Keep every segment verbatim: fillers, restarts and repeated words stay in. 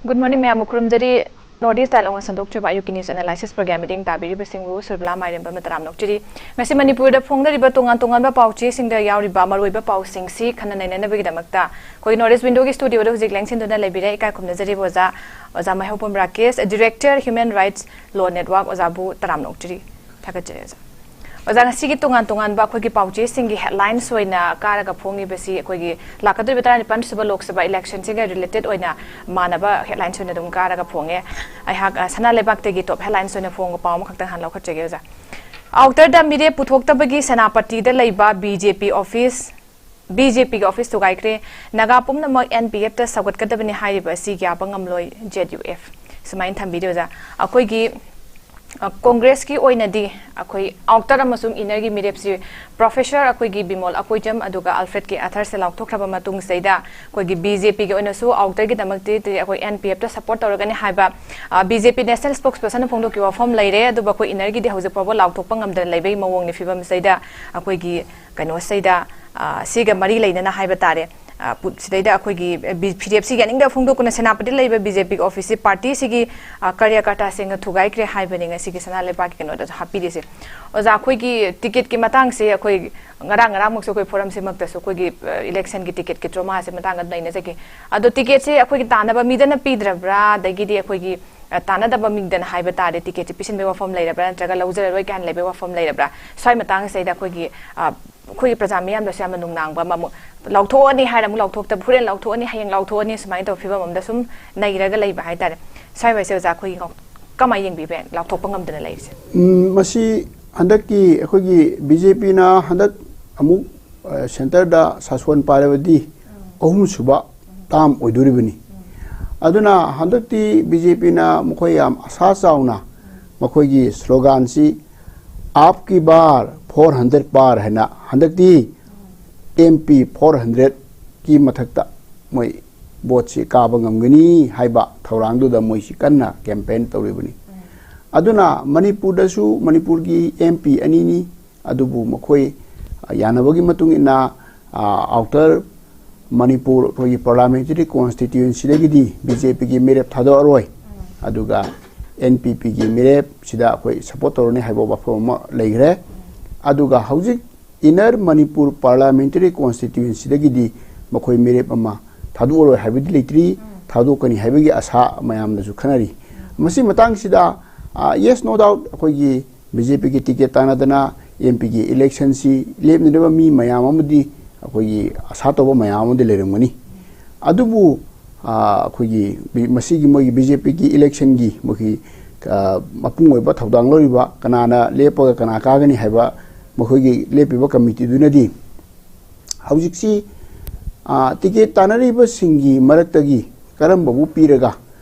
Good morning, ꯃꯌꯥꯝꯕꯨ ꯈꯨꯔꯨꯝꯖꯔꯤ꯫ North East Dialogue ꯁꯟꯗꯣꯛꯆꯕ ꯑꯌꯨꯛꯀꯤ news analysis program ꯃꯤꯠꯌꯦꯡ ꯇꯥꯕꯤꯔꯤꯕꯁꯤꯡꯕꯨ ꯁꯨꯔꯕꯂꯥ ꯃꯥꯏꯔꯦꯝꯕ ꯑꯃ ꯇꯔꯥꯝꯅ ꯑꯣꯛꯆꯔꯤ꯫ ꯉꯁꯤ ꯃꯅꯤꯄꯨꯔꯗ ꯐꯣꯡꯅꯔꯤꯕ ꯇꯣꯉꯥꯟ ꯇꯣꯉꯥꯟꯕ ꯄꯥꯎꯆꯦꯁꯤꯡꯗ ꯌꯥꯎꯔꯤꯕ ꯃꯔꯨꯑꯣꯏꯕ ꯄꯥꯎꯁꯤꯡꯁꯤ ꯈꯟꯅ ꯅꯩꯅꯅꯕꯒꯤꯗꯃꯛꯇ ꯑꯩꯈꯣꯏ North East Windowꯒꯤ studioꯗ ꯍꯧꯖꯤꯛ ꯂꯦꯡꯁꯤꯟꯗꯨꯅ ꯂꯩꯕꯤꯔꯦ꯫ ꯏꯀꯥꯏ ꯈꯨꯝꯅꯖꯔꯤꯕ ꯑꯣꯖꯥ, ꯑꯣꯖꯥ ꯃꯥꯏꯍꯧꯕꯝ Rakesh, Director Human Rights Law Network, ꯑꯣꯖꯥꯕꯨ ꯇꯔꯥꯝꯅ ꯑꯣꯛꯆꯔꯤ꯫ ꯊꯥꯒꯠꯆꯔꯤ ꯑꯣꯖꯥ꯫ ꯑꯣꯖꯥ, ꯉꯁꯤꯒꯤ ꯇꯣꯉꯥꯟ ꯇꯣꯉꯥꯟꯕ ꯑꯩꯈꯣꯏꯒꯤ ꯄꯥꯎꯆꯦꯁꯤꯡꯒꯤ headlines ꯑꯣꯏꯅ ꯀꯥꯔꯒ ꯐꯣꯡꯉꯤꯕꯁꯤ ꯑꯩꯈꯣꯏꯒꯤ ꯂꯥꯛꯀꯗꯧꯔꯤꯕ ꯇꯔꯥꯅꯤꯄꯥꯟ ꯁꯨꯕ ꯂꯣꯛ ꯁꯚꯥ electionꯁꯤꯒ related ꯑꯣꯏꯅ ꯃꯥꯟꯅꯕ headlines ꯑꯣꯏꯅ ꯑꯗꯨꯝ ꯀꯥꯔꯒ ꯐꯣꯡꯉꯦ꯫ ꯑꯩꯍꯥꯛ, ꯑ, ꯁꯅꯥ ꯂꯩꯕꯥꯛꯇꯒꯤ top headlines ꯑꯣꯏꯅ ꯐꯣꯡꯕ ꯄꯥꯎ ꯑꯃꯈꯛꯇꯪ ꯍꯥꯟꯅ ꯂꯧꯈꯠꯆꯒꯦ ꯑꯣꯖꯥ꯫ Outerꯗ ꯃꯤꯔꯦꯞ ꯄꯨꯊꯣꯛꯇꯕꯒꯤ ꯁꯦꯅꯥꯄꯇꯤꯗ ꯂꯩꯕ BJP office, BJPꯒꯤ office ꯊꯨꯒꯥꯏꯈ꯭ꯔꯦ꯫ ꯅꯥꯒꯥ ꯄꯨꯝꯅꯃꯛ NPFꯇ ꯁꯧꯒꯠꯀꯗꯕꯅꯤ ꯍꯥꯏꯔꯤꯕ ꯑꯁꯤ ꯌꯥꯕ ꯉꯝꯂꯣꯏ, ZUF꯫ ꯁꯨꯃꯥꯏꯅ ꯊꯝꯕꯤꯔꯦ ꯑꯣꯖꯥ꯫ ꯑꯩꯈꯣꯏꯒꯤ, ꯑ, Congressꯀꯤ ꯑꯣꯏꯅꯗꯤ ꯑꯩꯈꯣꯏ outer ꯑꯃꯁꯨꯡ innerꯒꯤ ꯃꯤꯔꯦꯞꯁꯤ Professor ꯑꯩꯈꯣꯏꯒꯤ ꯕꯤꯃꯣꯜ ꯑꯀꯣꯏꯖꯝ ꯑꯗꯨꯒ Alfredꯀꯤ ꯑꯊꯔꯁꯦ ꯂꯥꯎꯊꯣꯛꯈ꯭ꯔꯕ ꯃꯇꯨꯡꯁꯤꯗꯩꯗ ꯑꯩꯈꯣꯏꯒꯤ BJPꯒꯤ ꯑꯣꯏꯅꯁꯨ outerꯒꯤꯗꯃꯛꯇꯤ ꯑꯩꯈꯣꯏ NPFꯇ support ꯇꯧꯔꯒꯅꯤ ꯍꯥꯏꯕ, ꯑ, BJP national spokespersonꯅ ꯐꯣꯡꯗꯣꯛꯈꯤꯕ ꯋꯥꯐꯝ ꯂꯩꯔꯦ꯫ ꯑꯗꯨꯕꯨ ꯑꯩꯈꯣꯏ innerꯒꯤꯗꯤ ꯍꯧꯖꯤꯛ ꯐꯥꯎꯕ ꯂꯥꯎꯊꯣꯛꯄ ꯉꯝꯗꯅ ꯂꯩꯕꯒꯤ ꯃꯑꯣꯡꯅꯤ꯫ ꯐꯤꯕꯝꯁꯤꯗꯩꯗ ꯑꯩꯈꯣꯏꯒꯤ ꯀꯩꯅꯣꯁꯤꯗꯩꯗ, ꯑ, ꯁꯤꯒ ꯃꯔꯤ ꯂꯩꯅꯅ ꯍꯥꯏꯕ ꯇꯥꯔꯦ꯫ ꯑ, ꯄꯨ-, ꯁꯤꯗꯩꯗ ꯑꯩꯈꯣꯏꯒꯤ ꯕꯤ-, ꯐꯤꯔꯦꯞꯁꯤꯒꯤ ꯌꯥꯅꯤꯡꯗꯕ ꯐꯣꯡꯗꯣꯛꯇꯨꯅ ꯁꯦꯅꯥꯄꯇꯤꯗ ꯂꯩꯕ BJPꯒꯤ officeꯁꯤ partyꯁꯤꯒꯤ, ꯑ, ꯀꯥꯔꯌꯀꯔꯇꯥꯁꯤꯡꯅ ꯊꯨꯒꯥꯏꯈ꯭ꯔꯦ ꯍꯥꯏꯕꯅꯤ ꯉꯁꯤꯒꯤ ꯁꯅꯥ ꯂꯩꯕꯥꯛꯀꯤ ꯀꯩꯅꯣꯗꯁꯨ ꯍꯥꯞꯄꯤꯔꯤꯁꯦ꯫ ꯑꯣꯖꯥ, ꯑꯩꯈꯣꯏꯒꯤ ticketꯀꯤ ꯃꯇꯥꯡꯁꯦ ꯑꯩꯈꯣꯏ ꯉꯔꯥꯡ ꯉꯔꯥꯡꯃꯛꯁꯨ ꯑꯩꯈꯣꯏ forumꯁꯤꯃꯛꯇꯁꯨ ꯑꯩꯈꯣꯏꯒꯤ, ꯑ, electionꯒꯤ ticketꯀꯤ dramaꯁꯦ ꯃꯇꯥꯡꯗ ꯅꯩꯅꯖꯈꯤ꯫ ꯑꯗꯣ ticketꯁꯦ ꯑꯩꯈꯣꯏꯒꯤ ꯇꯥꯟꯅꯕ ꯃꯤꯗꯅ ꯄꯤꯗ꯭ꯔꯕ꯭ꯔꯥ, ꯑꯗꯒꯤꯗꯤ ꯑꯩꯈꯣꯏꯒꯤ, ꯑ, ꯇꯥꯟꯅꯗꯕ ꯃꯤꯗꯅ ꯍꯥꯏꯕ ꯇꯥꯔꯦ, ticketꯁꯦ ꯄꯤꯁꯤꯟꯕꯒꯤ ꯋꯥꯐꯝ ꯂꯩꯔꯕ꯭ꯔꯥ, ꯅꯠꯇ꯭ꯔꯒ ꯂꯧꯖꯔꯔꯣꯏ ꯀꯥꯏꯅ ꯂꯩꯕꯒꯤ ꯋꯥꯐꯝ ꯂꯩꯔꯕ꯭ꯔꯥ? ꯁ꯭ꯋꯥꯏ ꯃꯇꯥꯡꯁꯤꯗꯩꯗ ꯑꯩꯈꯣꯏꯒꯤ, ꯑ, ꯑꯩꯈꯣꯏꯒꯤ ꯄ꯭ꯔꯖꯥ ꯃꯤꯌꯥꯝꯗꯁꯨ ꯌꯥꯝꯅ ꯅꯨꯡꯅꯥꯡꯕ ꯑꯃ, ꯑꯃꯨꯛ ꯂꯥꯎꯊꯣꯛꯑꯅꯤ ꯍꯥꯏꯔ ꯑꯃꯨꯛ ꯂꯥꯎꯊꯣꯛꯇꯕ, ꯍꯣꯔꯦꯟ ꯂꯥꯎꯊꯣꯛꯑꯅꯤ, ꯍꯌꯦꯡ ꯂꯥꯎꯊꯣꯛꯑꯅꯤ, ꯁꯨꯃꯥꯏꯅ ꯇꯧꯕ ꯐꯤꯕꯝ ꯑꯃꯗ ꯁꯨꯝ ꯅꯩꯔꯒ ꯂꯩꯕ ꯍꯥꯏꯇꯥꯔꯦ꯫ ꯁ꯭ꯋꯥꯏ ꯋꯥꯏꯁꯦ ꯑꯣꯖꯥ, ꯑꯩꯈꯣꯏꯒꯤ ꯉꯥꯎ-, ꯀꯃꯥꯏꯅ ꯌꯦꯡꯕꯤꯕ ꯌꯥꯏ, ꯂꯥꯎꯊꯣꯛꯄ ꯉꯝꯗꯅ ꯂꯩꯔꯤꯁꯦ? ꯎꯝ, ꯃꯁꯤ ꯍꯟꯗꯛꯀꯤ ꯑꯩꯈꯣꯏꯒꯤ BJPꯅ ꯍꯟꯗꯛ ꯑꯃꯨꯛ, ꯑ, centreꯗ ꯁꯥꯁꯣꯟ ꯄꯥꯏꯔꯕꯗꯤ ꯑꯍꯨꯝꯁꯨꯕ term ꯑꯣꯏꯗꯣꯔꯤꯕꯅꯤ꯫ ꯑꯗꯨꯅ ꯍꯟꯗꯛꯇꯤ BJPꯅ ꯃꯈꯣꯏ ꯌꯥꯝ ꯑꯁꯥ ꯆꯥꯎꯅ ꯃꯈꯣꯏꯒꯤ sloganꯁꯤ "ꯑꯥꯞꯀꯤ ꯕꯥꯔ, four hundred ꯄꯥꯔ" ꯍꯥꯏꯅ ꯍꯟꯗꯛꯇꯤ MP four hundredꯀꯤ ꯃꯊꯛꯇ ꯃꯣꯏ voteꯁꯤ ꯀꯥꯕ ꯉꯝꯒꯅꯤ ꯍꯥꯏꯕ ꯊꯧꯔꯥꯡꯗꯨꯗ ꯃꯣꯏꯁꯤ ꯀꯟꯅ campaign ꯇꯧꯔꯤꯕꯅꯤ꯫ ꯑꯗꯨꯅ ꯃꯅꯤꯄꯨꯔꯗꯁꯨ ꯃꯅꯤꯄꯨꯔꯒꯤ MP ꯑꯅꯤꯅꯤ, ꯑꯗꯨꯕꯨ ꯃꯈꯣꯏ ꯌꯥꯅꯕꯒꯤ ꯃꯇꯨꯡ ꯏꯟꯅ, ꯑ, outer ꯃꯅꯤꯄꯨꯔ ꯑꯩꯈꯣꯏꯒꯤ ꯄꯥꯔꯂꯥꯃꯦꯟꯇꯔꯤ ꯀꯣꯟꯁꯇꯤꯇ꯭ꯌꯨꯑꯦꯟꯁꯤꯗꯒꯤꯗꯤ ꯕꯤ ꯖꯦ ꯄꯤꯒꯤ ꯃꯤꯔꯦꯞ ꯊꯥꯗꯣꯛꯑꯔꯣꯏ, ꯑꯗꯨꯒ ꯑꯦꯟ ꯄꯤ ꯄꯤꯒꯤ ꯃꯤꯔꯦꯞꯁꯤꯗ ꯑꯩꯈꯣꯏ ꯁꯄꯣꯔꯠ ꯇꯧꯔꯅꯤ ꯍꯥꯏꯕ ꯋꯥꯐꯝ ꯑꯃ ꯂꯩꯈ꯭ꯔꯦ꯫ ꯑꯗꯨꯒ ꯍꯧꯖꯤꯛ ꯏꯟꯅꯔ ꯃꯅꯤꯄꯨꯔ ꯄꯥꯔꯂꯥꯃꯦꯟꯇꯔꯤ ꯀꯣꯟꯁꯇꯤꯇ꯭ꯌꯨꯑꯦꯟꯁꯤꯗꯒꯤꯗꯤ ꯃꯈꯣꯏ ꯃꯤꯔꯦꯞ ꯑꯃ ꯊꯥꯗꯣꯛꯑꯔꯣꯏ ꯍꯥꯏꯕꯗꯤ ꯂꯩꯇ꯭ꯔꯤ, ꯊꯥꯗꯣꯛꯀꯅꯤ ꯍꯥꯏꯕꯒꯤ ꯑꯁꯥ ꯃꯌꯥꯝꯅꯁꯨ ꯈꯟꯅꯔꯤ꯫ ꯃꯁꯤ ꯃꯇꯥꯡꯁꯤꯗ, ꯌꯦꯁ, ꯅꯣ ꯗꯥꯎꯠ, ꯑꯩꯈꯣꯏꯒꯤ ꯕꯤ ꯖꯦ ꯄꯤꯒꯤ ꯇꯤꯀꯦꯠ ꯇꯥꯟꯅꯗꯅ ꯑꯦꯝ ꯄꯤꯒꯤ ꯏꯂꯦꯛꯁꯟꯁꯤ ꯂꯦꯞꯅꯅꯕ ꯃꯤ ꯃꯌꯥꯝ ꯑꯃꯗꯤ ꯑꯩꯈꯣꯏꯒꯤ ꯑꯁꯥ ꯇꯧꯕ ꯃꯌꯥꯝ ꯑꯃꯗꯤ ꯂꯩꯔꯝꯒꯅꯤ꯫ ꯑꯗꯨꯕꯨ, ꯑ, ꯑꯩꯈꯣꯏꯒꯤ ꯕꯤ-, ꯃꯁꯤꯒꯤ ꯃꯣꯏꯒꯤ ꯕꯤ ꯖꯦ ꯄꯤꯒꯤ ꯏꯂꯦꯛꯁꯟꯒꯤ ꯃꯣꯏꯒꯤ, ꯑ, ꯃꯄꯨꯡ ꯑꯣꯏꯕ ꯊꯧꯗꯥꯡ ꯂꯧꯔꯤꯕ, ꯀꯅꯥꯅ ꯂꯦꯞꯄꯒ ꯀꯅꯥ ꯀꯥꯒꯅꯤ ꯍꯥꯏꯕ ꯃꯈꯣꯏꯒꯤ ꯂꯦꯞꯄꯤꯕ ꯀꯃꯤꯇꯤꯗꯨꯅꯗꯤ ꯍꯧꯖꯤꯛꯁꯤ, ꯑ, ꯇꯤꯀꯦꯠ ꯇꯥꯟꯅꯔꯤꯕꯁꯤꯡꯒꯤ ꯃꯔꯛꯇꯒꯤ ꯀꯔꯝꯕꯕꯨ ꯄꯤꯔꯒ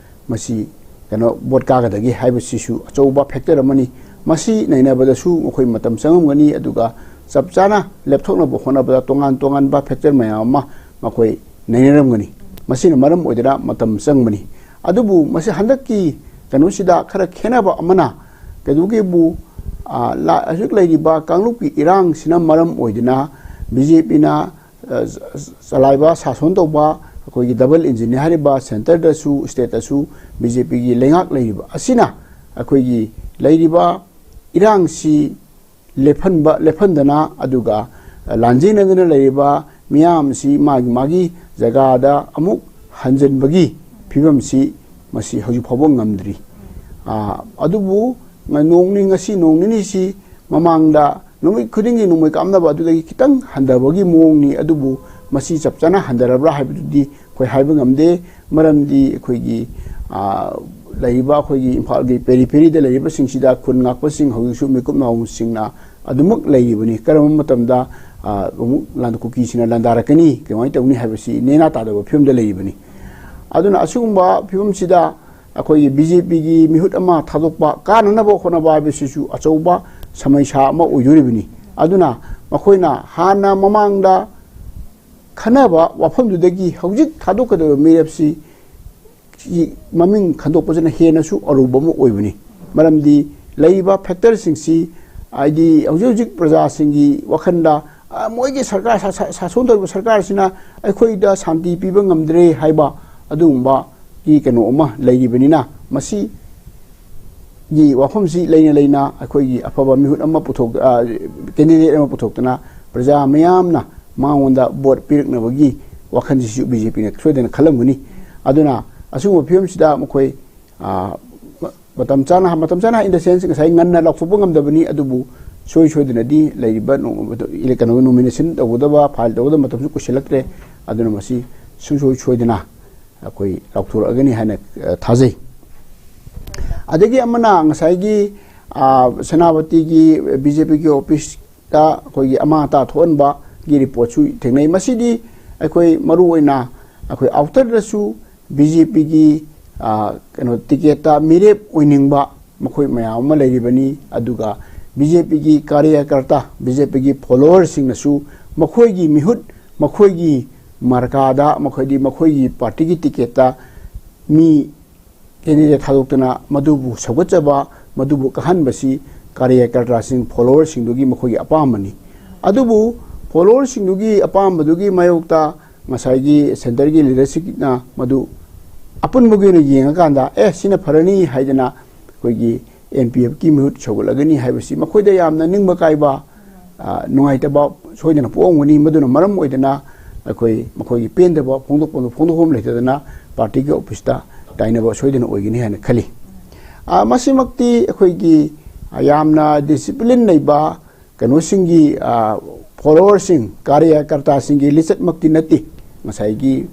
ꯃꯁꯤ ꯀꯩꯅꯣ ꯚꯣꯠ ꯀꯥꯒꯗꯒꯦ ꯍꯥꯏꯕꯁꯤꯁꯨ ꯑꯆꯧꯕ ꯐꯦꯛꯇꯔ ꯑꯃꯅꯤ꯫ ꯃꯁꯤ ꯅꯩꯅꯕꯗꯁꯨ ꯃꯈꯣꯏ ꯃꯇꯝ ꯆꯪꯉꯝꯒꯅꯤ, ꯑꯗꯨꯒ ꯆꯞ ꯆꯥꯅ ꯂꯦꯞꯊꯣꯛꯅꯕ ꯍꯣꯠꯅꯕꯗ ꯇꯣꯉꯥꯟ ꯇꯣꯉꯥꯟꯕ ꯐꯦꯛꯇꯔ ꯃꯌꯥꯝ ꯑꯃ ꯃꯈꯣꯏ ꯅꯩꯅꯔꯝꯒꯅꯤ꯫ ꯃꯁꯤꯅ ꯃꯔꯝ ꯑꯣꯏꯗꯨꯅ ꯃꯇꯝ ꯆꯪꯕꯅꯤ꯫ ꯑꯗꯨꯕꯨ ꯃꯁꯤ ꯍꯟꯗꯛꯀꯤ ꯀꯩꯅꯣꯁꯤꯗ ꯈꯔ ꯈꯦꯠꯅꯕ ꯑꯃꯅ ꯀꯩꯗꯧꯒꯦꯕꯨ, ꯑ, ꯂꯥ-, ꯍꯧꯖꯤꯛ ꯂꯩꯔꯤꯕ ꯀꯥꯡꯂꯨꯞꯀꯤ ꯏꯔꯥꯡꯁꯤꯅ ꯃꯔꯝ ꯑꯣꯏꯗꯨꯅ ꯕꯤ ꯖꯦ ꯄꯤꯅ, ꯑ, ꯆ-, ꯆꯂꯥꯏꯕ, ꯁꯥꯁꯣꯟ ꯇꯧꯕ ꯑꯩꯈꯣꯏꯒꯤ ꯗꯕꯜ ꯏꯟꯖꯤꯟꯅꯤ ꯍꯥꯏꯔꯤꯕ ꯁꯦꯟꯇꯔꯗꯁꯨ ꯁ꯭ꯇꯦꯠꯇꯁꯨ ꯕꯤ ꯖꯦ ꯄꯤꯒꯤ ꯂꯩꯉꯥꯛ ꯂꯩꯔꯤꯕ ꯑꯁꯤꯅ ꯑꯩꯈꯣꯏꯒꯤ ꯂꯩꯔꯤꯕ ꯏꯔꯥꯡꯁꯤ ꯂꯦꯞꯍꯟꯕ, ꯂꯦꯞꯍꯟꯗꯅ, ꯑꯗꯨꯒ ꯂꯥꯟꯖꯦꯟꯅꯗꯅ ꯂꯩꯔꯤꯕ ꯃꯤꯌꯥꯝꯁꯤ ꯃꯥꯒꯤ ꯃꯥꯒꯤ ꯖꯒꯥꯗ ꯑꯃꯨꯛ ꯍꯟꯖꯤꯟꯕꯒꯤ ꯐꯤꯕꯝꯁꯤ ꯃꯁꯤ ꯍꯧꯖꯤꯛ ꯐꯥꯎꯕ ꯉꯝꯗ꯭ꯔꯤ꯫ ꯑ, ꯑꯗꯨꯕꯨ ꯉ-, ꯅꯣꯡ ꯅꯤ-, ꯉꯁꯤ ꯅꯣꯡ ꯅꯤꯅꯤꯁꯤ ꯃꯃꯥꯡꯗ ꯅꯨꯃꯤꯠ ꯈꯨꯗꯤꯡꯒꯤ ꯅꯣꯡꯃꯩ ꯀꯥꯞꯅꯕ ꯑꯗꯨꯗꯒꯤ ꯈꯤꯇꯪ ꯍꯟꯊꯕꯒꯤ ꯃꯑꯣꯡꯅꯤ꯫ ꯑꯗꯨꯕꯨ ꯃꯁꯤ ꯆꯞ ꯆꯥꯅ ꯍꯟꯊꯔꯕ꯭ꯔꯥ ꯍꯥꯏꯕꯗꯨꯗꯤ ꯑꯩꯈꯣꯏ ꯍꯥꯏꯕ ꯉꯝꯗꯦ꯫ ꯃꯔꯝꯗꯤ ꯑꯩꯈꯣꯏꯒꯤ, ꯑ, ꯂꯩꯔꯤꯕ ꯑꯩꯈꯣꯏꯒꯤ ꯏꯝꯐꯥꯜꯒꯤ ꯄꯦꯔꯤꯐꯦꯔꯤꯗ ꯂꯩꯔꯤꯕꯁꯤꯡꯁꯤꯗ ꯈꯨꯟ ꯉꯥꯛꯄꯁꯤꯡ ꯍꯧꯖꯤꯛꯁꯨ ꯃꯤꯀꯨꯞ ꯅꯥꯍꯨꯝꯁꯤꯡꯅ ꯑꯗꯨꯃꯛ ꯂꯩꯔꯤꯕꯅꯤ꯫ ꯀꯔꯝꯕ ꯃꯇꯝꯗ, ꯑ, ꯑꯃꯨꯛ ꯂꯥꯟ-, ꯀꯨꯀꯤꯁꯤꯡꯅ ꯂꯥꯟꯗꯥꯔꯛꯀꯅꯤ, ꯀꯃꯥꯏꯅ ꯇꯧꯅꯤ ꯍꯥꯏꯕꯁꯤ ꯅꯦꯅꯥ ꯇꯥꯗꯕ ꯐꯤꯕꯝꯗ ꯂꯩꯔꯤꯕꯅꯤ꯫ ꯑꯗꯨꯅ ꯑꯁꯤꯒꯨꯝꯕ ꯐꯤꯕꯝꯁꯤꯗ ꯑꯩꯈꯣꯏꯒꯤ ꯕꯤ ꯖꯦ ꯄꯤꯒꯤ ꯃꯤꯍꯨꯠ ꯑꯃ ꯊꯥꯗꯣꯛꯄ, ꯀꯥꯅꯅꯕ ꯍꯣꯠꯅꯕ ꯍꯥꯏꯕꯁꯤꯁꯨ ꯑꯆꯧꯕ ꯁꯃꯩꯁꯥ ꯑꯃ ꯑꯣꯏꯗꯣꯔꯤꯕꯅꯤ꯫ ꯑꯗꯨꯅ ꯃꯈꯣꯏꯅ ꯍꯥꯟꯅ ꯃꯃꯥꯡꯗ ꯈꯟꯅꯕ ꯋꯥꯐꯝꯗꯨꯗꯒꯤ ꯍꯧꯖꯤꯛ ꯊꯥꯗꯣꯛꯀꯗꯕ ꯃꯤꯔꯦꯞꯁꯤ ꯁꯤ ꯃꯃꯤꯡ ꯈꯟꯗꯣꯛꯄꯁꯤꯅ ꯍꯦꯟꯅꯁꯨ ꯑꯔꯨꯕ ꯑꯃ ꯑꯣꯏꯕꯅꯤ꯫ ꯃꯔꯝꯗꯤ ꯂꯩꯔꯤꯕ ꯐꯦꯛꯇꯔꯁꯤꯡꯁꯤ, ꯍꯥꯏꯗꯤ ꯍꯧꯖꯤꯛ ꯍꯧꯖꯤꯛ ꯄ꯭ꯔꯖꯥꯁꯤꯡꯒꯤ ꯋꯥꯈꯜꯗ ꯃꯣꯏꯒꯤ ꯁꯔꯀꯥꯔ, ꯁꯥꯁꯣꯟ ꯇꯧꯔꯤꯕ ꯁꯔꯀꯥꯔꯁꯤꯅ ꯑꯩꯈꯣꯏꯗ ꯁꯥꯟꯇꯤ ꯄꯤꯕ ꯉꯝꯗ꯭ꯔꯦ ꯍꯥꯏꯕ ꯑꯗꯨꯒꯨꯝꯕꯒꯤ ꯀꯩꯅꯣ ꯑꯃ ꯂꯩꯔꯤꯕꯅꯤꯅ, ꯃꯁꯤꯒꯤ ꯋꯥꯐꯝꯁꯤ ꯂꯩꯅ ꯂꯩꯅ ꯑꯩꯈꯣꯏꯒꯤ ꯑꯐꯕ ꯃꯤꯍꯨꯠ ꯑꯃ ꯄꯨꯊꯣꯛ candidate ꯑꯃ ꯄꯨꯊꯣꯛꯇꯅ ꯄ꯭ꯔꯖꯥ ꯃꯌꯥꯝꯅ ꯃꯉꯣꯟꯗ vote ꯄꯤꯔꯛꯅꯕꯒꯤ ꯋꯥꯈꯜꯁꯤꯁꯨ ꯕꯤ ꯖꯦ ꯄꯤꯅ ꯁꯣꯏꯗꯅ ꯈꯜꯂꯝꯒꯅꯤ꯫ ꯑꯗꯨꯅ ꯑꯁꯤꯒꯨꯝꯕ ꯐꯤꯕꯝꯁꯤꯗ ꯃꯈꯣꯏ ꯃꯇꯝ ꯆꯥꯅ, ꯃꯇꯝ ꯆꯥꯅ in the sense ꯉꯁꯥꯏ ꯉꯟꯅ ꯂꯥꯎꯊꯣꯛꯄ ꯉꯝꯗꯕꯅꯤ, ꯑꯗꯨꯕꯨ ꯁꯣꯏ ꯁꯣꯏꯗꯅꯗꯤ ꯂꯩꯔꯤꯕ ꯀꯩꯅꯣ nomination ꯇꯧꯒꯗꯕ, file ꯇꯧꯒꯗꯕ ꯃꯇꯝꯁꯨ ꯀꯨꯏꯁꯤꯜꯂꯛꯇ꯭ꯔꯦ꯫ ꯑꯗꯨꯅ ꯃꯁꯤ ꯁꯨꯡꯁꯣꯏ ꯁꯣꯏꯗꯅ ꯑꯩꯈꯣꯏ ꯂꯥꯎꯊꯣꯔꯛꯑꯒꯅꯤ ꯍꯥꯏꯅ ꯊꯥꯖꯩ꯫ ꯑꯗꯒꯤ ꯑꯃꯅ ꯉꯁꯥꯏꯒꯤ ꯁꯦꯅꯥꯄꯇꯤꯒꯤ ꯕꯤ ꯖꯦ ꯄꯤꯒꯤ ꯑꯣꯐꯤꯁꯇ ꯑꯩꯈꯣꯏꯒꯤ ꯑꯃꯥꯡ ꯑꯇꯥ ꯊꯣꯛꯍꯟꯕꯒꯤ ꯔꯤꯄꯣꯔꯠꯁꯨ ꯊꯦꯡꯅꯩ꯫ ꯃꯁꯤꯗꯤ ꯑꯩꯈꯣꯏ ꯃꯔꯨ ꯑꯣꯏꯅ ꯑꯩꯈꯣꯏ ꯑꯥꯎꯇꯔꯗꯁꯨ ꯕꯤ ꯖꯦ ꯄꯤꯒꯤ ꯀꯩꯅꯣ ꯇꯤꯀꯦꯠꯇ ꯃꯤꯔꯦꯞ ꯑꯣꯏꯅꯤꯡꯕ ꯃꯈꯣꯏ ꯃꯌꯥꯝ ꯑꯃ ꯂꯩꯔꯤꯕꯅꯤ꯫ ꯑꯗꯨꯒ ꯕꯤ ꯖꯦ ꯄꯤꯒꯤ ꯀꯥꯔꯌꯀꯔꯇꯥ, ꯕꯤ ꯖꯦ ꯄꯤꯒꯤ ꯐꯣꯂꯣꯋꯔꯁꯤꯡꯅꯁꯨ ꯃꯈꯣꯏꯒꯤ ꯃꯤꯍꯨꯠ, ꯃꯈꯣꯏꯒꯤ ꯃꯥꯔꯀꯥꯗ, ꯃꯈꯣꯏꯗꯤ ꯃꯈꯣꯏꯒꯤ ꯄꯥꯔꯇꯤꯒꯤ ꯇꯤꯀꯦꯠꯇ ꯃꯤ candidate ꯊꯥꯗꯣꯛꯇꯅ ꯃꯗꯨꯕꯨ ꯁꯧꯒꯠꯆꯕ, ꯃꯗꯨꯕꯨ ꯀꯥꯍꯟꯕꯁꯤ ꯀꯥꯔꯌꯀꯔꯇꯥꯁꯤꯡ, ꯐꯣꯂꯣꯋꯔꯁꯤꯡꯗꯨꯒꯤ ꯃꯈꯣꯏꯒꯤ ꯑꯄꯥꯝꯕꯅꯤ꯫ ꯑꯗꯨꯕꯨ ꯐꯣꯂꯣꯋꯔꯁꯤꯡꯗꯨꯒꯤ ꯑꯄꯥꯝꯕꯗꯨꯒꯤ ꯃꯥꯌꯣꯛꯇ ꯉꯁꯥꯏꯒꯤ ꯁꯦꯟꯇꯔꯒꯤ ꯂꯤꯗꯔꯁꯤꯞꯅ ꯃꯗꯨ ꯑꯄꯨꯟꯕꯒꯤ ꯑꯣꯏꯅ ꯌꯦꯡꯉꯀꯥꯟꯗ, "ꯑꯦ, ꯁꯤꯅ ꯐꯔꯅꯤ" ꯍꯥꯏꯗꯅ ꯑꯩꯈꯣꯏꯒꯤ ꯑꯦꯟ ꯄꯤ ꯑꯦꯐꯀꯤ ꯃꯤꯍꯨꯠ ꯁꯧꯒꯠꯂꯒꯅꯤ ꯍꯥꯏꯕꯁꯤ ꯃꯈꯣꯏꯗ ꯌꯥꯝꯅ ꯅꯤꯡꯕ ꯀꯥꯏꯕ, ꯅꯨꯡꯉꯥꯏꯇꯕ ꯁꯣꯏꯗꯅ ꯄꯣꯛꯂꯝꯒꯅꯤ꯫ ꯃꯗꯨꯅ ꯃꯔꯝ ꯑꯣꯏꯗꯅ ꯑꯩꯈꯣꯏ ꯃꯈꯣꯏꯒꯤ ꯄꯦꯟꯗꯕ ꯐꯣꯡꯗꯣꯛꯐꯝ, ꯐꯣꯡꯗꯣꯛꯐꯝ ꯂꯩꯇꯗꯅ ꯄꯥꯔꯇꯤꯒꯤ ꯑꯣꯐꯤꯁꯇ ꯇꯥꯏꯅꯕ ꯁꯣꯏꯗꯅ ꯑꯣꯏꯒꯅꯤ ꯍꯥꯏꯅ ꯈꯜꯂꯤ꯫ ꯃꯁꯤꯃꯛꯇꯤ ꯑꯩꯈꯣꯏꯒꯤ ꯌꯥꯝꯅ ꯗꯤꯁꯤꯄ꯭ꯂꯤꯟ ꯂꯩꯕ ꯀꯩꯅꯣꯁꯤꯡꯒꯤ, ꯐꯣꯂꯣꯋꯔꯁꯤꯡ, ꯀꯥꯔꯌꯀꯔꯇꯥꯁꯤꯡꯒꯤ ꯂꯤꯆꯠꯃꯛꯇꯤ ꯅꯠꯇꯦ꯫ ꯉꯁꯥꯏꯒꯤ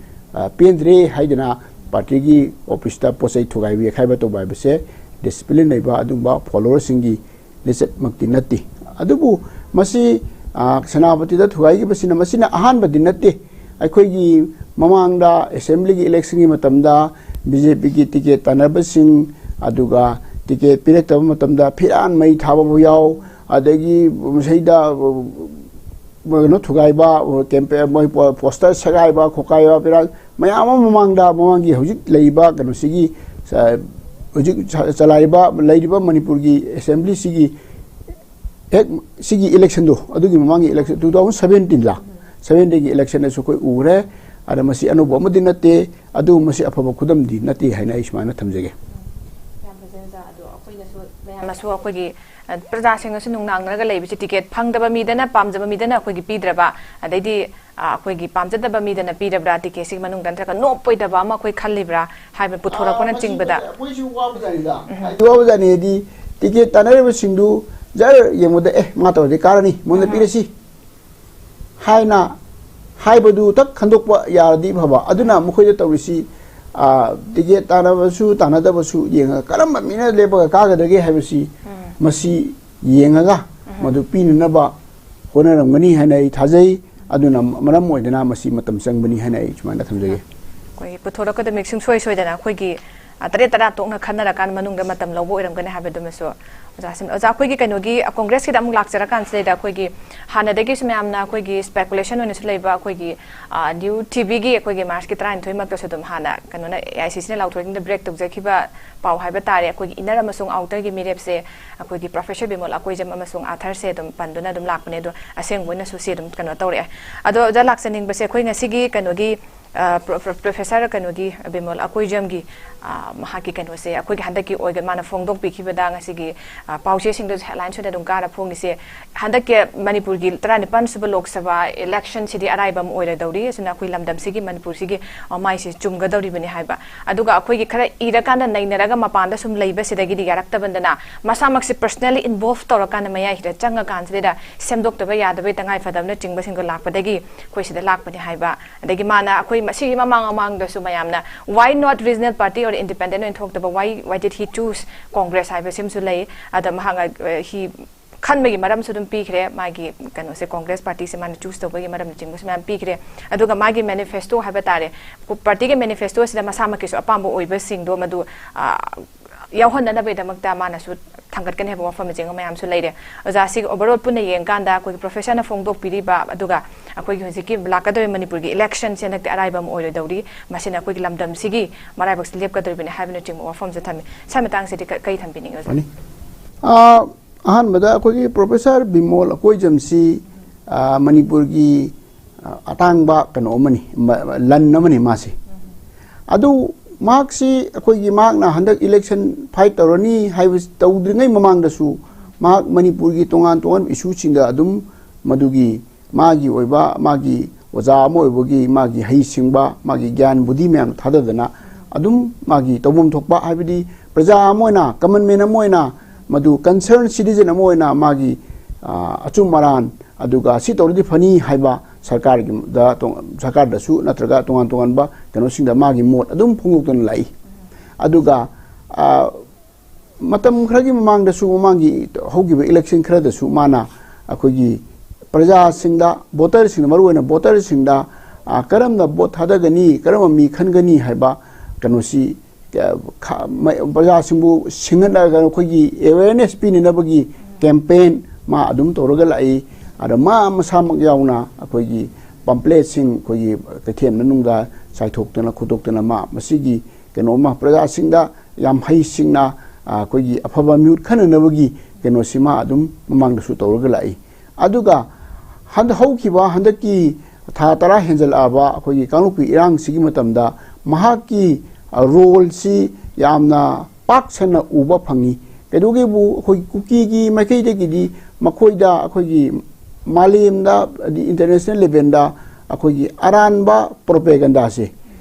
ꯄꯦꯟꯗ꯭ꯔꯦ ꯍꯥꯏꯗꯅ ꯄꯥꯔꯇꯤꯒꯤ ꯑꯣꯐꯤꯁꯇ ꯄꯣꯠ ꯆꯩ ꯊꯨꯒꯥꯏꯕ ꯌꯩꯈꯥꯏꯕ ꯇꯧꯕ ꯍꯥꯏꯕꯁꯦ ꯗꯤꯁꯤꯄ꯭ꯂꯤꯟ ꯂꯩꯕ ꯑꯗꯨꯒꯨꯝꯕ ꯐꯣꯂꯣꯋꯔꯁꯤꯡꯒꯤ ꯂꯤꯆꯠꯃꯛꯇꯤ ꯅꯠꯇꯦ꯫ ꯑꯗꯨꯕꯨ ꯃꯁꯤ ꯁꯦꯅꯥꯄꯇꯤꯗ ꯊꯨꯒꯥꯏꯈꯤꯕꯁꯤꯅ ꯃꯁꯤꯅ ꯑꯍꯥꯟꯕꯗꯤ ꯅꯠꯇꯦ꯫ ꯑꯩꯈꯣꯏꯒꯤ ꯃꯃꯥꯡꯗ ꯑꯦꯁꯦꯝꯕ꯭ꯂꯤꯒꯤ ꯏꯂꯦꯛꯁꯟꯒꯤ ꯃꯇꯝꯗ ꯕꯤ ꯖꯦ ꯄꯤꯒꯤ ꯇꯤꯀꯦꯠ ꯇꯥꯟꯅꯕꯁꯤꯡ, ꯑꯗꯨꯒ ꯇꯤꯀꯦꯠ ꯄꯤꯔꯛꯇꯕ ꯃꯇꯝꯗ ꯐꯤꯔꯥꯟ ꯃꯩ ꯊꯥꯕꯕꯨ ꯌꯥꯎ, ꯑꯗꯒꯤ ꯃꯁꯤꯗ ꯀꯩꯅꯣ ꯊꯨꯒꯥꯏꯕ, ꯃꯣꯏ ꯄꯣꯁꯇꯔ ꯁꯦꯒꯥꯏꯕ ꯈꯣꯀꯥꯏꯕ, ꯐꯤꯔꯥꯟ ꯃꯌꯥꯝ ꯑꯃ ꯃꯃꯥꯡꯗ, ꯃꯃꯥꯡꯒꯤ ꯍꯧꯖꯤꯛ ꯂꯩꯔꯤꯕ ꯀꯩꯅꯣꯁꯤꯒꯤ, ꯍꯧꯖꯤꯛ ꯆꯂꯥꯏꯔꯤꯕ, ꯂꯩꯔꯤꯕ ꯃꯅꯤꯄꯨꯔꯒꯤ ꯑꯦꯁꯦꯝꯕ꯭ꯂꯤꯁꯤꯒꯤ ꯍꯦꯛ ꯁꯤꯒꯤ ꯏꯂꯦꯛꯁꯟꯗꯣ, ꯑꯗꯨꯒꯤ ꯃꯃꯥꯡꯒꯤ ꯏꯂꯦꯛꯁꯟ, ꯇꯨ ꯊꯥꯎꯖꯟ ꯁꯕꯦꯟꯇꯤꯟꯂ, ꯁꯕꯦꯟꯇꯤꯟꯒꯤ ꯏꯂꯦꯛꯁꯟꯗꯁꯨ ꯑꯩꯈꯣꯏ ꯎꯈ꯭ꯔꯦ꯫ ꯑꯗ ꯃꯁꯤ ꯑꯅꯧꯕ ꯑꯃꯗꯤ ꯅꯠꯇꯦ, ꯑꯗꯨꯕꯨ ꯃꯁꯤ ꯑꯐꯕ ꯈꯨꯗꯝꯗꯤ ꯅꯠꯇꯦ ꯍꯥꯏꯅ ꯑꯩ ꯁꯨꯃꯥꯏꯅ ꯊꯝꯖꯒꯦ꯫ ꯌꯥꯝ ꯐꯖꯩ ꯑꯣꯖꯥ꯫ ꯑꯗꯣ ꯑꯩꯈꯣꯏꯅꯁꯨ, ꯃꯌꯥꯝꯅꯁꯨ ꯑꯩꯈꯣꯏꯒꯤ, ꯑ, ꯄ꯭ꯔꯖꯥꯁꯤꯡꯅꯁꯨ ꯅꯨꯡꯅꯥꯡꯅꯔꯒ ꯂꯩꯕꯁꯤ, ꯇꯤꯀꯦꯠ ꯐꯪꯗꯕ ꯃꯤꯗꯅ, ꯄꯥꯝꯖꯕ ꯃꯤꯗꯅ ꯑꯩꯈꯣꯏꯒꯤ ꯄꯤꯗ꯭ꯔꯕ, ꯑꯗꯩꯗꯤ, ꯑ, ꯑꯩꯈꯣꯏꯒꯤ ꯄꯥꯝꯖꯗꯕ ꯃꯤꯗꯅ ꯄꯤꯔꯕ꯭ꯔꯥ, ꯇꯤꯀꯦꯠꯁꯤꯒꯤ ꯃꯅꯨꯡꯗ ꯅꯠꯇ꯭ꯔꯒ ꯅꯣꯞꯄꯣꯏꯗꯕ ꯑꯃ ꯑꯩꯈꯣꯏ ꯈꯜꯂꯤꯕ꯭ꯔꯥ ꯍꯥꯏꯕ ꯄꯨꯊꯣꯔꯛꯄꯅꯆꯤꯡꯕꯗ꯫ ꯑꯩꯈꯣꯏꯁꯨ ꯋꯥꯕꯖꯥꯠꯅꯤꯗ꯫ ꯍꯥꯏꯗꯤ ꯋꯥꯕꯖꯥꯠꯅꯤ ꯍꯥꯏꯗꯤ, ꯇꯤꯀꯦꯠ ꯇꯥꯟꯅꯔꯤꯕꯁꯤꯡꯗꯨ ꯖꯔ ꯌꯦꯡꯕꯗ, "ꯑꯦ, ꯃꯥ ꯇꯧꯔꯗꯤ ꯀꯥꯔꯅꯤ, ꯃꯉꯣꯟꯗ ꯄꯤꯔꯁꯤ" ꯍꯥꯏꯅ ꯍꯥꯏꯕꯗꯨ ꯊꯛ ꯈꯟꯗꯣꯛꯄ ꯌꯥꯔꯗꯤ ꯐꯕ꯫ ꯑꯗꯨꯅ ꯃꯈꯣꯏꯗ ꯇꯧꯔꯤꯁꯤ, ꯑ, ꯇꯤꯀꯦꯠ ꯇꯥꯟꯅꯕꯁꯨ ꯇꯥꯟꯅꯗꯕꯁꯨ ꯌꯦꯡꯉꯒ ꯀꯔꯝꯕ ꯃꯤꯅ ꯂꯦꯞꯄꯒ ꯀꯥꯒꯗꯒꯦ ꯍꯥꯏꯕꯁꯤ ꯃꯁꯤ ꯌꯦꯡꯉꯒ ꯃꯗꯨ ꯄꯤꯅꯅꯕ ꯍꯣꯠꯅꯔꯝꯒꯅꯤ ꯍꯥꯏꯅ ꯑꯩ ꯊꯥꯖꯩ꯫ ꯑꯗꯨꯅ ꯃꯔꯝ ꯑꯣꯏꯗꯅ ꯃꯁꯤ ꯃꯇꯝ ꯆꯪꯕꯅꯤ ꯍꯥꯏꯅ ꯑꯩ ꯁꯨꯃꯥꯏꯅ ꯊꯝꯖꯒꯦ꯫ ꯑꯩꯈꯣꯏꯒꯤ ꯄꯨꯊꯣꯔꯛꯀꯗꯕ ꯃꯤꯁꯤꯡ ꯁꯣꯏ ꯁꯣꯏꯗꯅ ꯑꯩꯈꯣꯏꯒꯤ, ꯑ, ꯇꯔꯦꯠ ꯇꯔꯥ ꯇꯣꯛꯅ ꯈꯟꯅꯔꯀꯥꯟꯗ ꯃꯅꯨꯡꯗ ꯃꯇꯝ ꯂꯧꯕ ꯑꯣꯏꯔꯝꯒꯅꯤ ꯍꯥꯏꯕꯗꯨꯃꯁꯨ ꯑꯣꯖꯥꯁꯤꯡ, ꯑꯣꯖꯥ, ꯑꯩꯈꯣꯏꯒꯤ ꯀꯩꯅꯣꯒꯤ, ꯑ, ꯀꯣꯡꯒ꯭ꯔꯦꯁꯀꯤꯗ ꯑꯃꯨꯛ ꯂꯥꯛꯆꯔꯀꯥꯟꯁꯤꯗꯩꯗ ꯑꯩꯈꯣꯏꯒꯤ ꯍꯥꯟꯅꯗꯒꯤꯁꯨ ꯃꯌꯥꯝꯅ ꯑꯩꯈꯣꯏꯒꯤ speculation ꯑꯣꯏꯅꯁꯨ ꯂꯩꯕ ꯑꯩꯈꯣꯏꯒꯤ, ꯑ, ꯅ꯭ꯌꯨ ꯇꯤ ꯚꯤꯒꯤ ꯑꯩꯈꯣꯏꯒꯤ ꯃꯥꯔꯁꯀꯤ ꯇꯔꯥꯅꯤꯊꯣꯏꯃꯛꯇꯁꯨ ꯑꯗꯨꯝ ꯍꯥꯟꯅ ꯀꯩꯅꯣꯅ, ꯑꯦ ꯑꯥꯏ ꯁꯤ ꯁꯤꯅ ꯂꯥꯎꯊꯣꯔꯛꯏꯉꯩꯗ break ꯇꯧꯖꯈꯤꯕ ꯄꯥꯎ ꯍꯥꯏꯕ ꯇꯥꯔꯦ꯫ ꯑꯩꯈꯣꯏꯒꯤ inner ꯑꯃꯁꯨꯡ outerꯒꯤ ꯃꯤꯔꯦꯞꯁꯦ ꯑꯩꯈꯣꯏꯒꯤ professor ꯕꯤꯃꯣꯜ ꯑꯀꯣꯏꯖꯝ ꯑꯃꯁꯨꯡ ꯑꯥꯊꯔꯁꯦ ꯑꯗꯨꯝ ꯄꯟꯗꯨꯅ ꯑꯗꯨꯝ ꯂꯥꯛꯄꯅꯦ꯫ ꯑꯗꯣ ꯑꯁꯦꯡꯕ ꯑꯣꯏꯅꯁꯨ ꯁꯤ ꯑꯗꯨꯝ ꯀꯩꯅꯣ ꯇꯧꯔꯛꯑꯦ꯫ ꯑꯗꯣ ꯑꯣꯖꯥ, ꯂꯥꯛꯆꯅꯤꯡꯕꯁꯦ ꯑꯩꯈꯣꯏ ꯉꯁꯤꯒꯤ ꯀꯩꯅꯣꯒꯤ, ꯑ, ꯄ꯭ꯔꯣ-, ꯄ꯭ꯔꯣ-, professor ꯀꯩꯅꯣꯒꯤ ꯕꯤꯃꯣꯜ ꯑꯀꯣꯏꯖꯝꯒꯤ, ꯑ, ꯃꯍꯥꯛꯀꯤ ꯀꯩꯅꯣꯁꯦ ꯑꯩꯈꯣꯏꯒꯤ ꯍꯟꯗꯛꯀꯤ ꯑꯣꯏꯒ-, ꯃꯥꯅ ꯐꯣꯡꯗꯣꯛꯄꯤꯈꯤꯕꯗ ꯉꯁꯤꯒꯤ, ꯑ, ꯄꯥꯎꯆꯦꯁꯤꯡꯗꯁꯨ headlineꯁ ꯑꯣꯏꯅ ꯑꯗꯨꯝ ꯀꯥꯔ ꯐꯣꯡꯉꯤꯁꯦ, ꯍꯟꯗꯛꯀꯤ ꯃꯅꯤꯄꯨꯔꯒꯤ ꯇꯔꯥꯅꯤꯄꯥꯟ ꯁꯨꯕ ꯂꯣꯛ ꯁꯚꯥ electionꯁꯤꯗꯤ ꯑꯔꯥꯏꯕ ꯑꯃ ꯑꯣꯏꯔꯗꯧꯔꯤ꯫ ꯑꯁꯤꯅ ꯑꯩꯈꯣꯏ ꯂꯝꯗꯝꯁꯤꯒꯤ, ꯃꯅꯤꯄꯨꯔꯁꯤꯒꯤ ꯃꯃꯥꯏꯁꯤ ꯆꯨꯝꯒꯗꯧꯔꯤꯕꯅꯤ ꯍꯥꯏꯕ꯫ ꯑꯗꯨꯒ ꯑꯩꯈꯣꯏꯒꯤ ꯈꯔ ꯏꯔꯀꯥꯟꯗ ꯅꯩꯅꯔꯒ ꯃꯄꯥꯟꯗ ꯁꯨꯝ ꯂꯩꯕꯁꯤꯗꯒꯤꯗꯤ ꯌꯥꯔꯛꯇꯕꯗꯅ ꯃꯁꯥꯃꯛꯁꯤ personally involve ꯇꯧꯔꯀꯥꯟꯗ ꯃꯌꯥꯏꯁꯤꯗ ꯆꯪꯉꯀꯥꯟꯁꯤꯗ ꯁꯦꯝꯗꯣꯛꯇꯕ ꯌꯥꯗꯕꯒꯤ ꯇꯉꯥꯏ ꯐꯗꯕꯅꯆꯤꯡꯕꯁꯤꯡꯗꯣ ꯂꯥꯛꯄꯗꯒꯤ ꯑꯩꯈꯣꯏ ꯁꯤꯗ ꯂꯥꯛꯄꯅꯤ ꯍꯥꯏꯕ꯫ ꯑꯗꯒꯤ ꯃꯥꯅ ꯑꯩꯈꯣꯏ ꯃꯁꯤꯒꯤ ꯃꯃꯥꯡ ꯃꯃꯥꯡꯗꯁꯨ ꯃꯌꯥꯝꯅ why not regional party or independent ꯑꯣꯏꯅ ꯊꯣꯛꯇꯕ, why, why did he choose Congress ꯍꯥꯏꯕꯁꯤꯃꯁꯨ ꯂꯩ꯫ ꯑꯗ ꯃꯍꯥꯛꯅ, ꯑ, he ꯈꯟꯕꯒꯤ ꯃꯔꯝꯁꯨ ꯑꯗꯨꯝ ꯄꯤꯈ꯭ꯔꯦ, ꯃꯥꯒꯤ ꯀꯩꯅꯣꯁꯦ, ꯀꯣꯡꯒ꯭ꯔꯦꯁ ꯄꯥꯔꯇꯤꯁꯦ ꯃꯥꯅ choose ꯇꯧꯕꯒꯤ ꯃꯔꯝꯅꯆꯤꯡꯕꯁꯨ ꯃꯌꯥꯝ ꯄꯤꯈ꯭ꯔꯦ꯫ ꯑꯗꯨꯒ ꯃꯥꯒꯤ manifesto ꯍꯥꯏꯕ ꯇꯥꯔꯦ, ꯄꯥꯔꯇꯤꯒꯤ manifestoꯁꯤꯗ ꯃꯁꯥꯃꯛꯀꯤꯁꯨ ꯑꯄꯥꯝꯕ ꯑꯣꯏꯕꯁꯤꯡꯗꯣ ꯃꯗꯨ, ꯑ, ꯌꯥꯎꯍꯟꯅꯅꯕꯒꯤꯗꯃꯛꯇ ꯃꯥꯅꯁꯨ ꯊꯥꯡꯒꯠꯀꯅꯤ ꯍꯥꯏꯕ ꯋꯥꯐꯝꯅꯆꯤꯡꯕ ꯃꯌꯥꯝꯁꯨ ꯂꯩꯔꯦ꯫ ꯑꯣꯖꯥ, ꯁꯤꯒꯤ overall ꯄꯨꯟꯅ ꯌꯦꯡꯀꯥꯟꯗ ꯑꯩꯈꯣꯏꯒꯤ professorꯅ ꯐꯣꯡꯗꯣꯛꯄꯤꯔꯤꯕ, ꯑꯗꯨꯒ ꯑꯩꯈꯣꯏꯒꯤ ꯍꯧꯖꯤꯛꯀꯤ ꯂꯥꯛꯀꯗꯧꯔꯤꯕ ꯃꯅꯤꯄꯨꯔꯒꯤ electionꯁꯦ ꯍꯟꯗꯛꯇꯤ ꯑꯔꯥꯏꯕ ꯑꯃ ꯑꯣꯏꯔꯣꯏꯗꯧꯔꯤ, ꯃꯁꯤꯅ ꯑꯩꯈꯣꯏꯒꯤ ꯂꯝꯗꯝꯁꯤꯒꯤ ꯃꯔꯥꯏꯕꯛꯁꯦ ꯂꯦꯞꯀꯗꯧꯔꯤꯕꯅꯤ ꯍꯥꯏꯕꯅꯆꯤꯡꯕ ꯋꯥꯐꯝꯁꯨ ꯊꯝꯃꯤ꯫ ꯁ꯭ꯋꯥꯏ ꯃꯇꯥꯡꯁꯤꯗꯤ ꯀ-, ꯀꯔꯤ ꯊꯝꯕꯤꯅꯤꯡꯉꯤ, ꯑꯣꯖꯥ? ꯐꯅꯤ꯫ ꯑ, ꯑꯍꯥꯟꯕꯗ ꯑꯩꯈꯣꯏꯒꯤ ꯄ꯭ꯔꯣꯐꯦꯁꯔ ꯕꯤꯃꯣꯜ ꯑꯀꯣꯏꯖꯝꯁꯤ, ꯑ, ꯃꯅꯤꯄꯨꯔꯒꯤ, ꯑ, ꯑꯇꯥꯡꯕ ꯀꯩꯅꯣ ꯑꯃꯅꯤ, ꯃ-, ꯂꯟ ꯑꯃꯅꯤ ꯃꯥꯁꯤ꯫ ꯑꯗꯨ ꯃꯍꯥꯛꯁꯤ ꯑꯩꯈꯣꯏꯒꯤ, ꯃꯍꯥꯛꯅ ꯍꯟꯗꯛ election fight ꯇꯧꯔꯅꯤ ꯍꯥꯏꯕ ꯇꯧꯗ꯭ꯔꯤꯉꯩ ꯃꯃꯥꯡꯗꯁꯨ ꯃꯍꯥꯛ ꯃꯅꯤꯄꯨꯔꯒꯤ ꯇꯣꯉꯥꯟ ꯇꯣꯉꯥꯟꯕ issueꯁꯤꯡꯗ ꯑꯗꯨꯝ ꯃꯗꯨꯒꯤ ꯃꯥꯒꯤ ꯑꯣꯏꯕ, ꯃꯥꯒꯤ ꯑꯣꯖꯥ ꯑꯃ ꯑꯣꯏꯕꯒꯤ ꯃꯥꯒꯤ ꯍꯩꯁꯤꯡꯕ, ꯃꯥꯒꯤ ꯒ꯭ꯌꯥꯟ ꯕꯨꯙꯤ ꯃꯌꯥꯝ ꯊꯥꯗꯗꯅ ꯑꯗꯨꯝ ꯃꯥꯒꯤ ꯇꯧꯐꯝ ꯊꯣꯛꯄ, ꯍꯥꯏꯕꯗꯤ ꯄ꯭ꯔꯖꯥ ꯑꯃ ꯑꯣꯏꯅ, common man ꯑꯃ ꯑꯣꯏꯅ, ꯃꯗꯨ concerned citizen ꯑꯃ ꯑꯣꯏꯅ ꯃꯥꯒꯤ, ꯑ, ꯑꯆꯨꯝ ꯑꯔꯥꯟ, ꯑꯗꯨꯒ ꯁꯤ ꯇꯧꯔꯗꯤ ꯐꯅꯤ ꯍꯥꯏꯕ ꯁꯔꯀꯥꯔꯒꯤꯗ ꯇꯣꯡ-, ꯁꯔꯀꯥꯔꯗꯁꯨ ꯅꯠꯇ꯭ꯔꯒ ꯇꯣꯉꯥꯟ ꯇꯣꯉꯥꯟꯕ ꯀꯩꯅꯣꯁꯤꯡꯗ ꯃꯥꯒꯤ ꯃꯣꯠ ꯑꯗꯨꯝ ꯐꯣꯡꯗꯣꯛꯇꯨꯅ ꯂꯥꯛꯏ꯫ ꯑꯗꯨꯒ, ꯑ, ꯃꯇꯝ ꯈꯔꯒꯤ ꯃꯃꯥꯡꯗꯁꯨ, ꯃꯃꯥꯡꯒꯤ ꯍꯧꯈꯤꯕ election ꯈꯔꯗꯁꯨ ꯃꯥꯅ ꯑꯩꯈꯣꯏꯒꯤ ꯄ꯭ꯔꯖꯥꯁꯤꯡꯗ, voterꯁꯤꯡꯗ, ꯃꯔꯨꯑꯣꯏꯅ voterꯁꯤꯡꯗ, ꯑ, ꯀꯔꯝꯅ vote ꯊꯥꯗꯒꯅꯤ, ꯀꯔꯝꯕ ꯃꯤ ꯈꯟꯒꯅꯤ ꯍꯥꯏꯕ ꯀꯩꯅꯣꯁꯤ, ꯑ, ꯈ-, ꯃ-, ꯄ꯭ꯔꯖꯥꯁꯤꯡꯕꯨ ꯁꯤꯡꯍꯠꯂꯒ ꯑꯩꯈꯣꯏꯒꯤ awareness ꯄꯤꯅꯅꯕꯒꯤ campaign ꯃꯥ ꯑꯗꯨꯝ ꯇꯧꯔꯒ ꯂꯥꯛꯏ꯫ ꯑꯗ ꯃꯥ ꯃꯁꯥꯃꯛ ꯌꯥꯎꯅ ꯑꯩꯈꯣꯏꯒꯤ pamphletsꯁꯤꯡ, ꯑꯩꯈꯣꯏꯒꯤ ꯀꯩꯊꯦꯜ ꯃꯅꯨꯡꯗ ꯆꯥꯏꯊꯣꯛꯇꯅ ꯈꯣꯠꯇꯣꯛꯇꯅ ꯃꯥ ꯃꯁꯤꯒꯤ ꯀꯩꯅꯣ ꯑꯃ ꯄ꯭ꯔꯖꯥꯁꯤꯡꯗ ꯌꯥꯝ ꯍꯩꯁꯤꯡꯅ, ꯑ, ꯑꯩꯈꯣꯏꯒꯤ ꯑꯐꯕ ꯃꯤꯍꯨꯠ ꯈꯟꯅꯅꯕꯒꯤ ꯀꯩꯅꯣꯁꯤ ꯃꯥ ꯑꯗꯨꯝ ꯃꯃꯥꯡꯗꯁꯨ ꯇꯧꯔꯒ ꯂꯥꯛꯏ꯫ ꯑꯗꯨꯒ ꯍꯟꯗꯛ ꯍꯧꯈꯤꯕ ꯍꯟꯗꯛꯀꯤ ꯊꯥ ꯇꯔꯥ ꯍꯦꯟꯖꯜꯂꯛꯑꯕ ꯑꯩꯈꯣꯏꯒꯤ ꯀꯥꯡꯂꯨꯞꯀꯤ ꯏꯔꯥꯡꯁꯤꯒꯤ ꯃꯇꯝꯗ ꯃꯍꯥꯛꯀꯤ, ꯑ, roleꯁꯤ ꯌꯥꯝꯅ ꯄꯥꯛ ꯁꯟꯅ ꯎꯕ ꯐꯪꯉꯤ꯫ ꯀꯩꯗꯧꯒꯦꯕꯨ ꯑꯩꯈꯣꯏ ꯀꯨꯀꯤꯒꯤ ꯃꯥꯏꯀꯩꯗꯒꯤꯗꯤ ꯃꯈꯣꯏꯗ ꯑꯩꯈꯣꯏꯒꯤ ꯃꯥꯂꯦꯝꯗ, ꯍꯥꯏꯗꯤ international levelꯗ ꯑꯩꯈꯣꯏꯒꯤ ꯑꯔꯥꯟꯕ propagandaꯁꯦ,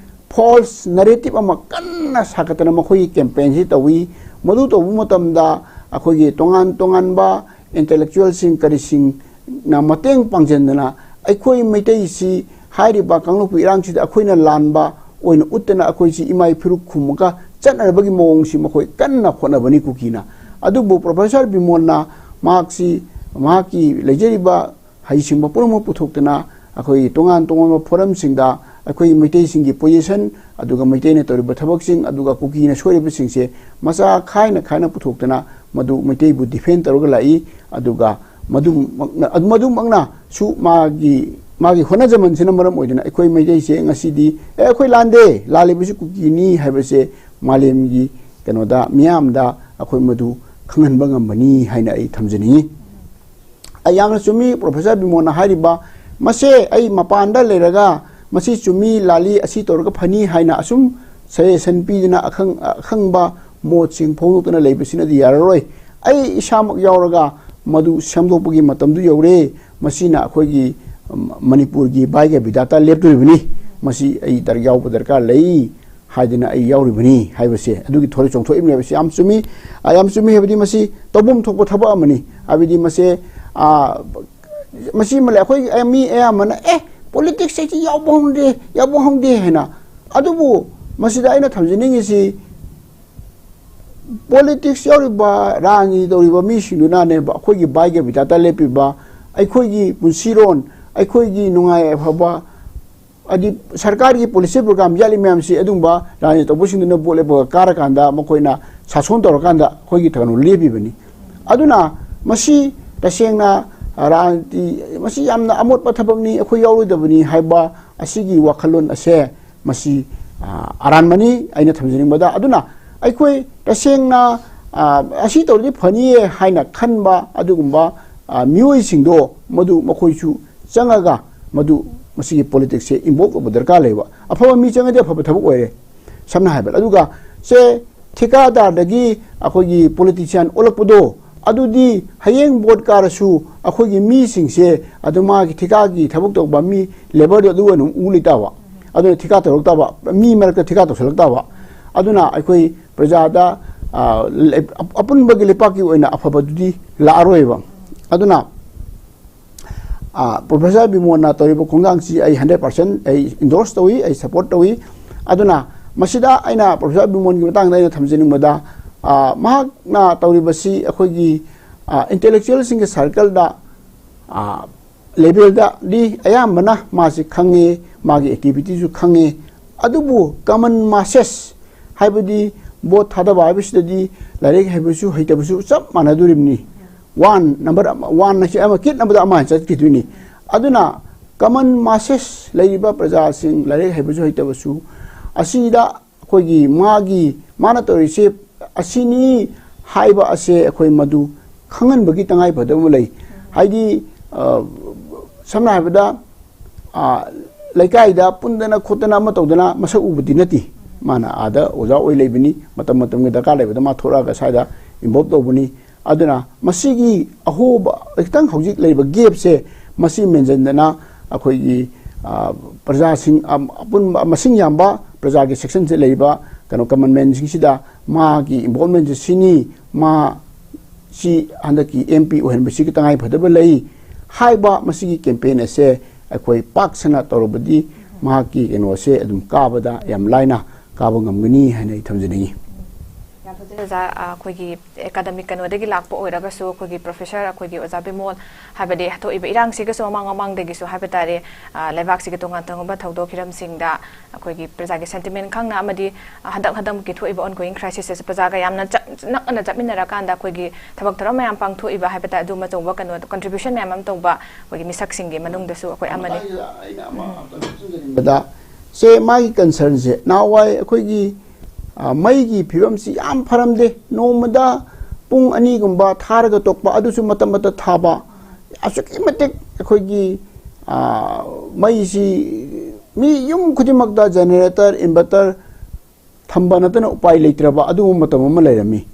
false narrative ꯑꯃ ꯀꯟꯅ ꯁꯥꯒꯠꯇꯅ ꯃꯈꯣꯏꯒꯤ campaignꯁꯤ ꯇꯧꯏ꯫ ꯃꯗꯨ ꯇꯧꯕ ꯃꯇꯝꯗ ꯑꯩꯈꯣꯏꯒꯤ ꯇꯣꯉꯥꯟ ꯇꯣꯉꯥꯟꯕ intellectualꯁꯤꯡ ꯀꯔꯤꯁꯤꯡꯅ ꯃꯇꯦꯡ ꯄꯥꯡꯁꯤꯟꯗꯅ ꯑꯩꯈꯣꯏ ꯃꯩꯇꯩꯁꯤ ꯍꯥꯏꯔꯤꯕ ꯀꯥꯡꯂꯨꯞꯀꯤ ꯏꯔꯥꯡꯁꯤꯗ ꯑꯩꯈꯣꯏꯅ ꯂꯥꯟꯕ ꯑꯣꯏꯅ ꯎꯠꯇꯅ ꯑꯩꯈꯣꯏꯁꯤ ꯏꯃꯥꯏ ꯐꯤꯔꯨꯛ ꯈꯨꯝꯃꯒ ꯆꯠꯅꯕꯒꯤ ꯃꯑꯣꯡꯁꯤ ꯃꯈꯣꯏ ꯀꯟꯅ ꯍꯣꯠꯅꯕꯅꯤ ꯀꯨꯀꯤꯅ꯫ ꯑꯗꯨꯕꯨ ꯄ꯭ꯔꯣꯐꯦꯁꯔ ꯕꯤꯃꯣꯜꯅ ꯃꯍꯥꯛꯁꯤ, ꯃꯍꯥꯛꯀꯤ ꯂꯩꯖꯔꯤꯕ ꯍꯩꯁꯤꯡꯕ ꯄꯨꯝꯅꯃꯛ ꯄꯨꯊꯣꯛꯇꯨꯅ ꯑꯩꯈꯣꯏꯒꯤ ꯇꯣꯉꯥꯟ ꯇꯣꯉꯥꯟꯕ forumꯁꯤꯡꯗ ꯑꯩꯈꯣꯏꯒꯤ ꯃꯩꯇꯩꯁꯤꯡꯒꯤ position, ꯑꯗꯨꯒ ꯃꯩꯇꯩꯅ ꯇꯧꯔꯤꯕ ꯊꯕꯛꯁꯤꯡ, ꯑꯗꯨꯒ ꯀꯨꯀꯤꯅ ꯁꯣꯏꯔꯤꯕꯁꯤꯡꯁꯦ ꯃꯆꯥ ꯈꯥꯏꯅ ꯈꯥꯏꯅ ꯄꯨꯊꯣꯛꯇꯨꯅ ꯃꯗꯨ ꯃꯩꯇꯩꯕꯨ defend ꯇꯧꯔꯒ ꯂꯥꯛꯏ꯫ ꯑꯗꯨꯒ ꯃꯗꯨꯃꯛꯅ, ꯑꯗꯨ ꯃꯗꯨꯃꯛꯅꯁꯨ ꯃꯥꯒꯤ, ꯃꯥꯒꯤ ꯍꯣꯠꯅꯖꯃꯟꯁꯤꯅ ꯃꯔꯝ ꯑꯣꯏꯗꯨꯅ ꯑꯩꯈꯣꯏ ꯃꯩꯇꯩꯁꯦ ꯉꯁꯤꯗꯤ, "ꯑꯦ, ꯑꯩꯈꯣꯏ ꯂꯥꯟꯗꯦ, ꯂꯥꯜꯂꯤꯕꯁꯤ ꯀꯨꯀꯤꯅꯤ" ꯍꯥꯏꯕꯁꯦ ꯃꯥꯂꯦꯝꯒꯤ ꯀꯩꯅꯣꯗ, ꯃꯤꯌꯥꯝꯗ ꯑꯩꯈꯣꯏ ꯃꯗꯨ ꯈꯪꯍꯟꯕ ꯉꯝꯕꯅꯤ ꯍꯥꯏꯅ ꯑꯩ ꯊꯝꯖꯅꯤꯡꯏ꯫ ꯑꯩ ꯌꯥꯝꯅ ꯆꯨꯝꯃꯤ ꯄ꯭ꯔꯣꯐꯦꯁꯔ ꯕꯤꯃꯣꯟꯅ ꯍꯥꯏꯔꯤꯕ, ꯃꯁꯦ ꯑꯩ ꯃꯄꯥꯟꯗ ꯂꯩꯔꯒ ꯃꯁꯤ ꯆꯨꯝꯃꯤ ꯂꯥꯜꯂꯤ, ꯑꯁꯤ ꯇꯧꯔꯒ ꯐꯅꯤ ꯍꯥꯏꯅ ꯑꯁꯨꯝ ꯁꯖꯦꯁꯟ ꯄꯤꯗꯨꯅ ꯑꯈꯪ-, ꯑꯈꯪꯕ ꯃꯣꯠꯁꯤꯡ ꯐꯣꯡꯗꯣꯛꯇꯨꯅ ꯂꯩꯕꯁꯤꯅꯗꯤ ꯌꯥꯔꯔꯣꯏ꯫ ꯑꯩ ꯏꯁꯥꯃꯛ ꯌꯥꯎꯔꯒ ꯃꯗꯨ ꯁꯦꯝꯗꯣꯛꯄꯒꯤ ꯃꯇꯝꯗꯨ ꯌꯧꯔꯦ꯫ ꯃꯁꯤꯅ ꯑꯩꯈꯣꯏꯒꯤ, ꯎꯝ, ꯃꯅꯤꯄꯨꯔꯒꯤ ꯚꯥꯏꯒ ꯕꯤꯙꯥꯇꯥ ꯂꯦꯞꯇꯣꯔꯤꯕꯅꯤ꯫ ꯃꯁꯤ ꯑꯩ ꯗꯔ-, ꯌꯥꯎꯕ ꯗꯔꯀꯥꯔ ꯂꯩ ꯍꯥꯏꯗꯅ ꯑꯩ ꯌꯥꯎꯔꯤꯕꯅꯤ ꯍꯥꯏꯕꯁꯦ ꯑꯗꯨꯒꯤ ꯊꯧꯔꯤ ꯆꯣꯡꯊꯣꯛꯏꯕꯅꯦꯕ꯫ ꯁꯤ ꯌꯥꯝ ꯆꯨꯝꯃꯤ꯫ ꯑ, ꯌꯥꯝ ꯆꯨꯝꯃꯤ ꯍꯥꯏꯕꯗꯤ ꯃꯁꯤ ꯇꯧꯐꯝ ꯊꯣꯛꯄ ꯊꯕꯛ ꯑꯃꯅꯤ꯫ ꯍꯥꯏꯕꯗꯤ ꯃꯁꯦ, ꯑ, ꯃꯁꯤ ꯑꯃ ꯂꯩ꯫ ꯑꯩꯈꯣꯏ, ꯑ, ꯃꯤ ꯑꯌꯥꯝꯕꯅ, "ꯑꯦ, ꯄꯣꯂꯤꯇꯤꯛꯁ ꯍꯥꯏꯁꯤ ꯌꯥꯎꯕ ꯍꯧꯅꯗꯦ, ꯌꯥꯎꯕ ꯍꯧꯅꯗꯦ" ꯍꯥꯏꯅ꯫ ꯑꯗꯨꯕꯨ ꯃꯁꯤꯗ ꯑꯩꯅ ꯊꯝꯖꯅꯤꯡꯉꯤꯁꯤ, ꯄꯣꯂꯤꯇꯤꯛꯁ ꯌꯥꯎꯔꯤꯕ, ꯔꯥꯖꯅꯤꯇꯤ ꯇꯧꯔꯤꯕ ꯃꯤꯁꯤꯡꯗꯨꯅꯅꯦꯕ ꯑꯩꯈꯣꯏꯒꯤ ꯚꯥꯏꯒ ꯕꯤꯙꯥꯇꯥ ꯂꯦꯞꯄꯤꯕ, ꯑꯩꯈꯣꯏꯒꯤ ꯄꯨꯟꯁꯤꯔꯣꯟ, ꯑꯩꯈꯣꯏꯒꯤ ꯅꯨꯡꯉꯥꯏ ꯑꯐꯕ, ꯍꯥꯏꯗꯤ ꯁꯔꯀꯥꯔꯒꯤ ꯄꯣꯂꯤꯁꯤ ꯄ꯭ꯔꯣꯒ꯭ꯔꯥꯝ ꯌꯥꯠꯂꯤ ꯃꯌꯥꯝꯁꯤ ꯑꯗꯨꯝꯕ ꯔꯥꯖꯅꯤꯇꯤ ꯇꯧꯕꯁꯤꯡꯗꯨꯅ ꯚꯣꯠ ꯂꯦꯞꯄꯒ ꯀꯥꯔꯀꯥꯟꯗ, ꯃꯈꯣꯏꯅ ꯁꯥꯁꯣꯟ ꯇꯧꯔꯀꯥꯟꯗ ꯑꯩꯈꯣꯏꯒꯤ ꯊꯧꯒꯜ ꯂꯦꯞꯄꯤꯕꯅꯤ꯫ ꯑꯗꯨꯅ ꯃꯁꯤ ꯇꯁꯦꯡꯅ ꯔꯥꯖꯅꯤꯇꯤ, ꯃꯁꯤ ꯌꯥꯝꯅ ꯑꯃꯣꯠꯄ ꯊꯕꯛꯅꯤ, ꯑꯩꯈꯣꯏ ꯌꯥꯎꯔꯣꯏꯗꯕꯅꯤ ꯍꯥꯏꯕ ꯑꯁꯤꯒꯤ ꯋꯥꯈꯜꯂꯣꯟ ꯑꯁꯦ ꯃꯁꯤ, ꯑ, ꯑꯔꯥꯟꯕꯅꯤ ꯑꯩꯅ ꯊꯝꯖꯅꯤꯡꯕꯗ꯫ ꯑꯗꯨꯅ ꯑꯩꯈꯣꯏ ꯇꯁꯦꯡꯅ, ꯑ, ꯑꯁꯤ ꯇꯧꯔꯗꯤ ꯐꯅꯤꯌꯦ ꯍꯥꯏꯅ ꯈꯟꯕ ꯑꯗꯨꯒꯨꯝꯕ, ꯑ, ꯃꯤꯑꯣꯏꯁꯤꯡꯗꯣ ꯃꯗꯨ ꯃꯈꯣꯏꯁꯨ ꯆꯪꯉꯒ ꯃꯗꯨ ꯃꯁꯤꯒꯤ ꯄꯣꯂꯤꯇꯤꯛꯁꯁꯦ ꯏꯟꯚꯣꯜꯕ ꯇꯧꯕ ꯗꯔꯀꯥꯔ ꯂꯩꯕ꯫ ꯑꯐꯕ ꯃꯤ ꯆꯪꯉꯗꯤ ꯑꯐꯕ ꯊꯕꯛ ꯑꯣꯏꯔꯦ, ꯁꯝꯅ ꯍꯥꯏꯕꯗ꯫ ꯑꯗꯨꯒ ꯁꯦ ꯊꯤꯀꯥꯗꯥꯔꯗꯒꯤ ꯑꯩꯈꯣꯏꯒꯤ ꯄꯣꯂꯤꯇꯤꯁꯤꯌꯥꯟ ꯑꯣꯜꯂꯛꯄꯗꯣ, ꯑꯗꯨꯗꯤ ꯍꯌꯦꯡ ꯚꯣꯠ ꯀꯥꯔꯁꯨ ꯑꯩꯈꯣꯏꯒꯤ ꯃꯤꯁꯤꯡꯁꯦ ꯑꯗꯨ ꯃꯥꯒꯤ ꯊꯤꯀꯥꯒꯤ ꯊꯕꯛ ꯇꯧꯕ ꯃꯤ, ꯂꯦꯕꯔꯗꯣ ꯑꯗꯨ ꯑꯣꯏꯅ ꯑꯃꯨꯛ ꯎ ꯂꯩꯇꯥꯕ꯫ ꯑꯗꯨꯅ ꯊꯤꯀꯥ ꯇꯧꯔꯛꯇꯕ, ꯃꯤ ꯃꯔꯛꯇ ꯊꯤꯀꯥ ꯇꯧꯁꯜꯂꯛꯇꯕ꯫ ꯑꯗꯨꯅ ꯑꯩꯈꯣꯏ ꯄ꯭ꯔꯖꯥꯗ, ꯑ, ꯂꯩ-, ꯑꯄꯨꯟꯕꯒꯤ ꯂꯩꯄꯥꯛꯀꯤ ꯑꯣꯏꯅ ꯑꯐꯕꯗꯨꯗꯤ ꯂꯥꯛꯑꯔꯣꯏꯕ꯫ ꯑꯗꯨꯅ ꯑ, ꯄ꯭ꯔꯣꯐꯦꯁꯔ ꯕꯤꯃꯣꯟꯅ ꯇꯧꯔꯤꯕ ꯈꯣꯡꯊꯥꯡꯁꯤ ꯑꯩ ꯍꯟꯗ꯭ꯔꯦꯠ ꯄꯥꯔꯁꯦꯟ ꯑꯩ ꯏꯟꯗꯣꯔꯁ ꯇꯧꯏ, ꯑꯩ ꯁꯄꯣꯔꯠ ꯇꯧꯏ꯫ ꯑꯗꯨꯅ ꯃꯁꯤꯗ ꯑꯩꯅ ꯄ꯭ꯔꯣꯐꯦꯁꯔ ꯕꯤꯃꯣꯟꯒꯤ ꯃꯇꯥꯡꯗ ꯑꯩꯅ ꯊꯝꯖꯅꯤꯡꯕꯗ, ꯑ, ꯃꯍꯥꯛꯅ ꯇꯧꯔꯤꯕꯁꯤ ꯑꯩꯈꯣꯏꯒꯤ, ꯑ, ꯏꯟꯇꯦꯂꯦꯛꯆꯨꯋꯦꯜꯁꯤꯡꯒꯤ ꯁꯔꯀꯜꯗ, ꯑ, ꯂꯦꯚꯦꯜꯗꯗꯤ ꯑꯌꯥꯝꯕꯅ ꯃꯥꯁꯤ ꯈꯪꯉꯤ, ꯃꯥꯒꯤ ꯑꯦꯛꯇꯤꯚꯤꯇꯤꯁꯨ ꯈꯪꯉꯤ꯫ ꯑꯗꯨꯕꯨ ꯀꯃꯟ ꯃꯥꯁꯦꯁ, ꯍꯥꯏꯕꯗꯤ ꯚꯣꯠ ꯊꯥꯗꯕ ꯍꯥꯏꯕꯁꯤꯗꯗꯤ ꯂꯥꯏꯔꯤꯛ ꯍꯩꯕꯁꯨ ꯍꯩꯇꯕꯁꯨ ꯆꯞ ꯃꯥꯟꯅꯗꯣꯔꯤꯕꯅꯤ꯫ ꯋꯥꯟ ꯅꯝꯕꯔ ꯑꯃ, ꯋꯥꯟ ꯑꯁꯤ ꯑꯃ, ꯀꯤꯠ ꯅꯝꯕꯔꯗ ꯑꯃ ꯆꯠꯈꯤꯗꯣꯏꯅꯤ꯫ ꯑꯗꯨꯅ ꯀꯃꯟ ꯃꯥꯁꯦꯁ ꯂꯩꯔꯤꯕ ꯄ꯭ꯔꯖꯥꯁꯤꯡ, ꯂꯥꯏꯔꯤꯛ ꯍꯩꯕꯁꯨ ꯍꯩꯇꯕꯁꯨ, ꯑꯁꯤꯗ ꯑꯩꯈꯣꯏꯒꯤ ꯃꯥꯒꯤ, ꯃꯥꯅ ꯇꯧꯔꯤꯁꯦ ꯑꯁꯤꯅꯤ ꯍꯥꯏꯕ ꯑꯁꯦ ꯑꯩꯈꯣꯏ ꯃꯗꯨ ꯈꯪꯍꯟꯕꯒꯤ ꯇꯉꯥꯏ ꯐꯗꯕ ꯑꯃ ꯂꯩ꯫ ꯍꯥꯏꯗꯤ, ꯑ, ꯁꯝꯅ ꯍꯥꯏꯔꯕꯗ, ꯑ, ꯂꯩꯀꯥꯏꯗ ꯄꯨꯟꯗꯅ ꯈꯣꯠꯇꯅ ꯑꯃ ꯇꯧꯗꯅ ꯃꯁꯛ ꯎꯕꯗꯤ ꯅꯠꯇꯦ꯫ ꯃꯥꯅ ꯑꯥꯗ ꯑꯣꯖꯥ ꯑꯣꯏ ꯂꯩꯕꯅꯤ, ꯃꯇꯝ ꯃꯇꯝꯒꯤ ꯗꯔꯀꯥꯔ ꯂꯩꯕꯗ ꯃꯥ ꯊꯣꯛꯂꯛꯑꯒ ꯁ꯭ꯋꯥꯏꯗ involve ꯇꯧꯕꯅꯤ꯫ ꯑꯗꯨꯅ ꯃꯁꯤꯒꯤ ꯑꯍꯣꯕ, ꯈꯤꯇꯪ ꯍꯧꯖꯤꯛ ꯂꯩꯔꯤꯕ gapꯁꯦ, ꯃꯁꯤ ꯃꯦꯟꯁꯤꯟꯗꯅ ꯑꯩꯈꯣꯏꯒꯤ, ꯑ, ꯄ꯭ꯔꯖꯥꯁꯤꯡ, ꯑ, ꯑꯄꯨꯟꯕ ꯃꯁꯤꯡ ꯌꯥꯝꯕ ꯄ꯭ꯔꯖꯥꯒꯤ sectionꯁꯦ ꯂꯩꯔꯤꯕ ꯀꯩꯅꯣ common manꯁꯤꯡꯁꯤꯗ ꯃꯥꯒꯤ involvementꯁꯦ ꯁꯤꯅꯤ, ꯃꯥ ꯁꯤ ꯍꯟꯗꯛꯀꯤ MP ꯑꯣꯏꯍꯟꯕꯁꯤꯒꯤ ꯇꯉꯥꯏ ꯐꯗꯕ ꯂꯩ ꯍꯥꯏꯕ ꯃꯁꯤꯒꯤ campaign ꯑꯁꯦ ꯑꯩꯈꯣꯏ ꯄꯥꯛ ꯁꯟꯅ ꯇꯧꯔꯕꯗꯤ ꯃꯍꯥꯛꯀꯤ ꯀꯩꯅꯣꯁꯦ ꯑꯗꯨꯝ ꯀꯥꯕꯗ ꯌꯥꯝ ꯂꯥꯏꯅ ꯀꯥꯕ ꯉꯝꯒꯅꯤ ꯍꯥꯏꯅ ꯑꯩ ꯊꯝꯖꯅꯤꯡꯉꯤ꯫ ꯌꯥꯝ ꯐꯖꯩ ꯑꯣꯖꯥ꯫ ꯑ, ꯑꯩꯈꯣꯏꯒꯤ academic ꯀꯩꯅꯣꯗꯒꯤ ꯂꯥꯛꯄ ꯑꯣꯏꯔꯒꯁꯨ, ꯑꯩꯈꯣꯏꯒꯤ professor, ꯑꯩꯈꯣꯏꯒꯤ ꯑꯣꯖꯥ ꯕꯤꯃꯣꯜ, ꯍꯥꯏꯕꯗꯤ ꯊꯣꯛꯏꯕ ꯏꯔꯥꯡꯁꯤꯒꯁꯨ ꯃꯃꯥꯡ ꯃꯃꯥꯡꯗꯒꯤꯁꯨ ꯍꯥꯏꯕ ꯇꯥꯔꯦ, ꯑ, ꯂꯩꯕꯥꯛꯁꯤꯒꯤ ꯇꯣꯉꯥꯟ ꯇꯣꯉꯥꯟꯕ ꯊꯧꯗꯣꯛ ꯍꯤꯔꯝꯁꯤꯡꯗ ꯑꯩꯈꯣꯏꯒꯤ ꯄ꯭ꯔꯖꯥꯒꯤ sentiment ꯈꯪꯅ ꯑꯃꯗꯤ, ꯑ, ꯍꯟꯗꯛ ꯍꯟꯗꯛꯀꯤ ꯊꯣꯛꯏꯕ ongoing crisisꯁꯦ ꯄ꯭ꯔꯖꯥꯒ ꯌꯥꯝꯅ ꯆ-, ꯅꯛꯅ ꯆꯠꯃꯤꯟꯅꯔꯀꯥꯟꯗ ꯑꯩꯈꯣꯏꯒꯤ ꯊꯕꯛ ꯊꯧꯔꯝ ꯃꯌꯥꯝ ꯄꯥꯡꯊꯣꯛꯏꯕ ꯍꯥꯏꯕ ꯇꯥꯔꯦ, ꯑꯗꯨꯝ ꯑꯆꯧꯕ ꯀꯩꯅꯣ contribution ꯃꯌꯥꯝ ꯑꯃ ꯇꯧꯕ ꯑꯩꯈꯣꯏꯒꯤ ꯃꯤꯁꯛꯁꯤꯡꯒꯤ ꯃꯅꯨꯡꯗꯁꯨ ꯑꯩꯈꯣꯏ ꯑꯃꯅꯤ꯫ ꯑꯩꯅ ꯑꯃ ꯍꯥꯞꯆꯤꯟꯖꯅꯤꯡꯕꯗ, ꯁꯦ, ꯃꯥꯒꯤ concernꯁꯦ ꯅꯍꯥꯟꯋꯥꯏ ꯑꯩꯈꯣꯏꯒꯤ, ꯑ, ꯃꯩꯒꯤ ꯐꯤꯕꯝꯁꯤ ꯌꯥꯝ ꯐꯔꯝꯗꯦ, ꯅꯣꯡꯃꯗ ꯄꯨꯡ ꯑꯅꯤꯒꯨꯝꯕ ꯊꯥꯔꯒ ꯇꯣꯛꯄ, ꯑꯗꯨꯁꯨ ꯃꯇꯝ ꯃꯇꯝ ꯊꯥꯕ, ꯑꯁꯨꯛꯀꯤ ꯃꯇꯤꯛ ꯑꯩꯈꯣꯏꯒꯤ, ꯑ, ꯃꯩꯁꯤ ꯃꯤ ꯌꯨꯝ ꯈꯨꯗꯤꯡꯃꯛꯇ generator, inverter ꯊꯝꯕ ꯅꯠꯇꯅ ꯎꯄꯥꯏ ꯂꯩꯇ꯭ꯔꯕ ꯑꯗꯨꯒꯨꯝꯕ ꯃꯇꯝ ꯑꯃ ꯂꯩꯔꯝꯃꯤ,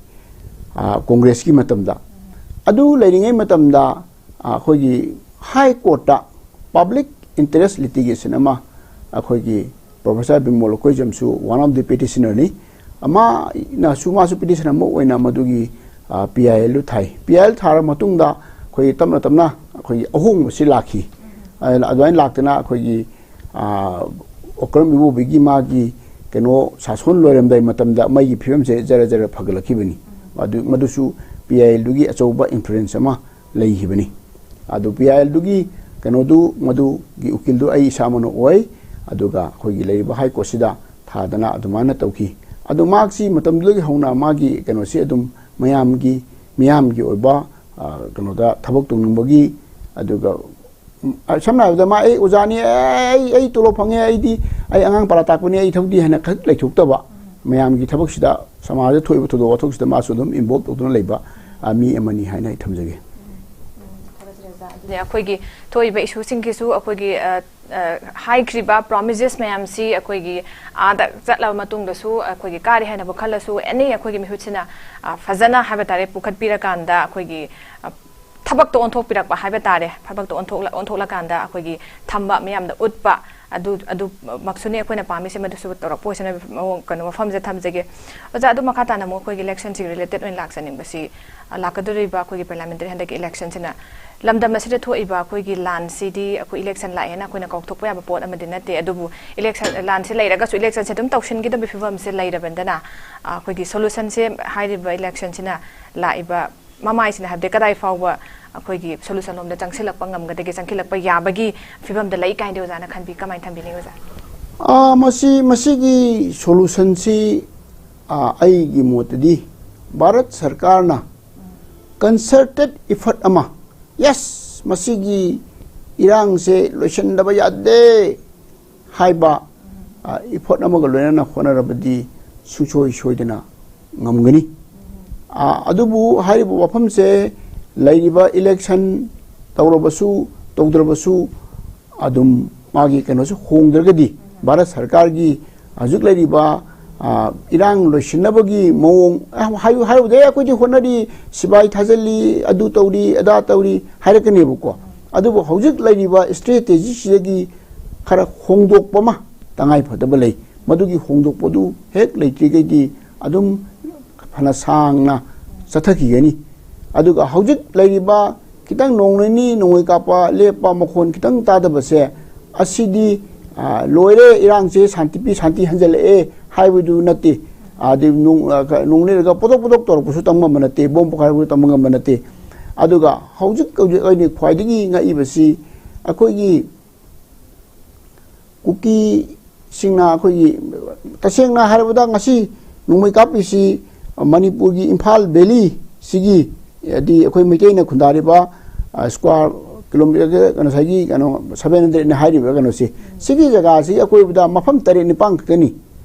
ꯑ, ꯀꯣꯡꯒ꯭ꯔꯦꯁꯀꯤ ꯃꯇꯝꯗ꯫ ꯑꯗꯨ ꯂꯩꯔꯤꯉꯩ ꯃꯇꯝꯗ, ꯑ, ꯑꯩꯈꯣꯏꯒꯤ High Courtꯇ public interest litigation ꯑꯃ ꯑꯩꯈꯣꯏꯒꯤ Professor Bimol ꯂꯨꯀꯣꯏꯖꯝꯁꯨ one of the petitionerꯅꯤ꯫ ꯃꯥꯅꯁꯨ, ꯃꯥꯁꯨ petition ꯑꯃ ꯑꯣꯏꯅ ꯃꯗꯨꯒꯤ, ꯑ, PILꯗꯨ ꯊꯥꯏ꯫ PIL ꯊꯥꯔ ꯃꯇꯨꯡꯗ ꯑꯩꯈꯣꯏ ꯇꯞꯅ ꯇꯞꯅ ꯑꯩꯈꯣꯏꯒꯤ ꯑꯍꯣꯡꯕꯁꯤ ꯂꯥꯛꯈꯤ꯫ ꯑꯗꯨꯅ ꯑꯗꯨꯃꯥꯏꯅ ꯂꯥꯛꯇꯅ ꯑꯩꯈꯣꯏꯒꯤ, ꯑ, ꯑꯣꯀ꯭ꯔꯝ ꯏꯕꯣꯕꯤꯒꯤ ꯃꯥꯒꯤ ꯀꯩꯅꯣ ꯁꯥꯁꯣꯟ ꯂꯣꯏꯔꯝꯗꯥꯏ ꯃꯇꯝꯗ ꯃꯩꯒꯤ ꯐꯤꯕꯝꯁꯦ ꯖꯔ ꯖꯔ ꯐꯒꯠꯂꯛꯈꯤꯕꯅꯤ꯫ ꯑꯗꯨ, ꯃꯗꯨꯁꯨ PILꯗꯨꯒꯤ ꯑꯆꯧꯕ influence ꯑꯃ ꯂꯩꯈꯤꯕꯅꯤ꯫ ꯑꯗꯨ PILꯗꯨꯒꯤ ꯀꯩꯅꯣꯗꯨ, ꯃꯗꯨꯒꯤ ꯎꯀꯤꯜꯗꯨ ꯑꯩ ꯏꯁꯥꯃꯛꯅ ꯑꯣꯏ꯫ ꯑꯗꯨꯒ ꯑꯩꯈꯣꯏꯒꯤ ꯂꯩꯔꯤꯕ High Courtꯁꯤꯗ ꯊꯥꯗꯅ ꯑꯗꯨꯃꯥꯏꯅ ꯇꯧꯈꯤ꯫ ꯑꯗꯨ ꯃꯍꯥꯛꯁꯤ ꯃꯇꯝꯗꯨꯗꯒꯤ ꯍꯧꯅ ꯃꯥꯒꯤ ꯀꯩꯅꯣꯁꯤ ꯑꯗꯨꯝ ꯃꯌꯥꯝꯒꯤ, ꯃꯤꯌꯥꯝꯒꯤ ꯑꯣꯏꯕ, ꯑ, ꯀꯩꯅꯣꯗ ꯊꯕꯛ ꯇꯧꯅꯤꯡꯕꯒꯤ, ꯑꯗꯨꯒ, ꯎꯝ, ꯑ, ꯁꯝꯅ ꯍꯥꯏꯔꯕꯗ ꯃꯥ, "ꯑꯩ ꯑꯣꯖꯥꯅꯤ, ꯑꯩ, ꯑꯩ ꯇꯣꯂꯣꯞ ꯐꯪꯉꯦ, ꯑꯩꯗꯤ, ꯑꯩ ꯑꯉꯥꯡ ꯄꯔꯥ ꯇꯥꯛꯄꯅꯤ, ꯑꯩ ꯊꯕꯛꯇꯤ" ꯍꯥꯏꯅ ꯈꯛ ꯂꯩꯊꯣꯛꯇꯕ, ꯃꯌꯥꯝꯒꯤ ꯊꯕꯛꯁꯤꯗ ꯁꯃꯥꯖꯗ ꯊꯣꯛꯏꯕ ꯊꯧꯗꯣꯛ ꯋꯥꯊꯣꯛꯁꯤꯗ ꯃꯥꯁꯨ ꯑꯗꯨꯝ ꯏꯟꯚꯣꯜꯕ ꯇꯧꯗꯨꯅ ꯂꯩꯕ, ꯑ, ꯃꯤ ꯑꯃꯅꯤ ꯍꯥꯏꯅ ꯑꯩ ꯊꯝꯖꯒꯦ꯫ ꯑꯗꯨꯅꯦ, ꯑꯩꯈꯣꯏꯒꯤ ꯊꯣꯛꯏꯕ ꯏꯁꯨꯁꯤꯡꯒꯤꯁꯨ ꯑꯩꯈꯣꯏꯒꯤ, ꯑ, ꯑ, ꯍꯥꯏꯈ꯭ꯔꯤꯕ ꯄ꯭ꯔꯣꯃꯤꯁꯦꯁ ꯃꯌꯥꯝꯁꯤ ꯑꯩꯈꯣꯏꯒꯤ ꯑꯥꯗ ꯆꯠꯂꯕ ꯃꯇꯨꯡꯗꯁꯨ ꯑꯩꯈꯣꯏꯒꯤ ꯀꯥꯔꯦ ꯍꯥꯏꯅꯕꯨ ꯈꯜꯂꯁꯨ, ꯑꯦꯅꯤ ꯑꯩꯈꯣꯏꯒꯤ ꯃꯤꯍꯨꯠꯁꯤꯅ, ꯑ, ꯐꯖꯅ ꯍꯥꯏꯕ ꯇꯥꯔꯦ, ꯄꯨꯈꯠꯄꯤꯔꯀꯥꯟꯗ ꯑꯩꯈꯣꯏꯒꯤ, ꯑ, ꯊꯕꯛꯇ ꯑꯣꯟꯊꯣꯛꯄꯤꯔꯛꯄ ꯍꯥꯏꯕ ꯇꯥꯔꯦ꯫ ꯊꯕꯛꯇ ꯑꯣꯟꯊꯣꯛꯂ-, ꯑꯣꯟꯊꯣꯛꯂꯀꯥꯟꯗ ꯑꯩꯈꯣꯏꯒꯤ ꯊꯝꯕ, ꯃꯤꯌꯥꯝꯗ ꯎꯠꯄ, ꯑꯗꯨ, ꯑꯗꯨꯃꯛꯁꯨꯅꯤ ꯑꯩꯈꯣꯏꯅ ꯄꯥꯝꯃꯤꯁꯦ꯫ ꯃꯗꯨꯁꯨ ꯇꯧꯔꯛꯄ ꯑꯣꯏꯁꯅꯨ ꯃꯑꯣꯡ, ꯀꯩꯅꯣ, ꯃꯐꯝꯁꯤꯗ ꯊꯝꯖꯒꯦ꯫ ꯑꯣꯖꯥ, ꯑꯗꯨ ꯃꯈꯥ ꯇꯥꯅ ꯑꯃꯨꯛ ꯑꯩꯈꯣꯏꯒꯤ ꯏꯂꯦꯛꯁꯟꯁꯤꯒꯤ ꯔꯤꯂꯦꯇꯦꯗ ꯑꯣꯏꯅ ꯂꯥꯛꯆꯅꯤꯡꯕꯁꯤ, ꯑ, ꯂꯥꯛꯀꯗꯧꯔꯤꯕ ꯑꯩꯈꯣꯏꯒꯤ ꯄꯥꯔꯂꯤꯌꯥꯃꯦꯟꯇꯔꯤ ꯍꯟꯗꯛꯀꯤ ꯏꯂꯦꯛꯁꯟꯁꯤꯅ ꯂꯝꯗꯝ ꯑꯁꯤꯗ ꯊꯣꯛꯏꯕ ꯑꯩꯈꯣꯏꯒꯤ ꯂꯥꯟꯁꯤꯗꯤ ꯑꯩꯈꯣꯏ ꯏꯂꯦꯛꯁꯟ ꯂꯥꯛꯑꯦꯅ ꯑꯩꯈꯣꯏꯅ ꯀꯥꯎꯊꯣꯛꯄ ꯌꯥꯕ ꯄꯣꯠ ꯑꯃꯗꯤ ꯅꯠꯇꯦ꯫ ꯑꯗꯨꯕꯨ ꯏꯂꯦꯛꯁꯟ, ꯂꯥꯟꯁꯤ ꯂꯩꯔꯒꯁꯨ ꯏꯂꯦꯛꯁꯟꯁꯦ ꯑꯗꯨꯝ ꯇꯧꯁꯤꯟꯈꯤꯗꯕꯒꯤ ꯐꯤꯕꯝꯁꯦ ꯂꯩꯔꯕꯅꯤꯅ, ꯑ, ꯑꯩꯈꯣꯏꯒꯤ ꯁꯣꯂꯨꯁꯟꯁꯦ ꯍꯥꯏꯔꯤꯕ ꯏꯂꯦꯛꯁꯟꯁꯤꯅ ꯂꯥꯛꯏꯕ ꯃꯃꯥꯏꯁꯤꯅ, ꯍꯥꯏꯕꯗꯤ ꯀꯗꯥꯏ ꯐꯥꯎꯕ ꯑꯩꯈꯣꯏꯒꯤ ꯁꯣꯂꯨꯁꯟ ꯂꯣꯝꯗ ꯆꯪꯁꯤꯜꯂꯛꯄ ꯉꯝꯒꯗꯒꯦ, ꯆꯪꯁꯤꯜꯂꯛꯄ ꯌꯥꯕꯒꯤ ꯐꯤꯕꯝꯗ ꯂꯩ ꯀꯥꯏꯅꯗꯤ ꯑꯣꯖꯥꯅ ꯈꯟꯕꯤ, ꯀꯃꯥꯏꯅ ꯊꯝꯕꯤꯅꯤꯡꯉꯤ ꯑꯣꯖꯥ? ꯑ, ꯃꯁꯤ, ꯃꯁꯤꯒꯤ ꯁꯣꯂꯨꯁꯟꯁꯤ, ꯑ, ꯑꯩꯒꯤ ꯃꯣꯠꯇꯗꯤ ꯚꯥꯔꯠ ꯁꯔꯀꯥꯔꯅ ꯀꯟꯁꯔꯇꯦꯠ ꯏꯐꯔꯠ ꯑꯃ, ꯌꯦꯁ, ꯃꯁꯤꯒꯤ ꯏꯔꯥꯡꯁꯦ ꯂꯣꯏꯁꯤꯟꯗꯕ ꯌꯥꯗꯦ ꯍꯥꯏꯕ, ꯑ, ꯏꯐꯔꯠ ꯑꯃꯒ ꯂꯣꯏꯅꯅ ꯍꯣꯠꯅꯔꯕꯗꯤ ꯁꯨꯡꯁꯣꯏ ꯁꯣꯏꯗꯅ ꯉꯝꯒꯅꯤ꯫ ꯑ, ꯑꯗꯨꯕꯨ ꯍꯥꯏꯔꯤꯕ ꯋꯥꯐꯝꯁꯦ ꯂꯩꯔꯤꯕ ꯏꯂꯦꯛꯁꯟ ꯇꯧꯔꯕꯁꯨ ꯇꯧꯗ꯭ꯔꯕꯁꯨ ꯑꯗꯨꯝ ꯃꯥꯒꯤ ꯀꯩꯅꯣꯁꯦ ꯍꯣꯡꯗ꯭ꯔꯒꯗꯤ ꯚꯥꯔꯠ ꯁꯔꯀꯥꯔꯒꯤ ꯍꯧꯖꯤꯛ ꯂꯩꯔꯤꯕ, ꯑ, ꯏꯔꯥꯡ ꯂꯣꯏꯁꯤꯟꯅꯕꯒꯤ ꯃꯑꯣꯡ, ꯑ, ꯍꯥꯏꯌꯨ ꯍꯥꯏꯔꯨꯕꯗ, "ꯑꯦ, ꯑꯩꯈꯣꯏꯗꯤ ꯍꯣꯠꯅꯔꯤ, ꯁꯤꯕꯥꯏ ꯊꯥꯖꯤꯜꯂꯤ, ꯑꯗꯨ ꯇꯧꯔꯤ, ꯑꯗꯥ ꯇꯧꯔꯤ" ꯍꯥꯏꯔꯛꯀꯅꯦꯕꯀꯣ꯫ ꯑꯗꯨꯕꯨ ꯍꯧꯖꯤꯛ ꯂꯩꯔꯤꯕ ꯁ꯭ꯇ꯭ꯔꯦꯇꯦꯖꯤꯁꯤꯗꯒꯤ ꯈꯔ ꯍꯣꯡꯗꯣꯛꯄ ꯑꯃ ꯇꯉꯥꯏ ꯐꯗꯕ ꯂꯩ꯫ ꯃꯗꯨꯒꯤ ꯍꯣꯡꯗꯣꯛꯄꯗꯨ ꯍꯦꯛ ꯂꯩꯇ꯭ꯔꯤꯈꯩꯗꯤ ꯑꯗꯨꯝ ꯐꯅ ꯁꯥꯡꯅ ꯆꯠꯊꯈꯤꯒꯅꯤ꯫ ꯑꯗꯨꯒ ꯍꯧꯖꯤꯛ ꯂꯩꯔꯤꯕ ꯈꯤꯇꯪ ꯅꯣꯡ ꯅꯤꯅꯤ ꯅꯣꯡꯃꯩ ꯀꯥꯞꯄ ꯂꯦꯞꯄ, ꯃꯈꯣꯟ ꯈꯤꯇꯪ ꯇꯥꯗꯕꯁꯦ, ꯑꯁꯤꯗꯤ, ꯑ, ꯂꯣꯏꯔꯦ, ꯏꯔꯥꯡꯁꯦ ꯁꯥꯟꯇꯤ ꯄꯤ-, ꯁꯥꯟꯇꯤ ꯍꯟꯖꯜꯂꯛꯑꯦ ꯍꯥꯏꯕꯗꯨ ꯅꯠꯇꯦ꯫ ꯑꯗꯩ ꯅꯣꯡ, ꯑ, ꯀ-, ꯅꯣꯡ ꯂꯩꯔꯒ ꯄꯣꯗꯣꯛ ꯄꯣꯗꯣꯛ ꯇꯧꯔꯛꯄꯁꯨ ꯇꯝꯕ ꯉꯝꯕ ꯅꯠꯇꯦ, ꯕꯣꯝ ꯄꯣꯈꯥꯏꯔꯛꯄꯁꯨ ꯇꯝꯕ ꯉꯝꯕ ꯅꯠꯇꯦ꯫ ꯑꯗꯨꯒ ꯍꯧꯖꯤꯛ ꯍꯧꯖꯤꯛ ꯑꯩꯅ ꯈ꯭ꯋꯥꯏꯗꯒꯤ ꯉꯛꯏꯕꯁꯤ ꯑꯩꯈꯣꯏꯒꯤ ꯀꯨꯀꯤꯁꯤꯡꯅ ꯑꯩꯈꯣꯏꯒꯤ, ꯇꯁꯦꯡꯅ ꯍꯥꯏꯔꯕꯗ, ꯉꯁꯤ ꯅꯣꯡꯃꯩ ꯀꯥꯞꯄꯤꯁꯤ ꯃꯅꯤꯄꯨꯔꯒꯤ ꯏꯝꯐꯥꯜ ꯚꯦꯂꯤ ꯁꯤꯒꯤ, ꯍꯥꯏꯗꯤ ꯑꯩꯈꯣꯏ ꯃꯩꯇꯩꯅ ꯈꯨꯟꯗꯥꯔꯤꯕ, ꯑ, ꯁ꯭ꯀ꯭ꯋꯥꯔ ꯀꯤꯂꯣꯃꯤꯇꯔ, ꯉꯁꯥꯏꯒꯤ ꯀꯩꯅꯣ, ꯁꯚꯦꯟ ꯍꯟꯗ꯭ꯔꯦꯠꯅꯤ ꯍꯥꯏꯔꯤꯕ ꯀꯩꯅꯣꯁꯦ, ꯁꯤꯒꯤ ꯖꯒꯥꯁꯤ ꯑꯀꯣꯏꯕꯗ ꯃꯐꯝ ꯇꯔꯦꯠ ꯅꯤꯄꯥꯟ ꯈꯛꯇꯅꯤ,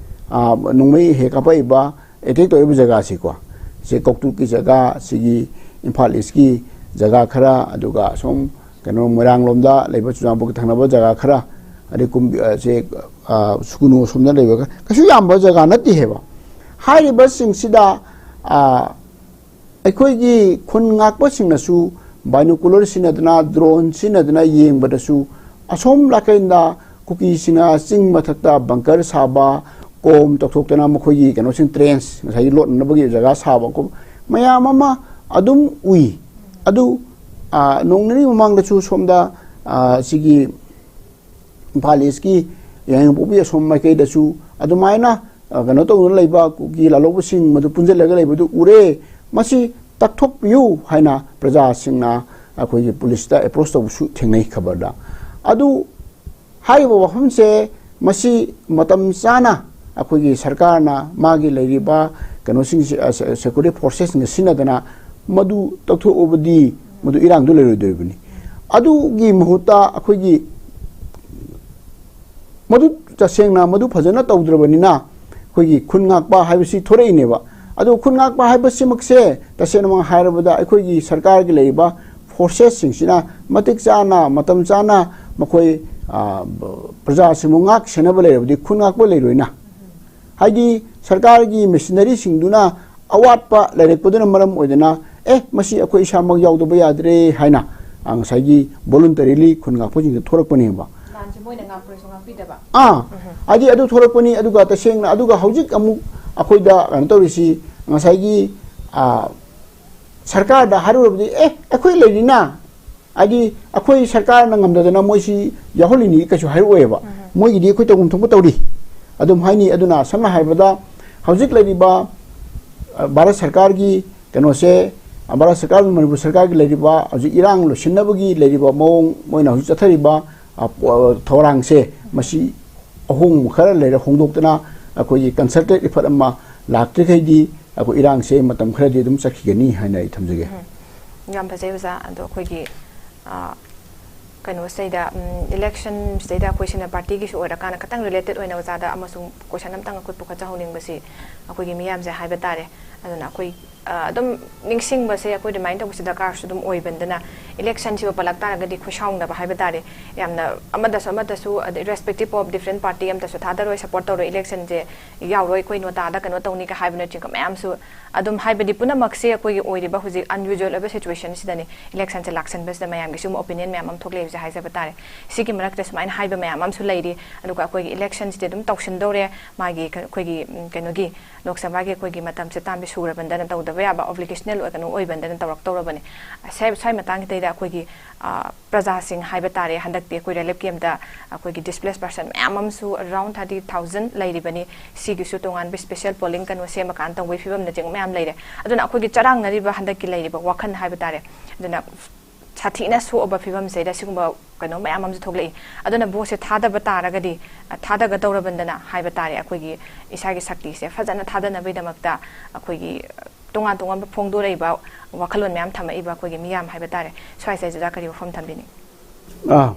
ꯑ, ꯅꯣꯡꯃꯩ ꯍꯦꯛ ꯀꯥꯞꯄꯛꯏꯕ꯫ ꯑꯦꯇꯦꯛ ꯇꯧꯔꯤꯕ ꯖꯒꯥꯁꯤꯀꯣ, ꯁꯤ ꯀꯧꯇ꯭ꯔꯨꯛꯀꯤ ꯖꯒꯥ, ꯁꯤꯒꯤ ꯏꯝꯐꯥꯜ ꯏꯁꯀꯤ ꯖꯒꯥ ꯈꯔ, ꯑꯗꯨꯒ ꯑꯁꯣꯝ ꯀꯩꯅꯣ ꯃꯣꯏꯔꯥꯡꯂꯣꯝꯗ ꯂꯩꯕ ꯆꯨꯔꯆꯥꯟꯄꯨꯔꯒꯤ ꯊꯪꯅꯕ ꯖꯒꯥ ꯈꯔ, ꯑꯗꯩ ꯀꯨꯝꯕꯤ-, ꯑ, ꯁꯦ, ꯑ, ꯁꯨꯒꯨꯅꯨ ꯑꯁꯣꯝꯗ ꯂꯩꯕ ꯈꯔ, ꯀꯩꯁꯨ ꯌꯥꯝꯕ ꯖꯒꯥ ꯅꯠꯇꯦ ꯍꯥꯏꯕ꯫ ꯍꯥꯏꯔꯤꯕꯁꯤꯡꯁꯤꯗ, ꯑ, ꯑꯩꯈꯣꯏꯒꯤ ꯈꯨꯟ ꯉꯥꯛꯄꯁꯤꯡꯅꯁꯨ binocular ꯁꯤꯖꯤꯟꯅꯗꯅ, drone ꯁꯤꯖꯤꯟꯅꯗꯅ ꯌꯦꯡꯕꯗꯁꯨ, ꯑꯁꯣꯝ ꯅꯥꯀꯟꯗ ꯀꯨꯀꯤꯁꯤꯡꯅ ꯆꯤꯡ ꯃꯊꯛꯇ bunker ꯁꯥꯕ, ꯀꯣꯝ ꯇꯧꯊꯣꯛꯇꯅ ꯃꯈꯣꯏꯒꯤ ꯀꯩꯅꯣꯁꯤꯡ, trench, ꯉꯁꯥꯏꯒꯤ ꯂꯣꯠꯅꯅꯕꯒꯤ ꯖꯒꯥ ꯁꯥꯕ ꯈꯣꯠꯄ ꯃꯌꯥꯝ ꯑꯃ ꯑꯗꯨꯝ ꯎꯏ꯫ ꯑꯗꯨ, ꯑ, ꯅꯣꯡ ꯅꯤꯅꯤ ꯃꯃꯥꯡꯗꯁꯨ ꯁꯣꯝꯗ, ꯑ, ꯁꯤꯒꯤ ꯏꯝꯐꯥꯜ ꯏꯁꯀꯤ ꯌꯥꯏꯉꯪꯄꯣꯛꯄꯤ ꯑꯁꯣꯝ ꯃꯥꯏꯀꯩꯗꯁꯨ ꯑꯗꯨꯃꯥꯏꯅ, ꯑ, ꯀꯩꯅꯣ ꯇꯧꯗꯨꯅ ꯂꯩꯕ ꯀꯨꯀꯤ ꯂꯥꯜꯍꯧꯕꯁꯤꯡ ꯃꯗꯨ ꯄꯨꯟꯁꯤꯜꯂꯒ ꯂꯩꯕꯗꯨ ꯎꯔꯦ, ꯃꯁꯤ ꯇꯛꯊꯣꯛꯄꯤꯌꯨ ꯍꯥꯏꯅ ꯄ꯭ꯔꯖꯥꯁꯤꯡꯅ ꯑꯩꯈꯣꯏꯒꯤ ꯄꯨꯂꯤꯁꯇ approach ꯇꯧꯕꯁꯨ ꯊꯦꯡꯅꯩ ꯈꯕꯔꯗ꯫ ꯑꯗꯨ ꯍꯥꯏꯔꯤꯕ ꯋꯥꯐꯝꯁꯦ, ꯃꯁꯤ ꯃꯇꯝ ꯆꯥꯅ ꯑꯩꯈꯣꯏꯒꯤ ꯁꯔꯀꯥꯔꯅ ꯃꯥꯒꯤ ꯂꯩꯔꯤꯕ ꯀꯩꯅꯣꯁꯤꯡꯁꯤ, ꯑ, se-, security forcesꯁꯤꯡꯒ ꯁꯤꯖꯤꯟꯅꯗꯅ ꯃꯗꯨ ꯇꯧꯊꯣꯛꯑꯕꯗꯤ ꯃꯗꯨ ꯏꯔꯥꯡꯗꯨ ꯂꯩꯔꯣꯏꯗꯧꯔꯤꯕꯅꯤ꯫ ꯑꯗꯨꯒꯤ ꯃꯍꯨꯠꯇ ꯑꯩꯈꯣꯏꯒꯤ ꯃꯗꯨ ꯇꯁꯦꯡꯅ ꯃꯗꯨ ꯐꯖꯅ ꯇꯧꯗ꯭ꯔꯕꯅꯤꯅ ꯑꯩꯈꯣꯏꯒꯤ ꯈꯨꯟ ꯉꯥꯛꯄ ꯍꯥꯏꯕꯁꯤ ꯊꯣꯔꯛꯏꯅꯦꯕ꯫ ꯑꯗꯨ ꯈꯨꯟ ꯉꯥꯛꯄ ꯍꯥꯏꯕꯁꯤꯃꯛꯁꯦ ꯇꯁꯦꯡꯅꯃꯛ ꯍꯥꯏꯔꯕꯗ ꯑꯩꯈꯣꯏꯒꯤ ꯁꯔꯀꯥꯔꯒꯤ ꯂꯩꯔꯤꯕ forcesꯁꯤꯡꯁꯤꯅ ꯃꯇꯤꯛ ꯆꯥꯅ, ꯃꯇꯝ ꯆꯥꯅ ꯃꯈꯣꯏ, ꯑ, ꯄ꯭ꯔꯖꯥꯁꯤꯡꯕꯨ ꯉꯥꯛ ꯁꯦꯟꯅꯕ ꯂꯩꯔꯕꯗꯤ ꯈꯨꯟ ꯉꯥꯛꯄ ꯂꯩꯔꯣꯏꯅ꯫ ꯍꯥꯏꯗꯤ ꯁꯔꯀꯥꯔꯒꯤ machineryꯁꯤꯡꯗꯨꯅ ꯑꯋꯥꯠꯄ ꯂꯩꯔꯛꯄꯗꯨꯅ ꯃꯔꯝ ꯑꯣꯏꯗꯅ, "ꯑꯦ, ꯃꯁꯤ ꯑꯩꯈꯣꯏ ꯏꯁꯥꯃꯛ ꯌꯥꯎꯗꯕ ꯌꯥꯗ꯭ꯔꯦ" ꯍꯥꯏꯅ, ꯑ, ꯉꯁꯥꯏꯒꯤ voluntarily ꯈꯨꯟ ꯉꯥꯛꯄꯁꯤꯡꯗ ꯊꯣꯔꯛꯄꯅꯦꯕ꯫ ꯂꯥꯟꯁꯦ ꯃꯣꯏꯅ ꯉꯥꯛꯄ꯭ꯔꯁꯨ ꯉꯥꯛꯄꯤꯗꯕ꯫ ꯑꯥ, ꯍꯥꯏꯗꯤ ꯑꯗꯨ ꯊꯣꯔꯛꯄꯅꯤ꯫ ꯑꯗꯨꯒ ꯇꯁꯦꯡꯅ, ꯑꯗꯨꯒ ꯍꯧꯖꯤꯛ ꯑꯃꯨꯛ ꯑꯩꯈꯣꯏꯗ ꯀꯩꯅꯣ ꯇꯧꯔꯤꯁꯤ, ꯉꯁꯥꯏꯒꯤ, ꯑ, ꯁꯔꯀꯥꯔꯗ ꯍꯥꯏꯔꯨꯔꯕꯗꯤ, "ꯑꯦ, ꯑꯩꯈꯣꯏ ꯂꯩꯔꯤꯅ", ꯍꯥꯏꯗꯤ ꯑꯩꯈꯣꯏ ꯁꯔꯀꯥꯔꯅ ꯉꯝꯗꯗꯅ ꯃꯣꯏꯁꯤ ꯌꯥꯎꯍꯜꯂꯤꯅꯤ ꯀꯩꯁꯨ ꯍꯥꯏꯔꯛꯑꯣꯏꯕ꯫ ꯃꯣꯏꯒꯤꯗꯤ ꯑꯩꯈꯣꯏ ꯇꯧꯐꯝ ꯊꯣꯛꯄ ꯇꯧꯔꯤ ꯑꯗꯨꯝ ꯍꯥꯏꯅꯤ꯫ ꯑꯗꯨꯅ ꯁꯝꯅ ꯍꯥꯏꯔꯕꯗ ꯍꯧꯖꯤꯛ ꯂꯩꯔꯤꯕ, ꯑ, ꯚꯥꯔꯠ ꯁꯔꯀꯥꯔꯒꯤ ꯀꯩꯅꯣꯁꯦ, ꯑ, ꯚꯥꯔꯠ ꯁꯔꯀꯥꯔ, ꯃꯅꯤꯄꯨꯔ ꯁꯔꯀꯥꯔꯒꯤ ꯂꯩꯔꯤꯕ ꯍꯧꯖꯤꯛ ꯏꯔꯥꯡ ꯂꯣꯏꯁꯤꯟꯅꯕꯒꯤ ꯂꯩꯔꯤꯕ ꯃꯑꯣꯡ, ꯃꯣꯏꯅ ꯍꯧꯖꯤꯛ ꯆꯠꯊꯔꯤꯕ, ꯑ, ꯄꯣ-, ꯊꯧꯔꯥꯡꯁꯦ, ꯃꯁꯤ ꯑꯍꯣꯡꯕ ꯈꯔ ꯂꯩꯔ ꯍꯣꯡꯗꯣꯛꯇꯅ ꯑꯩꯈꯣꯏꯒꯤ concerted effort ꯑꯃ ꯂꯥꯛꯇ꯭ꯔꯤꯈꯩꯗꯤ ꯑꯩꯈꯣꯏ ꯏꯔꯥꯡꯁꯦ ꯃꯇꯝ ꯈꯔꯗꯤ ꯑꯗꯨꯝ ꯆꯠꯈꯤꯒꯅꯤ ꯍꯥꯏꯅ ꯑꯩ ꯊꯝꯖꯒꯦ꯫ ꯎꯝ꯫ ꯌꯥꯝ ꯐꯖꯩ ꯑꯣꯖꯥ꯫ ꯑꯗꯣ ꯑꯩꯈꯣꯏꯒꯤ, ꯑ, ꯀꯩꯅꯣꯁꯤꯗꯩꯗ, ꯎꯝ, election ꯁꯤꯗꯩꯗ ꯑꯩꯈꯣꯏ ꯁꯤꯅ party ꯒꯤꯁꯨ ꯑꯣꯏꯔꯀꯥꯟꯗ ꯈꯇꯪ related ꯑꯣꯏꯅ ꯑꯣꯖꯥꯗ ꯑꯃꯁꯨꯡ question ꯑꯝꯇꯪ ꯑꯩꯈꯣꯏ ꯄꯨꯈꯠꯆꯍꯧꯅꯤꯡꯕꯁꯤ, ꯑꯩꯈꯣꯏꯒꯤ ꯃꯤꯌꯥꯝꯁꯦ ꯍꯥꯏꯕ ꯇꯥꯔꯦ꯫ ꯑꯗꯨꯅ ꯑꯩꯈꯣꯏ, ꯑ, ꯑꯗꯨꯝ ꯅꯤꯡꯁꯤꯡꯕꯁꯦ ꯑꯩꯈꯣꯏ remind ꯇꯧꯕꯁꯦ ꯗꯔꯀꯥꯔꯁꯨ ꯑꯗꯨꯝ ꯑꯣꯏꯕꯅꯤꯅ, election ꯁꯤꯕꯨ ꯄꯜꯂꯛ ꯇꯥꯔꯒꯗꯤ ꯈꯣꯏꯁꯥꯎꯅꯕ ꯍꯥꯏꯕ ꯇꯥꯔꯦ꯫ ꯌꯥꯝꯅ ꯑꯃꯗꯁꯨ ꯑꯃꯗꯁꯨ, ꯑꯗ, irrespective of different party, ꯑꯃꯗꯁꯨ ꯊꯥꯗꯔꯣꯏ, support ꯇꯧꯔꯣꯏ, election ꯁꯦ ꯌꯥꯎꯔꯣꯏ, ꯑꯩꯈꯣꯏ ꯅꯣꯇꯥꯗ ꯀꯩꯅꯣ ꯇꯧꯅꯤꯒ ꯍꯥꯏꯕꯅꯆꯤꯡꯕ ꯃꯌꯥꯝꯁꯨ ꯑꯗꯨꯝ, ꯍꯥꯏꯕꯗꯤ ꯄꯨꯝꯅꯃꯛꯁꯦ ꯑꯩꯈꯣꯏꯒꯤ ꯑꯣꯏꯔꯤꯕ ꯍꯧꯖꯤꯛ unusual ꯑꯣꯏꯕ situation ꯁꯤꯗꯅꯤ, election ꯁꯦ ꯂꯥꯛꯁꯟꯕꯁꯤꯗ ꯃꯌꯥꯝꯒꯤꯁꯨ ꯑꯃꯨꯛ opinion ꯃꯌꯥꯝ ꯑꯃ ꯊꯣꯛꯂꯛꯏꯕꯁꯦ ꯍꯥꯏꯖꯕ ꯇꯥꯔꯦ꯫ ꯁꯤꯒꯤ ꯃꯔꯛꯇ ꯁꯨꯃꯥꯏꯅ ꯍꯥꯏꯕ ꯃꯌꯥꯝ ꯑꯃꯁꯨ ꯂꯩꯔꯤ꯫ ꯑꯗꯨꯒ ꯑꯩꯈꯣꯏꯒꯤ election ꯁꯤꯗꯤ ꯑꯗꯨꯝ ꯇꯧꯁꯤꯟꯗꯧꯔꯦ, ꯃꯥꯒꯤ ꯀ-, ꯑꯩꯈꯣꯏꯒꯤ, ꯎꯝ, ꯀꯩꯅꯣꯒꯤ ꯂꯣꯛ ꯁꯚꯥꯒꯤ ꯑꯩꯈꯣꯏꯒꯤ ꯃꯇꯝꯁꯦ ꯇꯥꯝꯕꯤ ꯁꯨꯔꯕꯅꯤꯅ ꯇꯧꯗꯕ ꯌꯥꯕ obligational ꯑꯣꯏ-, ꯀꯩꯅꯣ ꯑꯣꯏꯕꯅꯤꯅ ꯇꯧꯔꯛꯇꯧꯔꯕꯅꯤ꯫ ꯁ꯭ꯋꯥꯏ, ꯁ꯭ꯋꯥꯏ ꯃꯇꯥꯡꯁꯤꯗꯩꯗ ꯑꯩꯈꯣꯏꯒꯤ, ꯑ, ꯄ꯭ꯔꯖꯥꯁꯤꯡ ꯍꯥꯏꯕ ꯇꯥꯔꯦ, ꯍꯟꯗꯛꯇꯤ ꯑꯩꯈꯣꯏ relief camp ꯇ ꯑꯩꯈꯣꯏꯒꯤ displaced person ꯃꯌꯥꯝ ꯑꯃꯁꯨ around thirty thousand ꯂꯩꯔꯤꯕꯅꯤ꯫ ꯁꯤꯒꯤꯁꯨ ꯇꯣꯉꯥꯟꯕ special polling ꯀꯩꯅꯣ ꯁꯦꯝꯃꯀꯥꯟꯗ ꯇꯧꯕꯒꯤ ꯐꯤꯕꯝꯅꯆꯤꯡꯕ ꯃꯌꯥꯝ ꯂꯩꯔꯦ꯫ ꯑꯗꯨꯅ ꯑꯩꯈꯣꯏꯒꯤ ꯆꯔꯥꯡꯅꯔꯤꯕ ꯍꯟꯗꯛꯀꯤ ꯂꯩꯔꯤꯕ ꯋꯥꯈꯜ ꯍꯥꯏꯕ ꯇꯥꯔꯦ, ꯑꯗꯨꯅ ꯁꯥꯊꯤꯅ ꯁꯣꯛꯑꯕ ꯐꯤꯕꯝꯁꯤꯗ ꯁꯤꯒꯨꯝꯕ ꯀꯩꯅꯣ ꯃꯌꯥꯝ ꯑꯃꯁꯨ ꯊꯣꯛꯂꯛꯏ꯫ ꯑꯗꯨꯅ vote ꯁꯦ ꯊꯥꯗꯕ ꯇꯥꯔꯒꯗꯤ, ꯑ, ꯊꯥꯗꯒꯗꯧꯔꯕꯅꯤꯅ ꯍꯥꯏꯕ ꯇꯥꯔꯦ, ꯑꯩꯈꯣꯏꯒꯤ ꯏꯁꯥꯒꯤ ꯁꯛꯇꯤꯁꯦ ꯐꯖꯅ ꯊꯥꯗꯅꯕꯒꯤꯗꯃꯛꯇ ꯑꯩꯈꯣꯏꯒꯤ ꯇꯣꯉꯥꯟ ꯇꯣꯉꯥꯟꯕ ꯐꯣꯡꯗꯣꯔꯛꯏꯕ ꯋꯥꯈꯜꯂꯣꯟ ꯃꯌꯥꯝ ꯊꯝꯃꯛꯏꯕ ꯑꯩꯈꯣꯏꯒꯤ ꯃꯤꯌꯥꯝ ꯍꯥꯏꯕ ꯇꯥꯔꯦ, ꯁ꯭ꯋꯥꯏꯁꯤꯗꯩꯁꯤꯗ ꯀꯔꯤ ꯋꯥꯐꯝ ꯊꯝꯕꯤꯅꯤꯡꯉꯤ? ꯑꯥ,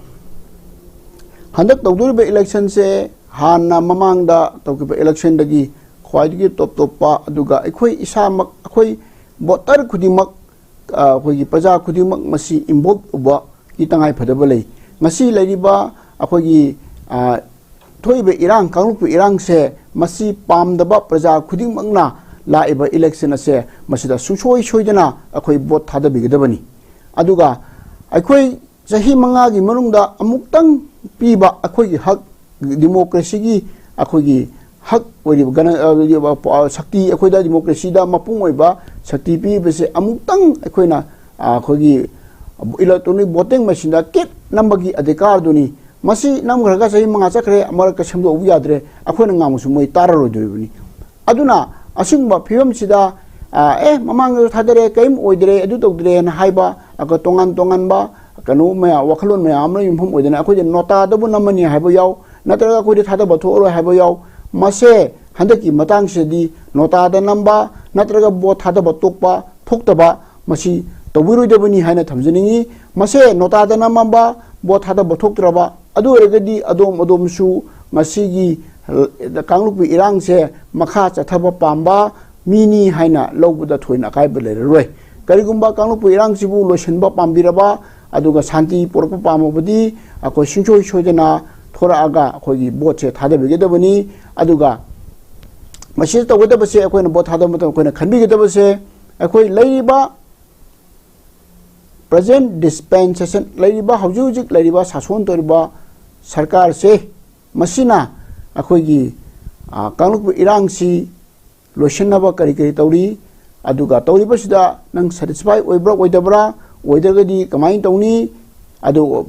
ꯍꯟꯗꯛ ꯇꯧꯗꯣꯔꯤꯕ election ꯁꯦ ꯍꯥꯟꯅ ꯃꯃꯥꯡꯗ ꯇꯧꯈꯤꯕ election ꯗꯒꯤ ꯈ꯭ꯋꯥꯏꯗꯒꯤ ꯇꯣꯞ ꯇꯣꯞꯄ, ꯑꯗꯨꯒ ꯑꯩꯈꯣꯏ ꯏꯁꯥꯃꯛ, ꯑꯩꯈꯣꯏ voter ꯈꯨꯗꯤꯡꯃꯛ, ꯑ, ꯑꯩꯈꯣꯏꯒꯤ ꯄ꯭ꯔꯖꯥ ꯈꯨꯗꯤꯡꯃꯛ ꯃꯁꯤ involve ꯑꯣꯏꯕꯒꯤ ꯇꯉꯥꯏ ꯐꯗꯕ ꯂꯩ꯫ ꯉꯁꯤ ꯂꯩꯔꯤꯕ ꯑꯩꯈꯣꯏꯒꯤ, ꯑ, ꯊꯣꯛꯏꯕ ꯏꯔꯥꯡ, ꯀꯥꯡꯂꯨꯞꯀꯤ ꯏꯔꯥꯡꯁꯦ, ꯃꯁꯤ ꯄꯥꯝꯗꯕ ꯄ꯭ꯔꯖꯥ ꯈꯨꯗꯤꯡꯃꯛꯅ ꯂꯥꯛꯏꯕ election ꯑꯁꯦ ꯃꯁꯤꯗ ꯁꯨꯡꯁꯣꯏ ꯁꯣꯏꯗꯅ ꯑꯩꯈꯣꯏ vote ꯊꯥꯗꯕꯤꯒꯗꯕꯅꯤ꯫ ꯑꯗꯨꯒ ꯑꯩꯈꯣꯏ ꯆꯍꯤ ꯃꯉꯥꯒꯤ ꯃꯅꯨꯡꯗ ꯑꯃꯨꯛꯇꯪ ꯄꯤꯕ ꯑꯩꯈꯣꯏꯒꯤ ꯍꯛ, democracy ꯒꯤ ꯑꯩꯈꯣꯏꯒꯤ ꯍꯛ ꯑꯣꯏꯔꯤꯕ ꯒꯅ-, ꯑ, ꯁꯛꯇꯤ, ꯑꯩꯈꯣꯏꯗ democracy ꯗ ꯃꯄꯨꯡ ꯑꯣꯏꯕ ꯁꯛꯇꯤ ꯄꯤꯕꯁꯦ ꯑꯃꯨꯛꯇꯪ ꯑꯩꯈꯣꯏꯅ, ꯑ, ꯑꯩꯈꯣꯏꯒꯤ electronic voting machine ꯗ ꯀꯦꯠ ꯅꯝꯕꯒꯤ ꯑꯙꯤꯀꯥꯔꯗꯨꯅꯤ꯫ ꯃꯁꯤ ꯅꯝꯈ꯭ꯔꯒ ꯆꯍꯤ ꯃꯉꯥ ꯆꯠꯈ꯭ꯔꯦ, ꯑꯃꯔꯛꯀ ꯁꯦꯝꯗꯣꯛꯎ ꯌꯥꯗ꯭ꯔꯦ, ꯑꯩꯈꯣꯏꯅ ꯉꯥꯡꯕꯁꯨ ꯃꯣꯏ ꯇꯥꯔꯔꯣꯏꯗꯣꯔꯤꯕꯅꯤ꯫ ꯑꯗꯨꯅ ꯑꯁꯤꯒꯨꯝꯕ ꯐꯤꯕꯝꯁꯤꯗ, ꯑ, ꯑꯦ, ꯃꯃꯥꯡꯗꯁꯨ ꯊꯥꯗꯔꯦ, ꯀꯔꯤꯝ ꯑꯣꯏꯗ꯭ꯔꯦ, ꯑꯗꯨ ꯇꯧꯗ꯭ꯔꯦꯅ ꯍꯥꯏꯕ, ꯑꯗꯨꯒ ꯇꯣꯉꯥꯟ ꯇꯣꯉꯥꯟꯕ ꯀꯩꯅꯣ ꯃꯌꯥꯝ, ꯋꯥꯈꯜꯂꯣꯟ ꯃꯌꯥꯝ ꯑꯃꯅ ꯌꯨꯝꯐꯝ ꯑꯣꯏꯗꯅ ꯑꯩꯈꯣꯏꯗ ꯅꯣꯇꯥꯗꯕꯨ ꯅꯝꯃꯅꯤ ꯍꯥꯏꯕ ꯌꯥꯎ, ꯅꯠꯇ꯭ꯔꯒ ꯑꯩꯈꯣꯏꯗ ꯊꯥꯗꯕ ꯊꯣꯛꯑꯔꯣꯏ ꯍꯥꯏꯕ ꯌꯥꯎ꯫ ꯃꯁꯦ ꯍꯟꯗꯛꯀꯤ ꯃꯇꯥꯡꯁꯤꯗꯗꯤ ꯅꯣꯇꯥꯗ ꯅꯝꯕ ꯅꯠꯇ꯭ꯔꯒ vote ꯊꯥꯗꯕ ꯇꯣꯛꯄ, ꯊꯣꯛꯇꯕ, ꯃꯁꯤ ꯇꯧꯕꯤꯔꯣꯏꯗꯕꯅꯤ ꯍꯥꯏꯅ ꯊꯝꯖꯅꯤꯡꯏ꯫ ꯃꯁꯦ ꯅꯣꯇꯥꯗ ꯅꯝꯃꯝꯕ, ꯚꯣꯠ ꯊꯥꯗꯕ ꯊꯣꯛꯇ꯭ꯔꯕ, ꯑꯗꯨ ꯑꯣꯏꯔꯒꯗꯤ ꯑꯗꯣꯝ ꯑꯗꯣꯝꯁꯨ ꯃꯁꯤꯒꯤ, ꯑ, ꯀꯥꯡꯂꯨꯞꯀꯤ ꯏꯔꯥꯡꯁꯦ ꯃꯈꯥ ꯆꯠꯊꯕ ꯄꯥꯝꯕ ꯃꯤꯅꯤ ꯍꯥꯏꯅ ꯂꯧꯕꯗ ꯊꯣꯏꯅ ꯑꯀꯥꯏꯕ ꯂꯩꯔꯔꯣꯏ꯫ ꯀꯔꯤꯒꯨꯝꯕ ꯀꯥꯡꯂꯨꯞꯀꯤ ꯏꯔꯥꯡꯁꯤꯕꯨ ꯂꯣꯏꯁꯤꯟꯕ ꯄꯥꯝꯕꯤꯔꯕ, ꯑꯗꯨꯒ ꯁꯥꯟꯇꯤ ꯄꯨꯔꯛꯄ ꯄꯥꯝꯃꯕꯗꯤ ꯑꯩꯈꯣꯏ ꯁꯨꯡꯁꯣꯏ ꯁꯣꯏꯗꯅ ꯊꯣꯔꯛꯑꯒ ꯑꯩꯈꯣꯏꯒꯤ ꯚꯣꯠꯁꯦ ꯊꯥꯗꯕꯤꯒꯗꯕꯅꯤ꯫ ꯑꯗꯨꯒ ꯃꯁꯤ ꯇꯧꯒꯗꯕꯁꯦ, ꯑꯩꯈꯣꯏꯅ ꯚꯣꯠ ꯊꯥꯗꯕ ꯃꯇꯝꯗ ꯑꯩꯈꯣꯏꯅ ꯈꯟꯕꯤꯒꯗꯕꯁꯦ, ꯑꯩꯈꯣꯏ ꯂꯩꯔꯤꯕ present dispensation, ꯂꯩꯔꯤꯕ, ꯍꯧꯖꯤꯛ ꯍꯧꯖꯤꯛ ꯂꯩꯔꯤꯕ ꯁꯥꯁꯣꯟ ꯇꯧꯔꯤꯕ ꯁꯔꯀꯥꯔꯁꯦ, ꯃꯁꯤꯅ ꯑꯩꯈꯣꯏꯒꯤ, ꯑ, ꯀꯥꯡꯂꯨꯞꯀꯤ ꯏꯔꯥꯡꯁꯤ ꯂꯣꯏꯁꯤꯟꯅꯕ ꯀꯔꯤ ꯀꯔꯤ ꯇꯧꯔꯤ, ꯑꯗꯨꯒ ꯇꯧꯔꯤꯕꯁꯤꯗ ꯅꯪ satisfy ꯑꯣꯏꯕ꯭ꯔꯥ ꯑꯣꯏꯗꯕ꯭ꯔꯥ, ꯑꯣꯏꯗ꯭ꯔꯒꯗꯤ ꯀꯃꯥꯏꯅ ꯇꯧꯅꯤ, ꯑꯗꯨ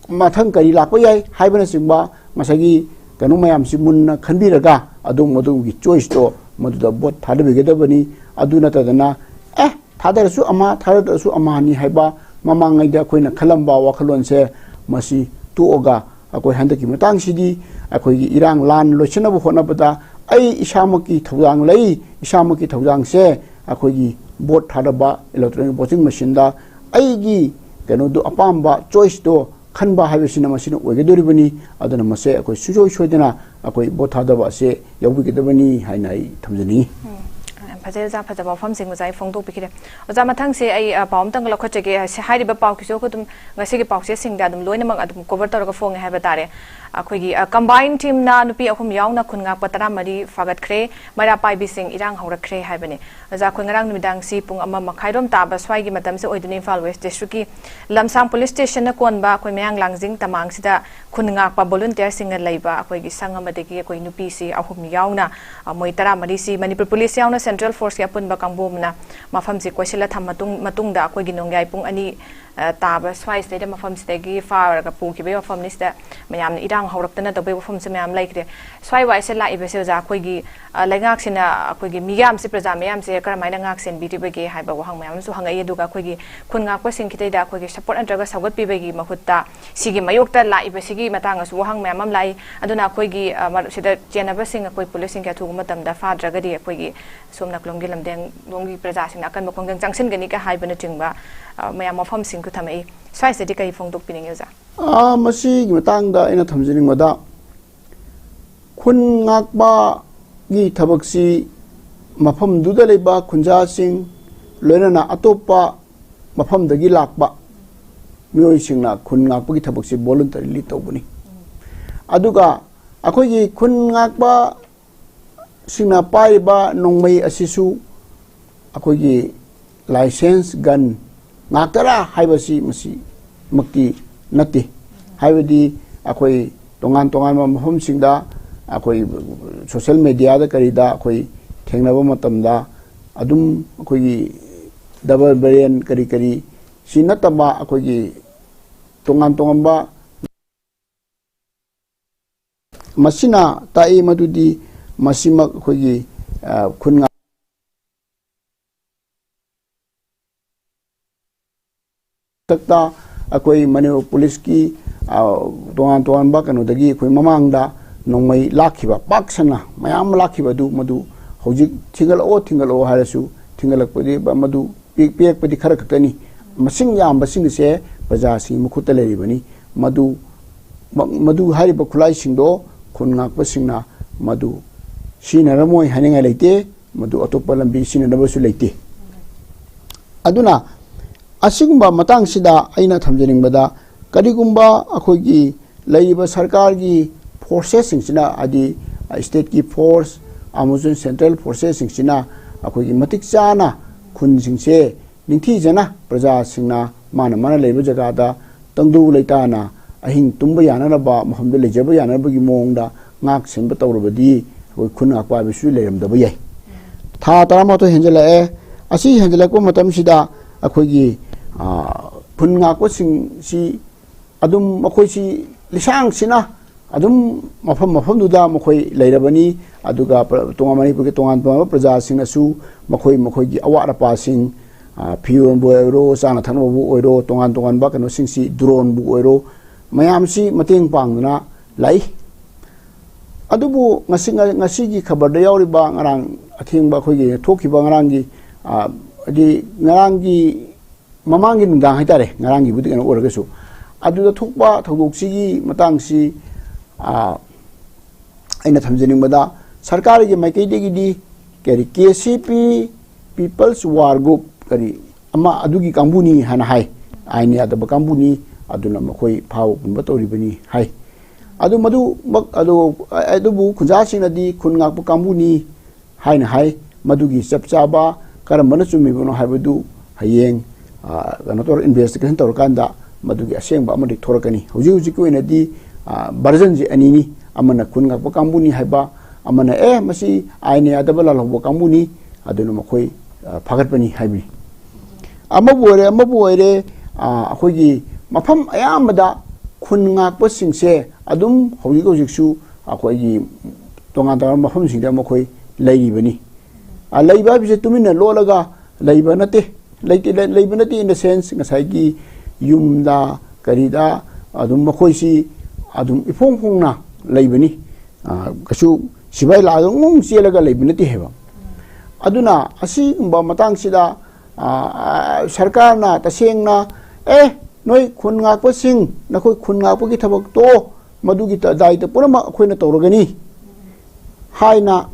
ꯃꯊꯪ ꯀꯔꯤ ꯂꯥꯛꯄ ꯌꯥꯏ ꯍꯥꯏꯕꯅꯆꯤꯡꯕ ꯉꯁꯥꯏꯒꯤ ꯀꯩꯅꯣ ꯃꯌꯥꯝꯁꯤ ꯃꯨꯟꯅ ꯈꯟꯕꯤꯔꯒ ꯑꯗꯣꯝ ꯑꯗꯣꯝꯒꯤ choiceꯇꯣ ꯃꯗꯨꯗ ꯚꯣꯠ ꯊꯥꯗꯕꯤꯒꯗꯕꯅꯤ꯫ ꯑꯗꯨ ꯅꯠꯇꯗꯅ, ꯑꯦ, ꯊꯥꯗꯔꯁꯨ ꯑꯃ, ꯊꯥꯗꯔꯁꯨ ꯑꯃꯅꯤ ꯍꯥꯏꯕ ꯃꯃꯥꯡꯉꯩꯗ ꯑꯩꯈꯣꯏꯅ ꯈꯜꯂꯝꯕ ꯋꯥꯈꯜꯂꯣꯟꯁꯦ, ꯃꯁꯤ ꯇꯣꯛꯑꯒ ꯑꯩꯈꯣꯏ ꯍꯟꯗꯛꯀꯤ ꯃꯇꯥꯡꯁꯤꯗꯤ ꯑꯩꯈꯣꯏꯒꯤ ꯏꯔꯥꯡ ꯂꯥꯟ ꯂꯣꯏꯁꯤꯟꯅꯕ ꯍꯣꯠꯅꯕꯗ ꯑꯩ ꯏꯁꯥꯃꯛꯀꯤ ꯊꯧꯗꯥꯡ ꯂꯩ, ꯏꯁꯥꯃꯛꯀꯤ ꯊꯧꯗꯥꯡꯁꯦ ꯑꯩꯈꯣꯏꯒꯤ ꯚꯣꯠ ꯊꯥꯗꯕ, electronic voting machineꯗ ꯑꯩꯒꯤ ꯀꯩꯅꯣꯗꯣ, ꯑꯄꯥꯝꯕ choiceꯇꯣ ꯈꯟꯕ ꯍꯥꯏꯕꯁꯤꯅ ꯃꯁꯤꯅ ꯑꯣꯏꯒꯗꯧꯔꯤꯕꯅꯤ꯫ ꯑꯗꯨꯅ ꯃꯁꯦ ꯑꯩꯈꯣꯏ ꯁꯨꯡꯁꯣꯏ ꯁꯣꯏꯗꯅ ꯑꯩꯈꯣꯏ ꯚꯣꯠ ꯊꯥꯗꯕ ꯑꯁꯦ ꯌꯥꯎꯕꯤꯒꯗꯕꯅꯤ ꯍꯥꯏꯅ ꯑꯩ ꯊꯝꯖꯅꯤꯡꯏ꯫ ꯎꯝ, ꯌꯥꯝ ꯐꯖꯩ ꯑꯣꯖꯥ, ꯐꯖꯕ ꯋꯥꯐꯝꯁꯤꯡ ꯑꯣꯖꯥ ꯑꯩ ꯐꯣꯡꯗꯣꯛꯄꯤꯈꯤꯔꯦ꯫ ꯑꯣꯖꯥ, ꯃꯊꯪꯁꯦ ꯑꯩ, ꯑ, ꯄꯥꯎ ꯑꯝꯇꯪ ꯂꯧꯈꯠꯆꯒꯦ꯫ ꯑꯁꯤ ꯍꯥꯏꯔꯤꯕ ꯄꯥꯎꯒꯤꯁꯨ ꯑꯩꯈꯣꯏ ꯑꯗꯨꯝ ꯉꯁꯤꯒꯤ ꯄꯥꯎꯆꯦꯁꯤꯡꯗ ꯑꯗꯨꯝ ꯂꯣꯏꯅꯃꯛ ꯑꯗꯨꯝ cover ꯇꯧꯔꯒ ꯐꯣꯡꯉꯦ ꯍꯥꯏꯕ ꯇꯥꯔꯦ꯫ ꯑꯩꯈꯣꯏꯒꯤ, ꯑ, combine teamꯅ ꯅꯨꯄꯤ ꯑꯍꯨꯝ ꯌꯥꯎꯅ ꯈꯨꯟ ꯉꯥꯛꯄ ꯇꯔꯥꯃꯔꯤ ꯐꯥꯒꯠꯈ꯭ꯔꯦ, ꯃꯩꯔꯥ ꯄꯥꯏꯕꯤꯁꯤꯡ ꯏꯔꯥꯡ ꯍꯧꯔꯛꯈ꯭ꯔꯦ ꯍꯥꯏꯕꯅꯤ꯫ ꯑꯣꯖꯥ, ꯑꯩꯈꯣꯏ ꯉꯔꯥꯡ ꯅꯨꯃꯤꯗꯥꯡꯁꯤ ꯄꯨꯡ ꯑꯃ ꯃꯈꯥꯏꯔꯣꯝ ꯇꯥꯕ ꯁ꯭ꯋꯥꯏꯒꯤ ꯃꯇꯝꯁꯦ ꯑꯣꯏꯗꯣꯏꯅꯤ, ꯏꯝꯐꯥꯜ West Districtꯀꯤ ꯂꯝꯁꯥꯡ police stationꯅ ꯀꯣꯟꯕ ꯑꯩꯈꯣꯏ ꯃꯌꯥꯡ ꯂꯥꯡꯖꯤꯡ ꯇꯃꯥꯡꯁꯤꯗ ꯈꯨꯟ ꯉꯥꯛꯄ volunteerꯁꯤꯡꯅ ꯂꯩꯕ ꯑꯩꯈꯣꯏꯒꯤ ꯁꯪ ꯑꯃꯗꯒꯤ ꯑꯩꯈꯣꯏ ꯅꯨꯄꯤꯁꯤ ꯑꯍꯨꯝ ꯌꯥꯎꯅ, ꯑ, ꯃꯣꯏ ꯇꯔꯥꯃꯔꯤꯁꯤ ꯃꯅꯤꯄꯨꯔ police ꯌꯥꯎꯅ central forceꯀꯤ ꯑꯄꯨꯟꯕ ꯀꯥꯡꯕꯨ ꯑꯃꯅ ꯃꯐꯝꯁꯤ ꯀꯣꯏꯁꯤꯜꯂ ꯊꯝꯕ ꯃꯇꯨꯡ-, ꯃꯇꯨꯡꯗ ꯑꯩꯈꯣꯏꯒꯤ ꯅꯣꯡꯌꯥꯏ ꯄꯨꯡ ꯑꯅꯤ, ꯑ, ꯇꯥꯕ ꯁ꯭ꯋꯥꯏꯁꯤꯗꯩꯗ ꯃꯐꯝꯁꯤꯗꯒꯤ ꯐꯥꯔꯒ ꯄꯨꯈꯤꯕꯒꯤ ꯋꯥꯐꯝꯅꯤ꯫ ꯁꯤꯗ ꯃꯌꯥꯝꯅ ꯏꯔꯥꯡ ꯍꯧꯔꯛꯇꯅ ꯇꯧꯕꯒꯤ ꯋꯥꯐꯝꯁꯨ ꯃꯌꯥꯝ ꯂꯩꯈ꯭ꯔꯦ꯫ ꯁ꯭ꯋꯥꯏ ꯋꯥꯏꯁꯦ ꯂꯥꯛꯏꯕꯁꯦ ꯑꯣꯖꯥ, ꯑꯩꯈꯣꯏꯒꯤ, ꯑ, ꯂꯩꯉꯥꯛꯁꯤꯅ ꯑꯩꯈꯣꯏꯒꯤ ꯃꯤꯌꯥꯝꯁꯦ, ꯄ꯭ꯔꯖꯥ ꯃꯌꯥꯝꯁꯦ ꯀꯔꯝꯍꯥꯏꯅ ꯉꯥꯛ ꯁꯦꯟꯕꯤꯔꯤꯕꯒꯦ ꯍꯥꯏꯕ ꯋꯥꯍꯪ ꯃꯌꯥꯝ ꯑꯃꯁꯨ ꯍꯪꯉꯛꯏ꯫ ꯑꯗꯨꯒ ꯑꯩꯈꯣꯏꯒꯤ ꯈꯨꯟ ꯉꯥꯛꯄꯁꯤꯡ ꯈꯤꯇꯩꯗ ꯑꯩꯈꯣꯏꯒꯤ support ꯅꯠꯇ꯭ꯔꯒ ꯁꯧꯒꯠꯄꯤꯕꯒꯤ ꯃꯍꯨꯠꯇ ꯁꯤꯒꯤ ꯃꯥꯌꯣꯛꯇ ꯂꯥꯛꯏꯕꯁꯤꯒꯤ ꯃꯇꯥꯡꯗꯁꯨ ꯋꯥꯍꯪ ꯃꯌꯥꯝ ꯑꯃ ꯂꯥꯛꯏ꯫ ꯑꯗꯨꯅ ꯑꯩꯈꯣꯏꯒꯤ, ꯑ, ꯃꯔꯨꯞ-, ꯁꯤꯗ ꯆꯦꯟꯅꯕꯁꯤꯡ ꯑꯩꯈꯣꯏ policeꯁꯤꯡꯒꯤ ꯑꯊꯨꯕ ꯃꯇꯝꯗ ꯐꯥꯗ꯭ꯔꯒꯗꯤ ꯑꯩꯈꯣꯏꯒꯤ ꯁꯣꯝ ꯅꯥꯀꯂꯣꯝꯒꯤ ꯂꯝꯗꯦꯡꯂꯣꯝꯒꯤ ꯄ꯭ꯔꯖꯥꯁꯤꯡꯅ ꯑꯀꯟꯕ ꯈꯣꯡꯖꯪ ꯆꯪꯁꯤꯟꯒꯅꯤꯒ ꯍꯥꯏꯕꯅꯆꯤꯡꯕ, ꯑ, ꯃꯌꯥꯝ ꯋꯥꯐꯝꯁꯤꯡ ꯊꯝꯃꯛꯏ꯫ ꯁ꯭ꯋꯥꯏꯁꯤꯗꯗꯤ ꯀꯔꯤ ꯐꯣꯡꯗꯣꯛꯄꯤꯅꯤꯡꯉꯤ ꯑꯣꯖꯥ? ꯑꯥ, ꯃꯁꯤꯒꯤ ꯃꯇꯥꯡꯗ ꯑꯩꯅ ꯊꯝꯖꯅꯤꯡꯕꯗ, ꯈꯨꯟ ꯉꯥꯛꯄꯒꯤ ꯊꯕꯛꯁꯤ ꯃꯐꯝꯗꯨꯗ ꯂꯩꯕ ꯈꯨꯟꯖꯥꯁꯤꯡ, ꯂꯣꯏꯅꯅ ꯑꯇꯣꯞꯄ ꯃꯐꯝꯗꯒꯤ ꯂꯥꯛꯄ ꯃꯤꯑꯣꯏꯁꯤꯡꯅ ꯈꯨꯟ ꯉꯥꯛꯄꯒꯤ ꯊꯕꯛꯁꯤ voluntarily ꯇꯧꯕꯅꯤ꯫ ꯑꯗꯨꯒ ꯑꯩꯈꯣꯏꯒꯤ ꯈꯨꯟ ꯉꯥꯛꯄ ꯁꯤꯡꯅ ꯄꯥꯏꯔꯤꯕ ꯅꯣꯡꯃꯩ ꯑꯁꯤꯁꯨ ꯑꯩꯈꯣꯏꯒꯤ license gun ꯉꯥꯛꯇꯔꯥ ꯍꯥꯏꯕꯁꯤ ꯃꯁꯤꯃꯛꯇꯤ ꯅꯠꯇꯦ꯫ ꯍꯥꯏꯕꯗꯤ ꯑꯩꯈꯣꯏ ꯇꯣꯉꯥꯟ ꯇꯣꯉꯥꯟꯕ ꯃꯐꯝꯁꯤꯡꯗ, ꯑꯩꯈꯣꯏ social media ꯗ ꯀꯔꯤꯗ ꯑꯩꯈꯣꯏ ꯊꯦꯡꯅꯕ ꯃꯇꯝꯗ, ꯑꯗꯨꯝ ꯑꯩꯈꯣꯏꯒꯤ double barrel ꯀꯔꯤ ꯀꯔꯤ ꯁꯤ ꯅꯠꯇꯕ, ꯑꯩꯈꯣꯏꯒꯤ ꯇꯣꯉꯥꯟ ꯇꯣꯉꯥꯟꯕ ꯃꯁꯤꯅ ꯇꯥꯛꯏ ꯃꯗꯨꯗꯤ ꯃꯁꯤꯃꯛ ꯑꯩꯈꯣꯏꯒꯤ, ꯑ, ꯈꯨꯟ ꯉꯥꯛ-, ꯃꯊꯛꯇ ꯑꯩꯈꯣꯏ ꯃꯅꯤꯄꯨꯔ ꯄꯨꯂꯤꯁꯀꯤ, ꯑ, ꯇꯣꯉꯥꯟ ꯇꯣꯉꯥꯟꯕ ꯀꯩꯅꯣꯗꯒꯤ ꯑꯩꯈꯣꯏ ꯃꯃꯥꯡꯗ ꯅꯣꯡꯃꯩ ꯂꯥꯛꯈꯤꯕ, ꯄꯥꯛ ꯁꯟꯅ ꯃꯌꯥꯝ ꯑꯃ ꯂꯥꯛꯈꯤꯕ ꯑꯗꯨ, ꯃꯗꯨ ꯍꯧꯖꯤꯛ ꯊꯤꯡꯒꯠꯂꯛꯑꯣ, ꯊꯤꯡꯒꯠꯂꯛꯑꯣ ꯍꯥꯏꯔꯁꯨ ꯊꯤꯡꯒꯠꯂꯛꯄꯗꯤ ꯃꯗꯨ ꯄꯤ-, ꯄꯤꯔꯛꯄꯗꯤ ꯈꯔ ꯈꯛꯇꯅꯤ꯫ ꯃꯁꯤꯡ ꯌꯥꯝꯕꯁꯤꯡ ꯑꯁꯦ ꯄ꯭ꯔꯖꯥꯁꯤꯡꯒꯤ ꯃꯈꯨꯠꯇ ꯂꯩꯔꯤꯕꯅꯤ꯫ ꯃꯗꯨ, ꯃ-, ꯃꯗꯨ ꯍꯥꯏꯔꯤꯕ ꯈꯨꯠꯂꯥꯏꯁꯤꯡꯗꯣ ꯈꯨꯟ ꯉꯥꯛꯄꯁꯤꯡꯅ ꯃꯗꯨ ꯁꯤꯖꯤꯟꯅꯔꯝꯃꯣꯏ ꯍꯥꯏꯅꯤꯡꯉꯥꯏ ꯂꯩꯇꯦ꯫ ꯃꯗꯨ ꯑꯇꯣꯞꯄ ꯂꯝꯕꯤ ꯁꯤꯖꯤꯟꯅꯅꯕꯁꯨ ꯂꯩꯇꯦ꯫ ꯑꯗꯨꯅ ꯑꯁꯤꯒꯨꯝꯕ ꯃꯇꯥꯡꯁꯤꯗ ꯑꯩꯅ ꯊꯝꯖꯅꯤꯡꯕꯗ, ꯀꯔꯤꯒꯨꯝꯕ ꯑꯩꯈꯣꯏꯒꯤ ꯂꯩꯔꯤꯕ ꯁꯔꯀꯥꯔꯒꯤ forces ꯁꯤꯡꯁꯤꯅ, ꯍꯥꯏꯗꯤ state ꯀꯤ force ꯑꯃꯁꯨꯡ central forces ꯁꯤꯡꯁꯤꯅ ꯑꯩꯈꯣꯏꯒꯤ ꯃꯇꯤꯛ ꯆꯥꯅ ꯈꯨꯟꯁꯤꯡꯁꯦ ꯅꯤꯡꯊꯤꯖꯅ ꯄ꯭ꯔꯖꯥꯁꯤꯡꯅ ꯃꯥꯅ ꯃꯥꯅ ꯂꯩꯕ ꯖꯒꯥꯗ ꯇꯪꯗꯨ ꯂꯩꯇꯥꯅ ꯑꯍꯤꯡ ꯇꯨꯝꯕ ꯌꯥꯅꯅꯕ, ꯃꯐꯝꯗ ꯂꯩꯖꯕ ꯌꯥꯅꯅꯕꯒꯤ ꯃꯑꯣꯡꯗ ꯉꯥꯛ ꯁꯦꯟꯕ ꯇꯧꯔꯕꯗꯤ ꯑꯩꯈꯣꯏ ꯈꯨꯟ ꯉꯥꯛꯄ ꯍꯥꯏꯕꯁꯨ ꯂꯩꯔꯝꯗꯕ ꯌꯥꯏ꯫ ꯊꯥ ꯇꯔꯥꯃꯥꯊꯣꯏ ꯍꯦꯟꯖꯜꯂꯛꯑꯦ꯫ ꯑꯁꯤ ꯍꯦꯟꯖꯜꯂꯛꯄ ꯃꯇꯝꯁꯤꯗ ꯑꯩꯈꯣꯏꯒꯤ, ꯑ, ꯈꯨꯟ ꯉꯥꯛꯄꯁꯤꯡꯁꯤ ꯑꯗꯨꯝ ꯃꯈꯣꯏꯁꯤ ꯂꯤꯁꯥꯡꯁꯤꯅ ꯑꯗꯨꯝ ꯃꯐꯝ ꯃꯐꯝꯗꯨꯗ ꯃꯈꯣꯏ ꯂꯩꯔꯕꯅꯤ꯫ ꯑꯗꯨꯒ ꯄ꯭ꯔ-, ꯇꯣꯉꯥꯟ, ꯃꯅꯤꯄꯨꯔꯒꯤ ꯇꯣꯉꯥꯟ ꯇꯣꯉꯥꯟꯕ ꯄ꯭ꯔꯖꯥꯁꯤꯡꯅꯁꯨ ꯃꯈꯣꯏ ꯃꯈꯣꯏꯒꯤ ꯑꯋꯥꯠ ꯑꯄꯥꯁꯤꯡ, ꯑ, ꯐꯤꯔꯣꯟꯕꯨ ꯑꯣꯏꯔꯣ, ꯆꯥꯅ ꯊꯛꯅꯕꯕꯨ ꯑꯣꯏꯔꯣ, ꯇꯣꯉꯥꯟ ꯇꯣꯉꯥꯟꯕ ꯀꯩꯅꯣꯁꯤꯡꯁꯤ, drone ꯕꯨ ꯑꯣꯏꯔꯣ, ꯃꯌꯥꯝꯁꯤ ꯃꯇꯦꯡ ꯄꯥꯡꯗꯨꯅ ꯂꯥꯛꯏ꯫ ꯑꯗꯨꯕꯨ ꯉꯁꯤ, ꯉ-, ꯉꯁꯤꯒꯤ ꯈꯕꯔꯗ ꯌꯥꯎꯔꯤꯕ ꯉꯔꯥꯡ ꯑꯊꯦꯡꯕ ꯑꯩꯈꯣꯏꯒꯤ ꯊꯣꯛꯈꯤꯕ ꯉꯔꯥꯡꯒꯤ, ꯑ, ꯍꯥꯏꯗꯤ ꯉꯔꯥꯡꯒꯤ ꯃꯃꯥꯡꯒꯤ ꯅꯨꯡꯗꯥꯡ ꯍꯥꯏꯇꯥꯔꯦ, ꯉꯔꯥꯡꯒꯤꯕꯨꯗꯤ ꯀꯩꯅꯣ ꯑꯣꯏꯔꯒꯁꯨ, ꯑꯗꯨꯗ ꯊꯣꯛꯄ ꯊꯧꯗꯣꯛꯁꯤꯒꯤ ꯃꯇꯥꯡꯁꯤ, ꯑ, ꯑꯩꯅ ꯊꯝꯖꯅꯤꯡꯕꯗ, ꯁꯔꯀꯥꯔꯒꯤ ꯃꯥꯏꯀꯩꯗꯒꯤꯗꯤ ꯀꯔꯤ, ꯀꯦ ꯁꯤ ꯄꯤ, People's War Group, ꯀꯔꯤ ꯑꯃ ꯑꯗꯨꯒꯤ ꯀꯥꯡꯕꯨꯅꯤ ꯍꯥꯏꯅ ꯍꯥꯏ, ꯑꯥꯏꯟ ꯌꯥꯗꯕ ꯀꯥꯡꯕꯨꯅꯤ, ꯑꯗꯨꯅ ꯃꯈꯣꯏ ꯐꯥꯕ ꯄꯨꯟꯕ ꯇꯧꯔꯤꯕꯅꯤ ꯍꯥꯏ꯫ ꯑꯗꯨ ꯃꯗꯨꯃꯛ, ꯑꯗꯨ, ꯑꯗꯨꯕꯨ ꯈꯨꯟꯖꯥꯁꯤꯡꯅꯗꯤ ꯈꯨꯟ ꯉꯥꯛꯄ ꯀꯥꯡꯕꯨꯅꯤ ꯍꯥꯏꯅ ꯍꯥꯏ꯫ ꯃꯗꯨꯒꯤ ꯆꯞ ꯆꯥꯕ ꯀꯔꯝꯕꯅ ꯆꯨꯝꯃꯤꯕꯅꯣ ꯍꯥꯏꯕꯗꯨ ꯍꯌꯦꯡ, ꯑ, ꯀꯩꯅꯣ ꯇꯧꯔ, investigation ꯇꯧꯔꯀꯥꯟꯗ ꯃꯗꯨꯒꯤ ꯑꯁꯦꯡꯕ ꯑꯃꯗꯤ ꯊꯣꯔꯛꯀꯅꯤ꯫ ꯍꯧꯖꯤꯛ ꯍꯧꯖꯤꯛꯀꯤ ꯑꯣꯏꯅꯗꯤ, ꯑ, version ꯁꯦ ꯑꯅꯤꯅꯤ, ꯑꯃꯅ ꯈꯨꯟ ꯉꯥꯛꯄ ꯀꯥꯡꯕꯨꯅꯤ ꯍꯥꯏꯕ, ꯑꯃꯅ, "ꯑꯦ, ꯃꯁꯤ ꯑꯥꯏꯟ ꯌꯥꯗꯕ ꯂꯥꯜꯍꯧꯕ ꯀꯥꯡꯕꯨꯅꯤ, ꯑꯗꯨꯅ ꯃꯈꯣꯏ, ꯑ, ꯐꯥꯒꯠꯄꯅꯤ" ꯍꯥꯏꯕꯅꯤ꯫ ꯑꯃꯕꯨ ꯑꯣꯏꯔꯦ, ꯑꯃꯕꯨ ꯑꯣꯏꯔꯦ, ꯑ, ꯑꯩꯈꯣꯏꯒꯤ ꯃꯐꯝ ꯑꯌꯥꯝꯕꯗ ꯈꯨꯟ ꯉꯥꯛꯄꯁꯤꯡꯁꯦ ꯑꯗꯨꯝ ꯍꯧꯖꯤꯛ ꯍꯧꯖꯤꯛꯁꯨ ꯑꯩꯈꯣꯏꯒꯤ ꯇꯣꯉꯥꯟ ꯇꯣꯉꯥꯟꯕ ꯃꯐꯝꯁꯤꯡꯗ ꯃꯈꯣꯏ ꯂꯩꯔꯤꯕꯅꯤ꯫ ꯑ, ꯂꯩꯕ ꯍꯥꯏꯕꯁꯦ ꯇꯨꯃꯤꯟꯅ ꯂꯣꯠꯂꯒ ꯂꯩꯕ ꯅꯠꯇꯦ꯫ ꯂꯩꯇꯦ, ꯂꯩ-, ꯂꯩꯕ ꯅꯠꯇꯦ in the sense, ꯉꯁꯥꯏꯒꯤ ꯌꯨꯝꯗ ꯀꯔꯤꯗ ꯑꯗꯨꯝ ꯃꯈꯣꯏꯁꯤ ꯑꯗꯨꯝ ꯏꯐꯣꯡ ꯐꯣꯡꯅ ꯂꯩꯕꯅꯤ꯫ ꯑ, ꯀꯩꯁꯨ ꯁꯤꯐꯥꯏ ꯂꯥꯛꯑꯒ ꯉꯨꯡ ꯆꯦꯜꯂꯒ ꯂꯩꯕ ꯅꯠꯇꯦ ꯍꯥꯏꯕ꯫ ꯑꯗꯨꯅ ꯑꯁꯤꯒꯨꯝꯕ ꯃꯇꯥꯡꯁꯤꯗ, ꯑ, ꯑ, ꯁꯔꯀꯥꯔꯅ ꯇꯁꯦꯡꯅ, "ꯑꯦ, ꯅꯣꯏ ꯈꯨꯟ ꯉꯥꯛꯄꯁꯤꯡ, ꯅꯈꯣꯏ ꯈꯨꯟ ꯉꯥꯛꯄꯒꯤ ꯊꯕꯛ ꯇꯣꯛꯑꯣ, ꯃꯗꯨꯒꯤ ꯇ-, ꯗꯥꯏꯇ ꯄꯨꯝꯅꯃꯛ ꯑꯩꯈꯣꯏꯅ ꯇꯧꯔꯒꯅꯤ" ꯍꯥꯏꯅ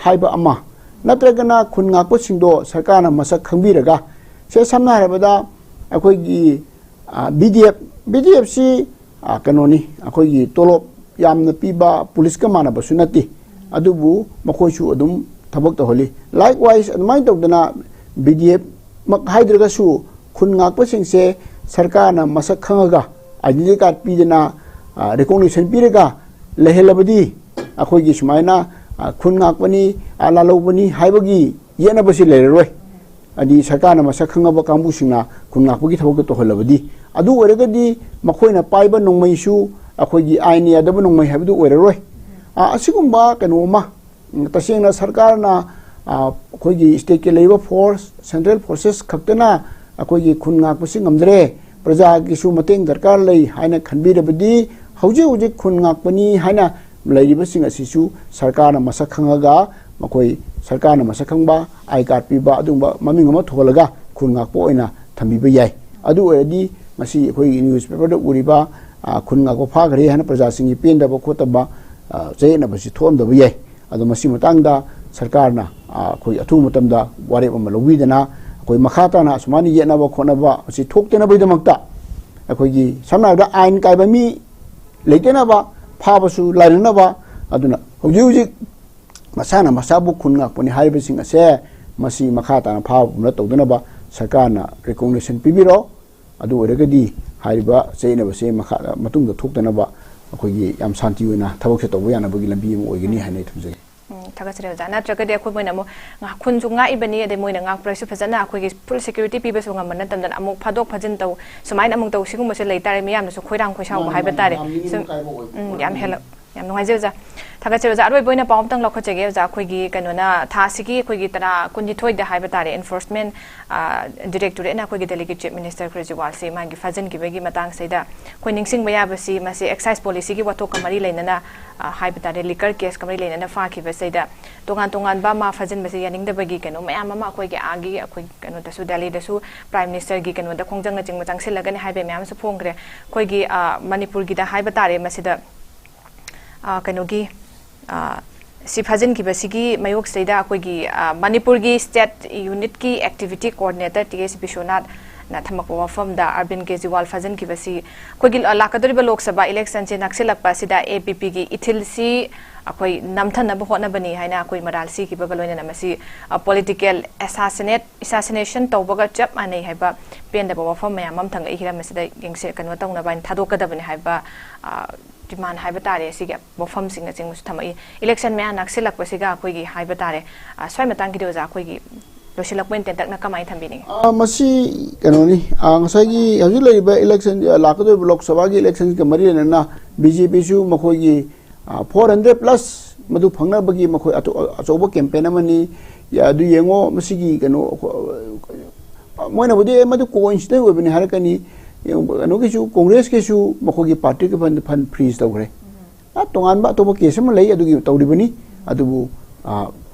ꯍꯥꯏꯕ ꯑꯃ, ꯅꯠꯇ꯭ꯔꯒꯅ ꯈꯨꯟ ꯉꯥꯛꯄꯁꯤꯡꯗꯣ ꯁꯔꯀꯥꯔꯅ ꯃꯁꯛ ꯈꯪꯕꯤꯔꯒ, ꯁꯦ, ꯁꯝꯅ ꯍꯥꯏꯔꯕꯗ, ꯑꯩꯈꯣꯏꯒꯤ, ꯑ, ꯕꯤ ꯗꯤ ꯑꯦꯐ, ꯕꯤ ꯗꯤ ꯑꯦꯐꯁꯤ, ꯑ, ꯀꯩꯅꯣꯅꯤ, ꯑꯩꯈꯣꯏꯒꯤ ꯇꯣꯂꯣꯞ ꯌꯥꯝꯅ ꯄꯤꯕ ꯄꯨꯂꯤꯁꯀ ꯃꯥꯟꯅꯕꯁꯨ ꯅꯠꯇꯦ, ꯑꯗꯨꯕꯨ ꯃꯈꯣꯏꯁꯨ ꯑꯗꯨꯝ ꯊꯕꯛ ꯇꯧꯍꯜꯂꯤ꯫ Likewise, ꯑꯗꯨꯃꯥꯏꯅ ꯇꯧꯗꯅ ꯕꯤ ꯗꯤ ꯑꯦꯐ ꯃꯛ ꯍꯥꯏꯗ꯭ꯔꯒꯁꯨ ꯈꯨꯟ ꯉꯥꯛꯄꯁꯤꯡꯁꯦ ꯁꯔꯀꯥꯔꯅ ꯃꯁꯛ ꯈꯪꯉꯒ, identity card ꯄꯤꯗꯅ, ꯑ, recognition ꯄꯤꯔꯒ ꯂꯩꯍꯜꯂꯕꯗꯤ, ꯑꯩꯈꯣꯏꯒꯤ ꯁꯨꯃꯥꯏꯅ, ꯑ, ꯈꯨꯟ ꯉꯥꯛꯄꯅꯤ, ꯑ, ꯂꯥꯜꯍꯧꯕꯅꯤ ꯍꯥꯏꯕꯒꯤ ꯌꯦꯠꯅꯕꯁꯤ ꯂꯩꯔꯔꯣꯏ꯫ ꯍꯥꯏꯗꯤ ꯁꯔꯀꯥꯔꯅ ꯃꯁꯛ ꯈꯪꯉꯕ ꯀꯥꯡꯕꯨꯁꯤꯡꯅ ꯈꯨꯟ ꯉꯥꯛꯄꯒꯤ ꯊꯕꯛꯇ ꯇꯧꯍꯜꯂꯕꯗꯤ, ꯑꯗꯨ ꯑꯣꯏꯔꯒꯗꯤ ꯃꯈꯣꯏꯅ ꯄꯥꯏꯕ ꯅꯣꯡꯃꯩꯁꯨ ꯑꯩꯈꯣꯏꯒꯤ ꯑꯥꯏꯟ ꯌꯥꯗꯕ ꯅꯣꯡꯃꯩ ꯍꯥꯏꯕꯗꯨ ꯑꯣꯏꯔꯔꯣꯏ꯫ ꯑ, ꯑꯁꯤꯒꯨꯝꯕ ꯀꯩꯅꯣ ꯑꯃ, ꯎꯝ, ꯇꯁꯦꯡꯅ ꯁꯔꯀꯥꯔꯅ, ꯑ, ꯑꯩꯈꯣꯏꯒꯤ stateꯀꯤ ꯂꯩꯔꯤꯕ force, central forces ꯈꯛꯇꯅ ꯑꯩꯈꯣꯏꯒꯤ ꯈꯨꯟ ꯉꯥꯛꯄꯁꯤ ꯉꯝꯗ꯭ꯔꯦ, ꯄ꯭ꯔꯖꯥꯒꯤꯁꯨ ꯃꯇꯦꯡ ꯗꯔꯀꯥꯔ ꯂꯩ ꯍꯥꯏꯅ ꯈꯟꯕꯤꯔꯕꯗꯤ, ꯍꯧꯖꯤꯛ ꯍꯧꯖꯤꯛ ꯈꯨꯟ ꯉꯥꯛꯄꯅꯤ ꯍꯥꯏꯅ ꯂꯩꯔꯤꯕꯁꯤꯡ ꯑꯁꯤꯁꯨ ꯁꯔꯀꯥꯔꯅ ꯃꯁꯛ ꯈꯪꯉꯒ, ꯃꯈꯣꯏ ꯁꯔꯀꯥꯔꯅ ꯃꯁꯛ ꯈꯪꯕ, ꯑꯥꯏ ꯀꯥꯔꯗ ꯄꯤꯕ, ꯑꯗꯨꯒꯨꯝꯕ ꯃꯃꯤꯡ ꯑꯃ ꯊꯣꯜꯂꯒ ꯈꯨꯟ ꯉꯥꯛꯄ ꯑꯣꯏꯅ ꯊꯝꯕꯤꯕ ꯌꯥꯏ꯫ ꯑꯗꯨ ꯑꯣꯏꯔꯗꯤ ꯉꯁꯤ ꯑꯩꯈꯣꯏꯒꯤ ꯅ꯭ꯌꯨꯁ ꯄꯦꯄꯔꯗ ꯎꯔꯤꯕ, ꯑ, ꯈꯨꯟ ꯉꯥꯛꯄ ꯐꯥꯈ꯭ꯔꯦ ꯍꯥꯏꯅ ꯄ꯭ꯔꯖꯥꯁꯤꯡꯒꯤ ꯄꯦꯟꯗꯕ ꯈꯣꯠꯇꯕ, ꯑ, ꯆꯌꯦꯠꯅꯕꯁꯤ ꯊꯣꯛꯍꯟꯗꯕ ꯌꯥꯏ꯫ ꯑꯗꯣ ꯃꯁꯤ ꯃꯇꯥꯡꯗ ꯁꯔꯀꯥꯔꯅ, ꯑ, ꯑꯩꯈꯣꯏ ꯑꯊꯨꯕ ꯃꯇꯝꯗ ꯋꯥꯔꯦꯞ ꯑꯃ ꯂꯧꯕꯤꯗꯅ ꯑꯩꯈꯣꯏ ꯃꯈꯥ ꯇꯥꯅ ꯑꯁꯨꯃꯥꯏꯅ ꯌꯦꯠꯅꯕ ꯈꯣꯠꯅꯕ ꯑꯁꯤ ꯊꯣꯛꯇꯅꯕꯒꯤꯗꯃꯛꯇ ꯑꯩꯈꯣꯏꯒꯤ ꯁꯝꯅ ꯍꯥꯏꯔꯕꯗ ꯑꯥꯏꯟ ꯀꯥꯏꯕ ꯃꯤ ꯂꯩꯇꯅꯕ, ꯐꯥꯕꯁꯨ ꯂꯥꯏꯅꯅꯕ, ꯑꯗꯨꯅ ꯍꯧꯖꯤꯛ ꯍꯧꯖꯤꯛ ꯃꯁꯥꯅ ꯃꯁꯥꯕꯨ ꯈꯨꯟ ꯉꯥꯛꯄꯅꯤ ꯍꯥꯏꯔꯤꯕꯁꯤꯡ ꯑꯁꯦ ꯃꯁꯤ ꯃꯈꯥ ꯇꯥꯅ ꯐꯥꯕ ꯄꯨꯝꯕ ꯇꯧꯗꯅꯕ ꯁꯔꯀꯥꯔꯅ ꯔꯤꯀꯣꯒꯅꯤꯁꯟ ꯄꯤꯕꯤꯔꯣ꯫ ꯑꯗꯨ ꯑꯣꯏꯔꯒꯗꯤ ꯍꯥꯏꯔꯤꯕ ꯆꯌꯦꯠꯅꯕꯁꯦ ꯃꯈꯥ, ꯃꯇꯨꯡꯗ ꯊꯣꯛꯇꯅꯕ ꯑꯩꯈꯣꯏꯒꯤ ꯌꯥꯝ ꯁꯥꯟꯇꯤ ꯑꯣꯏꯅ ꯊꯕꯛꯁꯦ ꯇꯧꯕ ꯌꯥꯅꯕꯒꯤ ꯂꯝꯕꯤ ꯑꯃ ꯑꯣꯏꯒꯅꯤ ꯍꯥꯏꯅ ꯑꯩ ꯊꯝꯖꯒꯦ꯫ ꯎꯝ, ꯊꯥꯒꯠꯆꯔꯤ ꯑꯣꯖꯥ꯫ ꯅꯠꯇ꯭ꯔꯒꯗꯤ ꯑꯩꯈꯣꯏ ꯃꯣꯏꯅ ꯑꯃꯨꯛ ꯉꯥ-, ꯈꯨꯟꯁꯨ ꯉꯥꯛꯏꯕꯅꯤ, ꯑꯗꯩ ꯃꯣꯏꯅ ꯉꯥꯛꯄ꯭ꯔꯁꯨ ꯐꯖꯅ ꯑꯩꯈꯣꯏꯒꯤ ꯐꯨꯜ ꯁꯦꯀ꯭ꯌꯨꯔꯤꯇꯤ ꯄꯤꯕꯁꯨ ꯉꯝꯕ ꯅꯠꯇꯕꯅꯤꯅ ꯑꯃꯨꯛ ꯐꯥꯗꯣꯛ ꯐꯥꯖꯤꯟ ꯇꯧ, ꯁꯨꯃꯥꯏꯅ ꯑꯃꯨꯛ ꯇꯧ, ꯁꯤꯒꯨꯝꯕꯁꯦ ꯂꯩꯇꯥꯔꯦ, ꯃꯤꯌꯥꯝꯅꯁꯨ ꯈꯣꯏꯔꯥꯡ ꯈꯣꯏꯁꯥꯎꯕ ꯃꯥꯅꯤ, ꯍꯥꯏꯕ ꯃꯥꯅꯤ, ꯇꯥꯔꯦ꯫ ꯌꯥꯝ ꯅꯤꯡꯕ ꯁꯨꯝ, ꯀꯥꯏꯕ ꯑꯣꯏꯕ ꯎꯝ, ꯄꯣꯠ ꯌꯥꯝ ꯑꯃꯅꯤ꯫ ꯍꯦꯜꯂꯛ-, ꯌꯥꯝ ꯅꯨꯡꯉꯥꯏꯖꯩ ꯑꯣꯖꯥ꯫ ꯊꯥꯒꯠꯆꯔꯤ ꯑꯣꯖꯥ꯫ ꯑꯔꯣꯏꯕ ꯑꯣꯏꯅ ꯄꯥꯎ ꯑꯝꯇꯪ ꯂꯧꯈꯠꯆꯒꯦ ꯑꯣꯖꯥ꯫ ꯑꯩꯈꯣꯏꯒꯤ ꯀꯩꯅꯣꯅ ꯊꯥ ꯑꯁꯤꯒꯤ ꯑꯩꯈꯣꯏꯒꯤ ꯇꯔꯥ, ꯀꯨꯟꯅꯤꯊꯣꯏꯗ ꯍꯥꯏꯕ ꯇꯥꯔꯦ, ꯏꯟꯐꯣꯔꯁꯃꯦꯟ, ꯑ, ꯗꯤꯔꯦꯛꯇꯣꯔꯦꯠꯅ ꯑꯩꯈꯣꯏꯒꯤ ꯗꯦꯜꯂꯤꯒꯤ ꯆꯤꯐ ꯃꯤꯅꯤꯁꯇꯔ ꯀꯦꯖ꯭ꯔꯤꯋꯥꯜꯁꯤ ꯃꯥꯒꯤ ꯐꯥꯖꯤꯟꯈꯤꯕꯒꯤ ꯃꯇꯥꯡꯁꯤꯗ ꯑꯩꯈꯣꯏ ꯅꯤꯡꯁꯤꯡꯕ ꯌꯥꯕꯁꯤ, ꯃꯁꯤ ꯑꯦꯛꯁꯥꯏꯁ ꯄꯣꯂꯤꯁꯤꯒꯤ ꯋꯥꯊꯣꯛꯀ ꯃꯔꯤ ꯂꯩꯅꯅ, ꯑ, ꯍꯥꯏꯕ ꯇꯥꯔꯦ, ꯂꯤꯀꯔ ꯀꯦꯁꯀ ꯃꯔꯤ ꯂꯩꯅꯅ ꯐꯥꯈꯤꯕꯁꯤꯗ ꯇꯣꯉꯥꯟ ꯇꯣꯉꯥꯟꯕ ꯃꯥ ꯐꯥꯖꯤꯟꯕꯁꯦ ꯌꯥꯅꯤꯡꯗꯕꯒꯤ ꯀꯩꯅꯣ ꯃꯌꯥꯝ ꯑꯃ ꯑꯩꯈꯣꯏꯒꯤ ꯑꯥꯒꯤ, ꯑꯩꯈꯣꯏ ꯀꯩꯅꯣꯗꯁꯨ, ꯗꯦꯜꯂꯤꯗꯁꯨ ꯄ꯭ꯔꯥꯏꯝ ꯃꯤꯅꯤꯁꯇꯔꯒꯤ ꯀꯩꯅꯣꯗ ꯈꯣꯡꯖꯪꯅꯆꯤꯡꯕ ꯆꯪꯁꯤꯜꯂꯒꯅꯤ ꯍꯥꯏꯕ ꯃꯌꯥꯝ ꯑꯃꯁꯨ ꯐꯣꯡꯈ꯭ꯔꯦ꯫ ꯑꯩꯈꯣꯏꯒꯤ, ꯑ, ꯃꯅꯤꯄꯨꯔꯒꯤꯗ ꯍꯥꯏꯕ ꯇꯥꯔꯦ, ꯃꯁꯤꯗ, ꯑ, ꯀꯩꯅꯣꯒꯤ, ꯑ, ꯁꯤ ꯐꯥꯖꯤꯟꯈꯤꯕꯁꯤꯒꯤ ꯃꯥꯌꯣꯛꯁꯤꯗꯩꯗ ꯑꯩꯈꯣꯏꯒꯤ, ꯑ, ꯃꯅꯤꯄꯨꯔꯒꯤ ꯁ꯭ꯇꯦꯠ ꯌꯨꯅꯤꯠꯀꯤ ꯑꯦꯛꯇꯤꯚꯤꯇꯤ ꯀꯣꯑꯣꯔꯗꯤꯅꯦꯇꯔ ꯇꯤ ꯑꯦꯁ ꯕꯤꯁ꯭ꯋꯅꯥꯊꯅ ꯊꯝꯃꯛꯄ ꯋꯥꯐꯝꯗ ꯑꯔꯕꯤꯟ ꯀꯦꯖ꯭ꯔꯤꯋꯥꯜ ꯐꯥꯖꯤꯟꯈꯤꯕꯁꯤ ꯑꯩꯈꯣꯏꯒꯤ, ꯑ, ꯂꯥꯛꯀꯗꯧꯔꯤꯕ ꯂꯣꯛ ꯁꯚꯥ ꯏꯂꯦꯛꯁꯟꯁꯦ ꯅꯛꯁꯤꯜꯂꯛꯄ ꯑꯁꯤꯗ ꯑꯦ ꯕꯤ ꯄꯤꯒꯤ ꯏꯊꯤꯜꯁꯤ ꯑꯩꯈꯣꯏ ꯅꯝꯊꯅꯕ ꯍꯣꯠꯅꯕꯅꯤ ꯍꯥꯏꯅ ꯑꯩꯈꯣꯏ ꯃꯔꯥꯜ ꯁꯤꯈꯤꯕꯒ ꯂꯣꯏꯅꯅ ꯃꯁꯤ, ꯑ, ꯄꯣꯂꯤꯇꯤꯀꯦꯜ ꯑꯦꯁꯥꯁꯤꯅꯦꯠ, ꯑꯦꯁꯥꯁꯤꯅꯦꯁꯟ ꯇꯧꯕꯒ ꯆꯞ ꯃꯥꯟꯅꯩ ꯍꯥꯏꯕ ꯄꯦꯟꯗꯕ ꯋꯥꯐꯝ ꯃꯌꯥꯝ ꯑꯃ ꯊꯥꯡꯒꯠꯂꯛꯏ꯫ ꯍꯤꯔꯝ ꯑꯁꯤꯗ ꯌꯦꯡꯁꯤ-, ꯀꯩꯅꯣ ꯇꯧꯅꯕ ꯍꯥꯏꯅ ꯊꯥꯗꯣꯛꯀꯗꯕꯅꯤ ꯍꯥꯏꯕ, ꯑ, ꯗꯤꯃꯥꯟ ꯍꯥꯏꯕ ꯇꯥꯔꯦ, ꯑꯁꯤꯒꯤ ꯋꯥꯐꯝꯁꯤꯡꯅꯆꯤꯡꯕꯁꯨ ꯊꯝꯃꯛꯏ꯫ ꯏꯂꯦꯛꯁꯟ ꯃꯌꯥ ꯅꯛꯁꯤꯜꯂꯛꯄꯁꯤꯒ ꯑꯩꯈꯣꯏꯒꯤ ꯍꯥꯏꯕ ꯇꯥꯔꯦ, ꯑ, ꯁ꯭ꯋꯥꯏ ꯃꯇꯥꯡꯒꯤꯗꯤ ꯑꯣꯖꯥ, ꯑꯩꯈꯣꯏꯒꯤ ꯂꯣꯏꯁꯤꯜꯂꯛꯄ ꯑꯣꯏꯅ ꯇꯦꯟꯇꯛꯅ ꯀꯃꯥꯏꯅ ꯊꯝꯕꯤꯅꯤꯡꯉꯤ? ꯑ, ꯃꯁꯤ ꯀꯩꯅꯣꯅꯤ, ꯑ, ꯉꯁꯥꯏꯒꯤ ꯍꯧꯖꯤꯛ ꯂꯩꯔꯤꯕ ꯏꯂꯦꯛꯁꯟ, ꯑ, ꯂꯥꯛꯀꯗꯧꯔꯤꯕ ꯂꯣꯛ ꯁꯚꯥꯒꯤ ꯏꯂꯦꯛꯁꯟꯒ ꯃꯔꯤ ꯂꯩꯅꯅ ꯕꯤ ꯖꯦ ꯄꯤꯁꯨ ꯃꯈꯣꯏꯒꯤ, ꯑ, ꯐꯣꯔ ꯍꯟꯗ꯭ꯔꯦꯠ ꯄ꯭ꯂꯁ ꯃꯗꯨ ꯐꯪꯅꯕꯒꯤ ꯃꯈꯣꯏ ꯑꯇꯣ-, ꯑꯆꯧꯕ ꯀꯦꯝꯄꯦꯟ ꯑꯃꯅꯤ꯫ ꯌꯥ, ꯑꯗꯨ ꯌꯦꯡꯉꯣ, ꯃꯁꯤꯒꯤ ꯀꯩꯅꯣ, ꯑ, ꯃꯣꯏꯅꯕꯨꯗꯤ, "ꯑꯦ, ꯃꯗꯨ ꯀꯣꯏꯟꯁꯤꯗꯦꯟ ꯑꯣꯏꯕꯅꯤ" ꯍꯥꯏꯔꯛꯀꯅꯤ꯫ ꯌꯦꯡꯉꯣ, ꯀꯩꯅꯣꯒꯤꯁꯨ, ꯀꯣꯡꯒ꯭ꯔꯦꯁꯀꯤꯁꯨ ꯃꯈꯣꯏꯒꯤ ꯄꯥꯔꯇꯤꯒꯤ ꯐꯟ, ꯐꯟ ꯐ꯭ꯔꯤꯖ ꯇꯧꯈ꯭ꯔꯦ꯫ ꯑ, ꯇꯣꯉꯥꯟꯕ ꯑꯇꯣꯞꯄ ꯀꯦꯁ ꯑꯃ ꯂꯩ, ꯑꯗꯨꯒꯤ ꯇꯧꯔꯤꯕꯅꯤ꯫ ꯑꯗꯨꯕꯨ, ꯑ,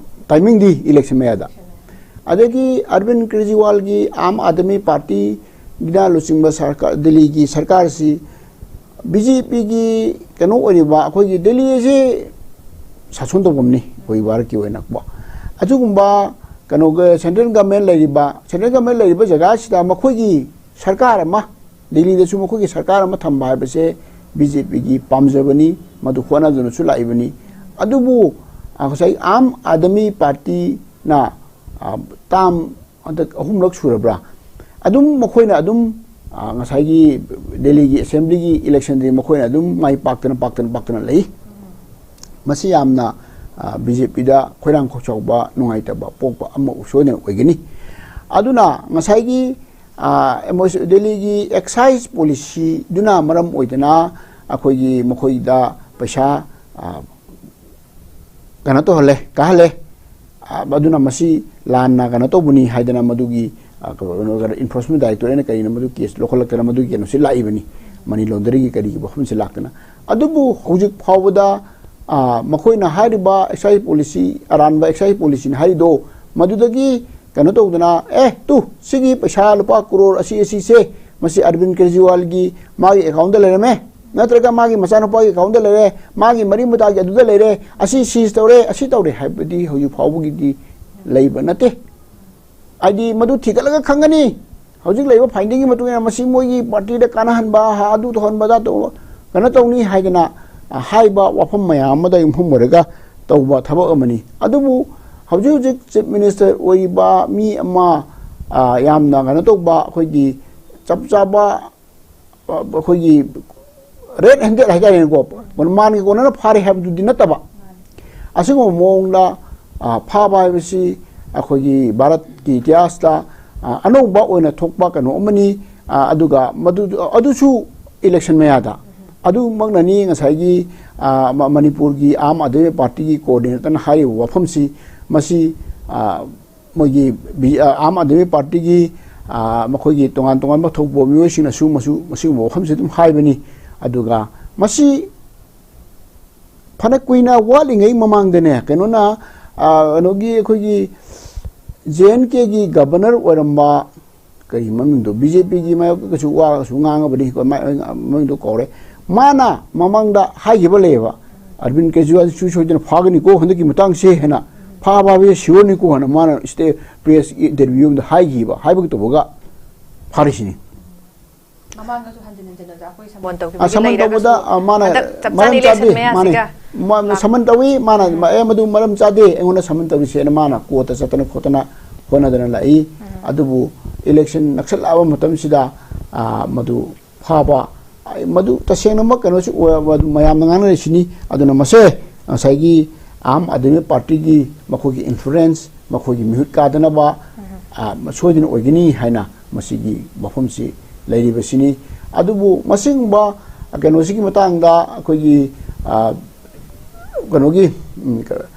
ꯇꯥꯏꯃꯤꯡꯗꯤ ꯏꯂꯦꯛꯁꯟ ꯃꯌꯥꯗ꯫ ꯑꯗꯒꯤ ꯑꯔꯕꯤꯟ ꯀꯦꯖ꯭ꯔꯤꯋꯥꯜꯒꯤ ꯑꯥꯝ ꯑꯥꯗꯃꯤ ꯄꯥꯔꯇꯤꯒꯤꯅ ꯂꯨꯆꯤꯡꯕ ꯁꯔꯀꯥꯔ, ꯗꯤꯜꯂꯤꯒꯤ ꯁꯔꯀꯥꯔꯁꯤ ꯕꯤ ꯖꯦ ꯄꯤꯒꯤ ꯀꯩꯅꯣ ꯑꯣꯏꯔꯤꯕ ꯑꯩꯈꯣꯏꯒꯤ ꯗꯤꯜꯂꯤ ꯑꯁꯤ ꯁꯥꯁꯣꯟ ꯇꯧꯐꯝꯅꯤ ꯑꯩꯈꯣꯏ ꯚꯥꯔꯠꯀꯤ ꯑꯣꯏꯅꯀꯣ꯫ ꯑꯗꯨꯒꯨꯝꯕ ꯀꯩꯅꯣꯒ ꯁꯦꯟꯇ꯭ꯔꯦꯜ ꯒꯃꯦꯟ ꯂꯩꯔꯤꯕ, ꯁꯦꯟꯇ꯭ꯔꯦꯜ ꯒꯃꯦꯟ ꯂꯩꯔꯤꯕ ꯖꯒꯥꯁꯤꯗ ꯃꯈꯣꯏꯒꯤ ꯁꯔꯀꯥꯔ ꯑꯃ, ꯗꯤꯜꯂꯤꯗꯁꯨ ꯃꯈꯣꯏꯒꯤ ꯁꯔꯀꯥꯔ ꯑꯃ ꯊꯝꯕ ꯍꯥꯏꯕꯁꯦ ꯕꯤ ꯖꯦ ꯄꯤꯒꯤ ꯄꯥꯝꯖꯕꯅꯤ, ꯃꯗꯨ ꯍꯣꯠꯅꯗꯨꯅꯁꯨ ꯂꯥꯛꯏꯕꯅꯤ꯫ ꯑꯗꯨꯕꯨ ꯑ, ꯉꯁꯥꯏ ꯑꯥꯝ ꯑꯥꯗꯃꯤ ꯄꯥꯔꯇꯤꯅ ꯑ, ꯇꯥꯝ ꯍꯟꯗꯛ ꯑꯍꯨꯝꯂꯛ ꯁꯨꯔꯕ꯭ꯔꯥ? ꯑꯗꯨꯝ ꯃꯈꯣꯏꯅ ꯑꯗꯨꯝ, ꯑ, ꯉꯁꯥꯏꯒꯤ ꯗꯦꯜꯂꯤꯒꯤ ꯑꯦꯁꯦꯝꯕ꯭ꯂꯤꯒꯤ ꯏꯂꯦꯛꯁꯟꯗꯤ ꯃꯈꯣꯏꯅ ꯑꯗꯨꯝ ꯃꯥꯏ ꯄꯥꯛꯇꯅ, ꯄꯥꯛꯇꯅ, ꯄꯥꯛꯇꯅ ꯂꯩ꯫ ꯃꯁꯤ ꯌꯥꯝꯅ, ꯑ, ꯕꯤ ꯖꯦ ꯄꯤꯗ ꯈꯣꯏꯔꯥꯡ ꯈꯣꯏꯆꯥꯎꯕ, ꯅꯨꯡꯉꯥꯏꯇꯕ ꯄꯣꯛꯄ ꯑꯃ ꯁꯣꯏꯗꯅ ꯑꯣꯏꯒꯅꯤ꯫ ꯑꯗꯨꯅ ꯉꯁꯥꯏꯒꯤ, ꯑ, ꯃꯣꯏ ꯗꯦꯜꯂꯤꯒꯤ ꯑꯦꯛꯁꯥꯏꯖ ꯄꯣꯂꯤꯁꯤꯗꯨꯅ ꯃꯔꯝ ꯑꯣꯏꯗꯅ ꯑꯩꯈꯣꯏꯒꯤ ꯃꯈꯣꯏꯗ ꯄꯩꯁꯥ, ꯑ, ꯀꯩꯅꯣ ꯇꯧꯍꯜꯂꯦ, ꯀꯥꯍꯜꯂꯦ꯫ ꯑ, ꯑꯗꯨꯅ ꯃꯁꯤ ꯂꯥꯟꯅ ꯀꯩꯅꯣ ꯇꯧꯕꯅꯤ ꯍꯥꯏꯗꯅ ꯃꯗꯨꯒꯤ, ꯑ, ꯀꯩꯅꯣ, ꯏꯟꯐꯣꯔꯁꯃꯦꯟ ꯗꯥꯏꯔꯦꯛꯇꯣꯔꯦꯠꯅ ꯀꯔꯤꯅ ꯃꯗꯨ ꯀꯦꯁ ꯂꯧꯈꯠꯂꯛꯇꯅ ꯃꯗꯨꯒꯤ ꯀꯩꯅꯣꯁꯤ ꯂꯥꯛꯏꯕꯅꯤ, ꯃꯅꯤ ꯂꯣꯟꯗꯔꯤꯡꯒꯤ ꯀꯔꯤꯒꯤ ꯋꯥꯐꯝꯁꯤ ꯂꯥꯛꯇꯅ꯫ ꯑꯗꯨꯕꯨ ꯍꯧꯖꯤꯛ ꯐꯥꯎꯕꯗ, ꯑ, ꯃꯈꯣꯏꯅ ꯍꯥꯏꯔꯤꯕ ꯑꯦꯛꯁꯥꯏꯖ ꯄꯣꯂꯤꯁꯤ, ꯑꯔꯥꯟꯕ ꯑꯦꯛꯁꯥꯏꯖ ꯄꯣꯂꯤꯁꯤꯅꯤ ꯍꯥꯏꯔꯤꯗꯣ, ꯃꯗꯨꯗꯒꯤ ꯀꯩꯅꯣ ꯇꯧꯗꯅ, "ꯑꯦ, ꯇꯨ, ꯁꯤꯒꯤ ꯄꯩꯁꯥ ꯂꯨꯄꯥ ꯀ꯭ꯔꯣꯔ ꯑꯁꯤ ꯑꯁꯤꯁꯦ, ꯃꯁꯤ ꯑꯔꯕꯤꯟ ꯀꯦꯖ꯭ꯔꯤꯋꯥꯜꯒꯤ ꯃꯥꯒꯤ ꯑꯦꯀꯥꯎꯟꯗ ꯂꯩꯔꯝꯃꯦ, ꯅꯠꯇ꯭ꯔꯒ ꯃꯥꯒꯤ ꯃꯆꯥꯅꯨꯄꯥꯒꯤ ꯑꯦꯀꯥꯎꯟꯗ ꯂꯩꯔꯦ, ꯃꯥꯒꯤ ꯃꯔꯤ ꯃꯇꯥꯒꯤ ꯑꯗꯨꯗ ꯂꯩꯔꯦ, ꯑꯁꯤ ꯁꯤꯖ ꯇꯧꯔꯦ, ꯑꯁꯤ ꯇꯧꯔꯦ" ꯍꯥꯏꯕꯗꯤ ꯍꯧꯖꯤꯛ ꯐꯥꯎꯕꯒꯤꯗꯤ ꯂꯩꯕ ꯅꯠꯇꯦ꯫ ꯍꯥꯏꯗꯤ ꯃꯗꯨ ꯊꯤꯒꯠꯂꯒ ꯈꯪꯒꯅꯤ꯫ ꯍꯧꯖꯤꯛ ꯂꯩꯕ ꯐꯥꯏꯟꯗꯤꯡꯒꯤ ꯃꯇꯨꯡ ꯏꯟꯅ ꯃꯁꯤ ꯃꯣꯏꯒꯤ ꯄꯥꯔꯇꯤꯗ ꯀꯥꯟꯅꯍꯟꯕ, ꯍꯥ, ꯑꯗꯨ ꯇꯧꯍꯟꯕ, ꯑꯗꯥ ꯇꯧꯕ, ꯀꯩꯅꯣ ꯇꯧꯅꯤ ꯍꯥꯏꯗꯅ, ꯑ, ꯍꯥꯏꯕ ꯋꯥꯐꯝ ꯃꯌꯥꯝ ꯑꯃꯗ ꯌꯨꯝꯐꯝ ꯑꯣꯏꯔꯒ ꯇꯧꯕ ꯊꯕꯛ ꯑꯃꯅꯤ꯫ ꯑꯗꯨꯕꯨ ꯍꯧꯖꯤꯛ ꯍꯧꯖꯤꯛ ꯆꯤꯐ ꯃꯤꯅꯤꯁꯇꯔ ꯑꯣꯏꯔꯤꯕ ꯃꯤ ꯑꯃ, ꯑ, ꯌꯥꯝꯅ ꯀꯩꯅꯣ ꯇꯧꯕ, ꯑꯩꯈꯣꯏꯒꯤ ꯆꯞ ꯆꯥꯕ, ꯑ, ꯑꯩꯈꯣꯏꯒꯤ ꯔꯦꯗ ꯍꯦꯟꯗꯦꯗ ꯍꯥꯏꯇꯥꯔꯦꯅꯦꯀꯣ, ꯃꯥꯟꯒꯤ ꯀꯣꯟꯅꯅ ꯐꯥꯔꯦ ꯍꯥꯏꯕꯗꯨꯗꯤ ꯅꯠꯇꯕ, ꯑꯁꯤꯒꯨꯝꯕ ꯃꯑꯣꯡꯗ, ꯑ, ꯐꯥꯕ ꯍꯥꯏꯕꯁꯤ ꯑꯩꯈꯣꯏꯒꯤ ꯚꯥꯔꯠꯀꯤ ꯏꯇꯤꯍꯥꯁꯇ, ꯑ, ꯑꯅꯧꯕ ꯑꯣꯏꯅ ꯊꯣꯛꯄ ꯀꯩꯅꯣ ꯑꯃꯅꯤ꯫ ꯑ, ꯑꯗꯨꯒ ꯃꯗꯨ, ꯑꯗꯨꯁꯨ ꯏꯂꯦꯛꯁꯟ ꯃꯌꯥꯗ꯫ ꯑꯗꯨꯃꯛꯅꯅꯤ ꯉꯁꯥꯏꯒꯤ, ꯑ, ꯃ-, ꯃꯅꯤꯄꯨꯔꯒꯤ ꯑꯥꯝ ꯑꯥꯗꯃꯤ ꯄꯥꯔꯇꯤꯒꯤ ꯀꯣꯑꯣꯔꯗꯤꯅꯦꯇꯔꯅ ꯍꯥꯏꯔꯤꯕ ꯋꯥꯐꯝꯁꯤ, ꯃꯁꯤ, ꯑ, ꯃꯣꯏꯒꯤ ꯕꯤ-, ꯑ, ꯑꯥꯝ ꯑꯥꯗꯃꯤ ꯄꯥꯔꯇꯤꯒꯤ, ꯑ, ꯃꯈꯣꯏꯒꯤ ꯇꯣꯉꯥꯟ ꯇꯣꯉꯥꯟꯕ ꯊꯧꯄꯨ ꯃꯤꯑꯣꯏꯁꯤꯡꯅꯁꯨ ꯃꯁꯨ-, ꯃꯁꯤꯒꯨꯝꯕ ꯋꯥꯐꯝꯁꯤ ꯑꯗꯨꯝ ꯍꯥꯏꯕꯅꯤ꯫ ꯑꯗꯨꯒ ꯃꯁꯤ ꯐꯅ ꯀꯨꯏꯅ ꯋꯥꯠꯂꯤꯉꯩ ꯃꯃꯥꯡꯗꯅꯦ, ꯀꯩꯅꯣꯅ, ꯑ, ꯀꯩꯅꯣꯒꯤ ꯑꯩꯈꯣꯏꯒꯤ ꯖꯦ ꯑꯦꯟ ꯀꯦꯒꯤ ꯒꯕꯔꯅꯔ ꯑꯣꯏꯔꯝꯕ, ꯀꯔꯤ ꯃꯃꯤꯡꯗꯣ, ꯕꯤ ꯖꯦ ꯄꯤꯒꯤ ꯃꯥꯌꯣꯛꯇ ꯀꯩꯁꯨ ꯋꯥ ꯀꯩꯁꯨ ꯉꯥꯡꯉꯕꯅꯤ, ꯀꯃꯥꯏ-, ꯃꯃꯤꯡꯗꯣ ꯀꯧꯔꯦ꯫ ꯃꯥꯅ ꯃꯃꯥꯡꯗ ꯍꯥꯏꯈꯤꯕ ꯂꯩꯌꯦꯕ, "ꯑꯔꯕꯤꯟ ꯀꯦꯖ꯭ꯔꯤꯋꯥꯜ ꯁꯨꯡꯁꯣꯏ ꯁꯣꯏꯗꯅ ꯐꯥꯒꯅꯤꯀꯣ ꯍꯟꯗꯛꯀꯤ ꯃꯇꯥꯡꯁꯦ" ꯍꯥꯏꯅ, "ꯐꯥꯕ ꯍꯥꯏꯕꯁꯦ ꯁꯤꯌꯣꯔꯅꯤꯀꯣ" ꯍꯥꯏꯅ ꯃꯥꯅ ꯁ꯭ꯇꯦꯠ ꯄ꯭ꯔꯦꯁ ꯏꯟꯇꯔꯚ꯭ꯌꯨ ꯑꯃꯗ ꯍꯥꯏꯈꯤꯕ, ꯍꯥꯏꯕꯒꯤ ꯇꯧꯕꯒ ꯐꯥꯔꯤꯁꯤꯅꯤ꯫ ꯃꯃꯥꯡꯗꯁꯨ ꯍꯟꯖꯤꯟ ꯍꯟꯖꯤꯟ ꯑꯣꯖꯥ ꯑꯩꯈꯣꯏ ꯁꯃꯣꯟ ꯇꯧꯈꯤꯕ ꯑ, ꯁꯃꯟ ꯇꯧꯕꯗ, ꯂꯩꯔꯒꯁꯨ ꯑ, ꯃꯥꯅ ꯍꯟꯗꯛ ꯆꯞ ꯆꯥꯅ ꯃꯔꯝ ꯆꯥꯗꯦ, ꯏꯂꯦꯛꯁꯟ ꯃꯥꯅꯦ꯫ ꯃꯌꯥꯁꯤꯒ ꯃꯥ-, ꯁꯃꯟ ꯇꯧꯏ, ꯃꯥꯅ, "ꯑꯦ, ꯃꯗꯨ ꯃꯔꯝ ꯆꯥꯗꯦ, ꯑꯩꯉꯣꯟꯗ ꯁꯃꯟ ꯇꯧꯔꯤꯁꯦꯅ" ꯃꯥꯅ ꯀꯣꯔꯠꯇ ꯆꯠꯇꯅ ꯈꯣꯠꯇꯅ ꯍꯣꯠꯅꯗꯅ ꯂꯥꯛꯏ꯫ ꯑꯗꯨꯕꯨ ꯏꯂꯦꯛꯁꯟ ꯅꯛꯁꯜꯂꯛꯑꯕ ꯃꯇꯝꯁꯤꯗ, ꯑ, ꯃꯗꯨ ꯐꯥꯕ, ꯑ, ꯃꯗꯨ ꯇꯁꯦꯡꯅꯃꯛ ꯀꯩꯅꯣꯁꯤ ꯑꯣꯏ-, ꯃꯗꯨ ꯃꯌꯥꯝꯅ ꯉꯥꯡꯅꯔꯤꯁꯤꯅꯤ꯫ ꯑꯗꯨꯅ ꯃꯁꯦ ꯉꯁꯥꯏꯒꯤ ꯑꯥꯝ ꯑꯥꯗꯃꯤ ꯄꯥꯔꯇꯤꯒꯤ ꯃꯈꯣꯏꯒꯤ ꯏꯟꯐ꯭ꯂꯨꯌꯦꯟꯁ, ꯃꯈꯣꯏꯒꯤ ꯃꯤꯍꯨꯠ ꯀꯥꯗꯅꯕ, ꯑ, ꯁꯣꯏꯗꯅ ꯑꯣꯏꯒꯅꯤ ꯍꯥꯏꯅ ꯃꯁꯤꯒꯤ ꯃꯐꯝꯁꯤ ꯂꯩꯔꯤꯕꯁꯤꯅꯤ꯫ ꯑꯗꯨꯕꯨ ꯃꯁꯤꯒꯨꯝꯕ ꯀꯩꯅꯣꯁꯤꯒꯤ ꯃꯇꯥꯡꯗ ꯑꯩꯈꯣꯏꯒꯤ, ꯑ, ꯀꯩꯅꯣꯒꯤ, ꯎꯝ, ꯀ-,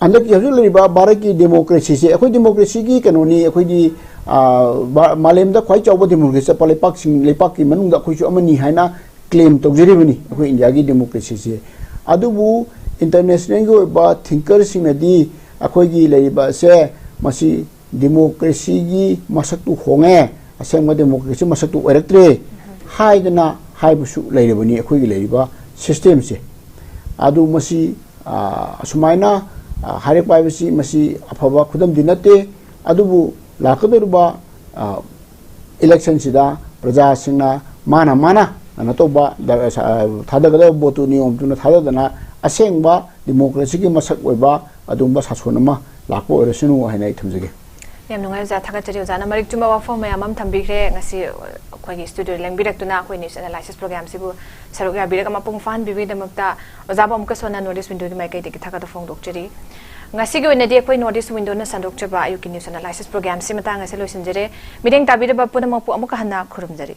ꯍꯟꯗꯛꯀꯤ ꯍꯧꯖꯤꯛ ꯂꯩꯔꯤꯕ ꯚꯥꯔꯠꯀꯤ ꯗꯦꯃꯣꯀ꯭ꯔꯦꯁꯤꯁꯦ, ꯑꯩꯈꯣꯏ ꯗꯦꯃꯣꯀ꯭ꯔꯦꯁꯤꯒꯤ ꯀꯩꯅꯣꯅꯤ, ꯑꯩꯈꯣꯏꯒꯤ, ꯑ, ꯚꯥ-, ꯃꯥꯂꯦꯝꯗ ꯈ꯭ꯋꯥꯏ ꯆꯥꯎꯕ ꯗꯦꯃꯣꯀ꯭ꯔꯦꯁꯤ ꯆꯠꯄ ꯂꯩꯄꯥꯛꯁꯤꯡ, ꯂꯩꯄꯥꯛꯀꯤ ꯃꯅꯨꯡꯗ ꯑꯩꯈꯣꯏꯁꯨ ꯑꯃꯅꯤ ꯍꯥꯏꯅ ꯀ꯭ꯂꯦꯝ ꯇꯧꯖꯔꯤꯕꯅꯤ, ꯑꯩꯈꯣꯏ ꯏꯟꯗꯤꯌꯥꯒꯤ ꯗꯦꯃꯣꯀ꯭ꯔꯦꯁꯤꯁꯦ꯫ ꯑꯗꯨꯕꯨ ꯏꯟꯇꯔꯅꯦꯁꯅꯦꯜꯒꯤ ꯑꯣꯏꯕ ꯊꯤꯡꯀꯔꯁꯤꯡꯅꯗꯤ ꯑꯩꯈꯣꯏꯒꯤ ꯂꯩꯔꯤꯕ ꯑꯁꯦ ꯃꯁꯤ ꯗꯦꯃꯣꯀ꯭ꯔꯦꯁꯤꯒꯤ ꯃꯁꯛꯇꯨ ꯍꯣꯡꯉꯦ, ꯑꯁꯦꯡꯕ ꯗꯦꯃꯣꯀ꯭ꯔꯦꯁꯤ ꯃꯁꯛꯇꯨ ꯑꯣꯏꯔꯛꯇ꯭ꯔꯦ ꯍꯥꯏꯗꯅ ꯍꯥꯏꯕꯁꯨ ꯂꯩꯔꯕꯅꯤ ꯑꯩꯈꯣꯏꯒꯤ ꯂꯩꯔꯤꯕ ꯁꯤꯁꯇꯦꯝꯁꯦ꯫ ꯑꯗꯨ ꯃꯁꯤ, ꯑ, ꯑꯁꯨꯃꯥꯏꯅ, ꯑ, ꯍꯥꯏꯔꯛꯄ ꯍꯥꯏꯕꯁꯤ ꯃꯁꯤ ꯑꯐꯕ ꯈꯨꯗꯝꯗꯤ ꯅꯠꯇꯦ꯫ ꯑꯗꯨꯕꯨ ꯂꯥꯛꯀꯗꯧꯔꯤꯕ, ꯑ, ꯏꯂꯦꯛꯁꯟꯁꯤꯗ ꯄ꯭ꯔꯖꯥꯁꯤꯡꯅ ꯃꯥꯅ ꯃꯥꯅ ꯀꯩꯅꯣ ꯇꯧꯕ, ꯗ-, ꯑ, ꯊꯥꯗꯒꯗꯕ ꯚꯣꯠꯇꯨ ꯅꯤꯌꯣꯝ ꯆꯨꯝꯅ ꯊꯥꯗꯗꯅ ꯑꯁꯦꯡꯕ ꯗꯦꯃꯣꯀ꯭ꯔꯦꯁꯤꯒꯤ ꯃꯁꯛ ꯑꯣꯏꯕ ꯑꯗꯨꯒꯨꯝꯕ ꯁꯥꯁꯣꯟ ꯑꯃ ꯂꯥꯛꯄ ꯑꯣꯏꯔꯁꯅꯨ ꯍꯥꯏꯅ ꯑꯩ ꯊꯝꯖꯒꯦ꯫ ꯌꯥꯝ ꯅꯨꯡꯉꯥꯏ ꯑꯣꯖꯥ, ꯊꯥꯒꯠꯆꯔꯤ꯫ ꯑꯣꯖꯥꯅ ꯃꯔꯤꯛ ꯆꯨꯝꯕ ꯋꯥꯐꯝ ꯃꯌꯥꯝ ꯑꯃ ꯊꯝꯕꯤꯈ꯭ꯔꯦ꯫ ꯉꯁꯤ ꯑꯩꯈꯣꯏꯒꯤ ꯁ꯭ꯇꯨꯗꯤꯑꯣꯗ ꯂꯦꯡꯕꯤꯔꯛꯇꯨꯅ ꯑꯩꯈꯣꯏ ꯅ꯭ꯌꯨꯁ ꯑꯦꯅꯥꯂꯥꯏꯁꯤꯁ ꯄ꯭ꯔꯣꯒ꯭ꯔꯥꯝꯁꯤꯕꯨ ꯁꯔꯨꯛ ꯌꯥꯕꯤꯔꯒ ꯃꯄꯨꯡ ꯐꯥꯍꯟꯕꯤꯕꯒꯤꯗꯃꯛꯇ ꯑꯣꯖꯥꯕꯨ ꯑꯃꯨꯛꯀꯁꯨ ꯍꯟꯅ ꯅꯣꯔꯠ ꯏꯁ ꯋꯤꯟꯗꯣꯒꯤ ꯃꯥꯏꯀꯩꯗꯒꯤ ꯊꯥꯒꯠꯄ ꯐꯣꯡꯗꯣꯛꯆꯔꯤ꯫ ꯉꯁꯤꯒꯤ ꯑꯣꯏꯅꯗꯤ ꯑꯩꯈꯣꯏ ꯅꯣꯔꯠ ꯏꯁ ꯋꯤꯟꯗꯣꯅ ꯁꯟꯗꯣꯛꯆꯕ ꯑꯌꯨꯛꯀꯤ ꯅ꯭ꯌꯨꯁ ꯑꯦꯅꯥꯂꯥꯏꯁꯤꯁ ꯄ꯭ꯔꯣꯒ꯭ꯔꯥꯝꯁꯤ ꯃꯇꯥꯡ ꯑꯁꯤꯗ ꯂꯣꯏꯁꯤꯟꯖꯔꯦ꯫ ꯃꯤꯠꯌꯦꯡ ꯇꯥꯕꯤꯔꯕ ꯄꯨꯝꯅꯃꯛꯄꯨ ꯑꯃꯨꯛꯀ ꯍꯟꯅ ꯈꯨꯔꯨꯝꯖꯔꯤ꯫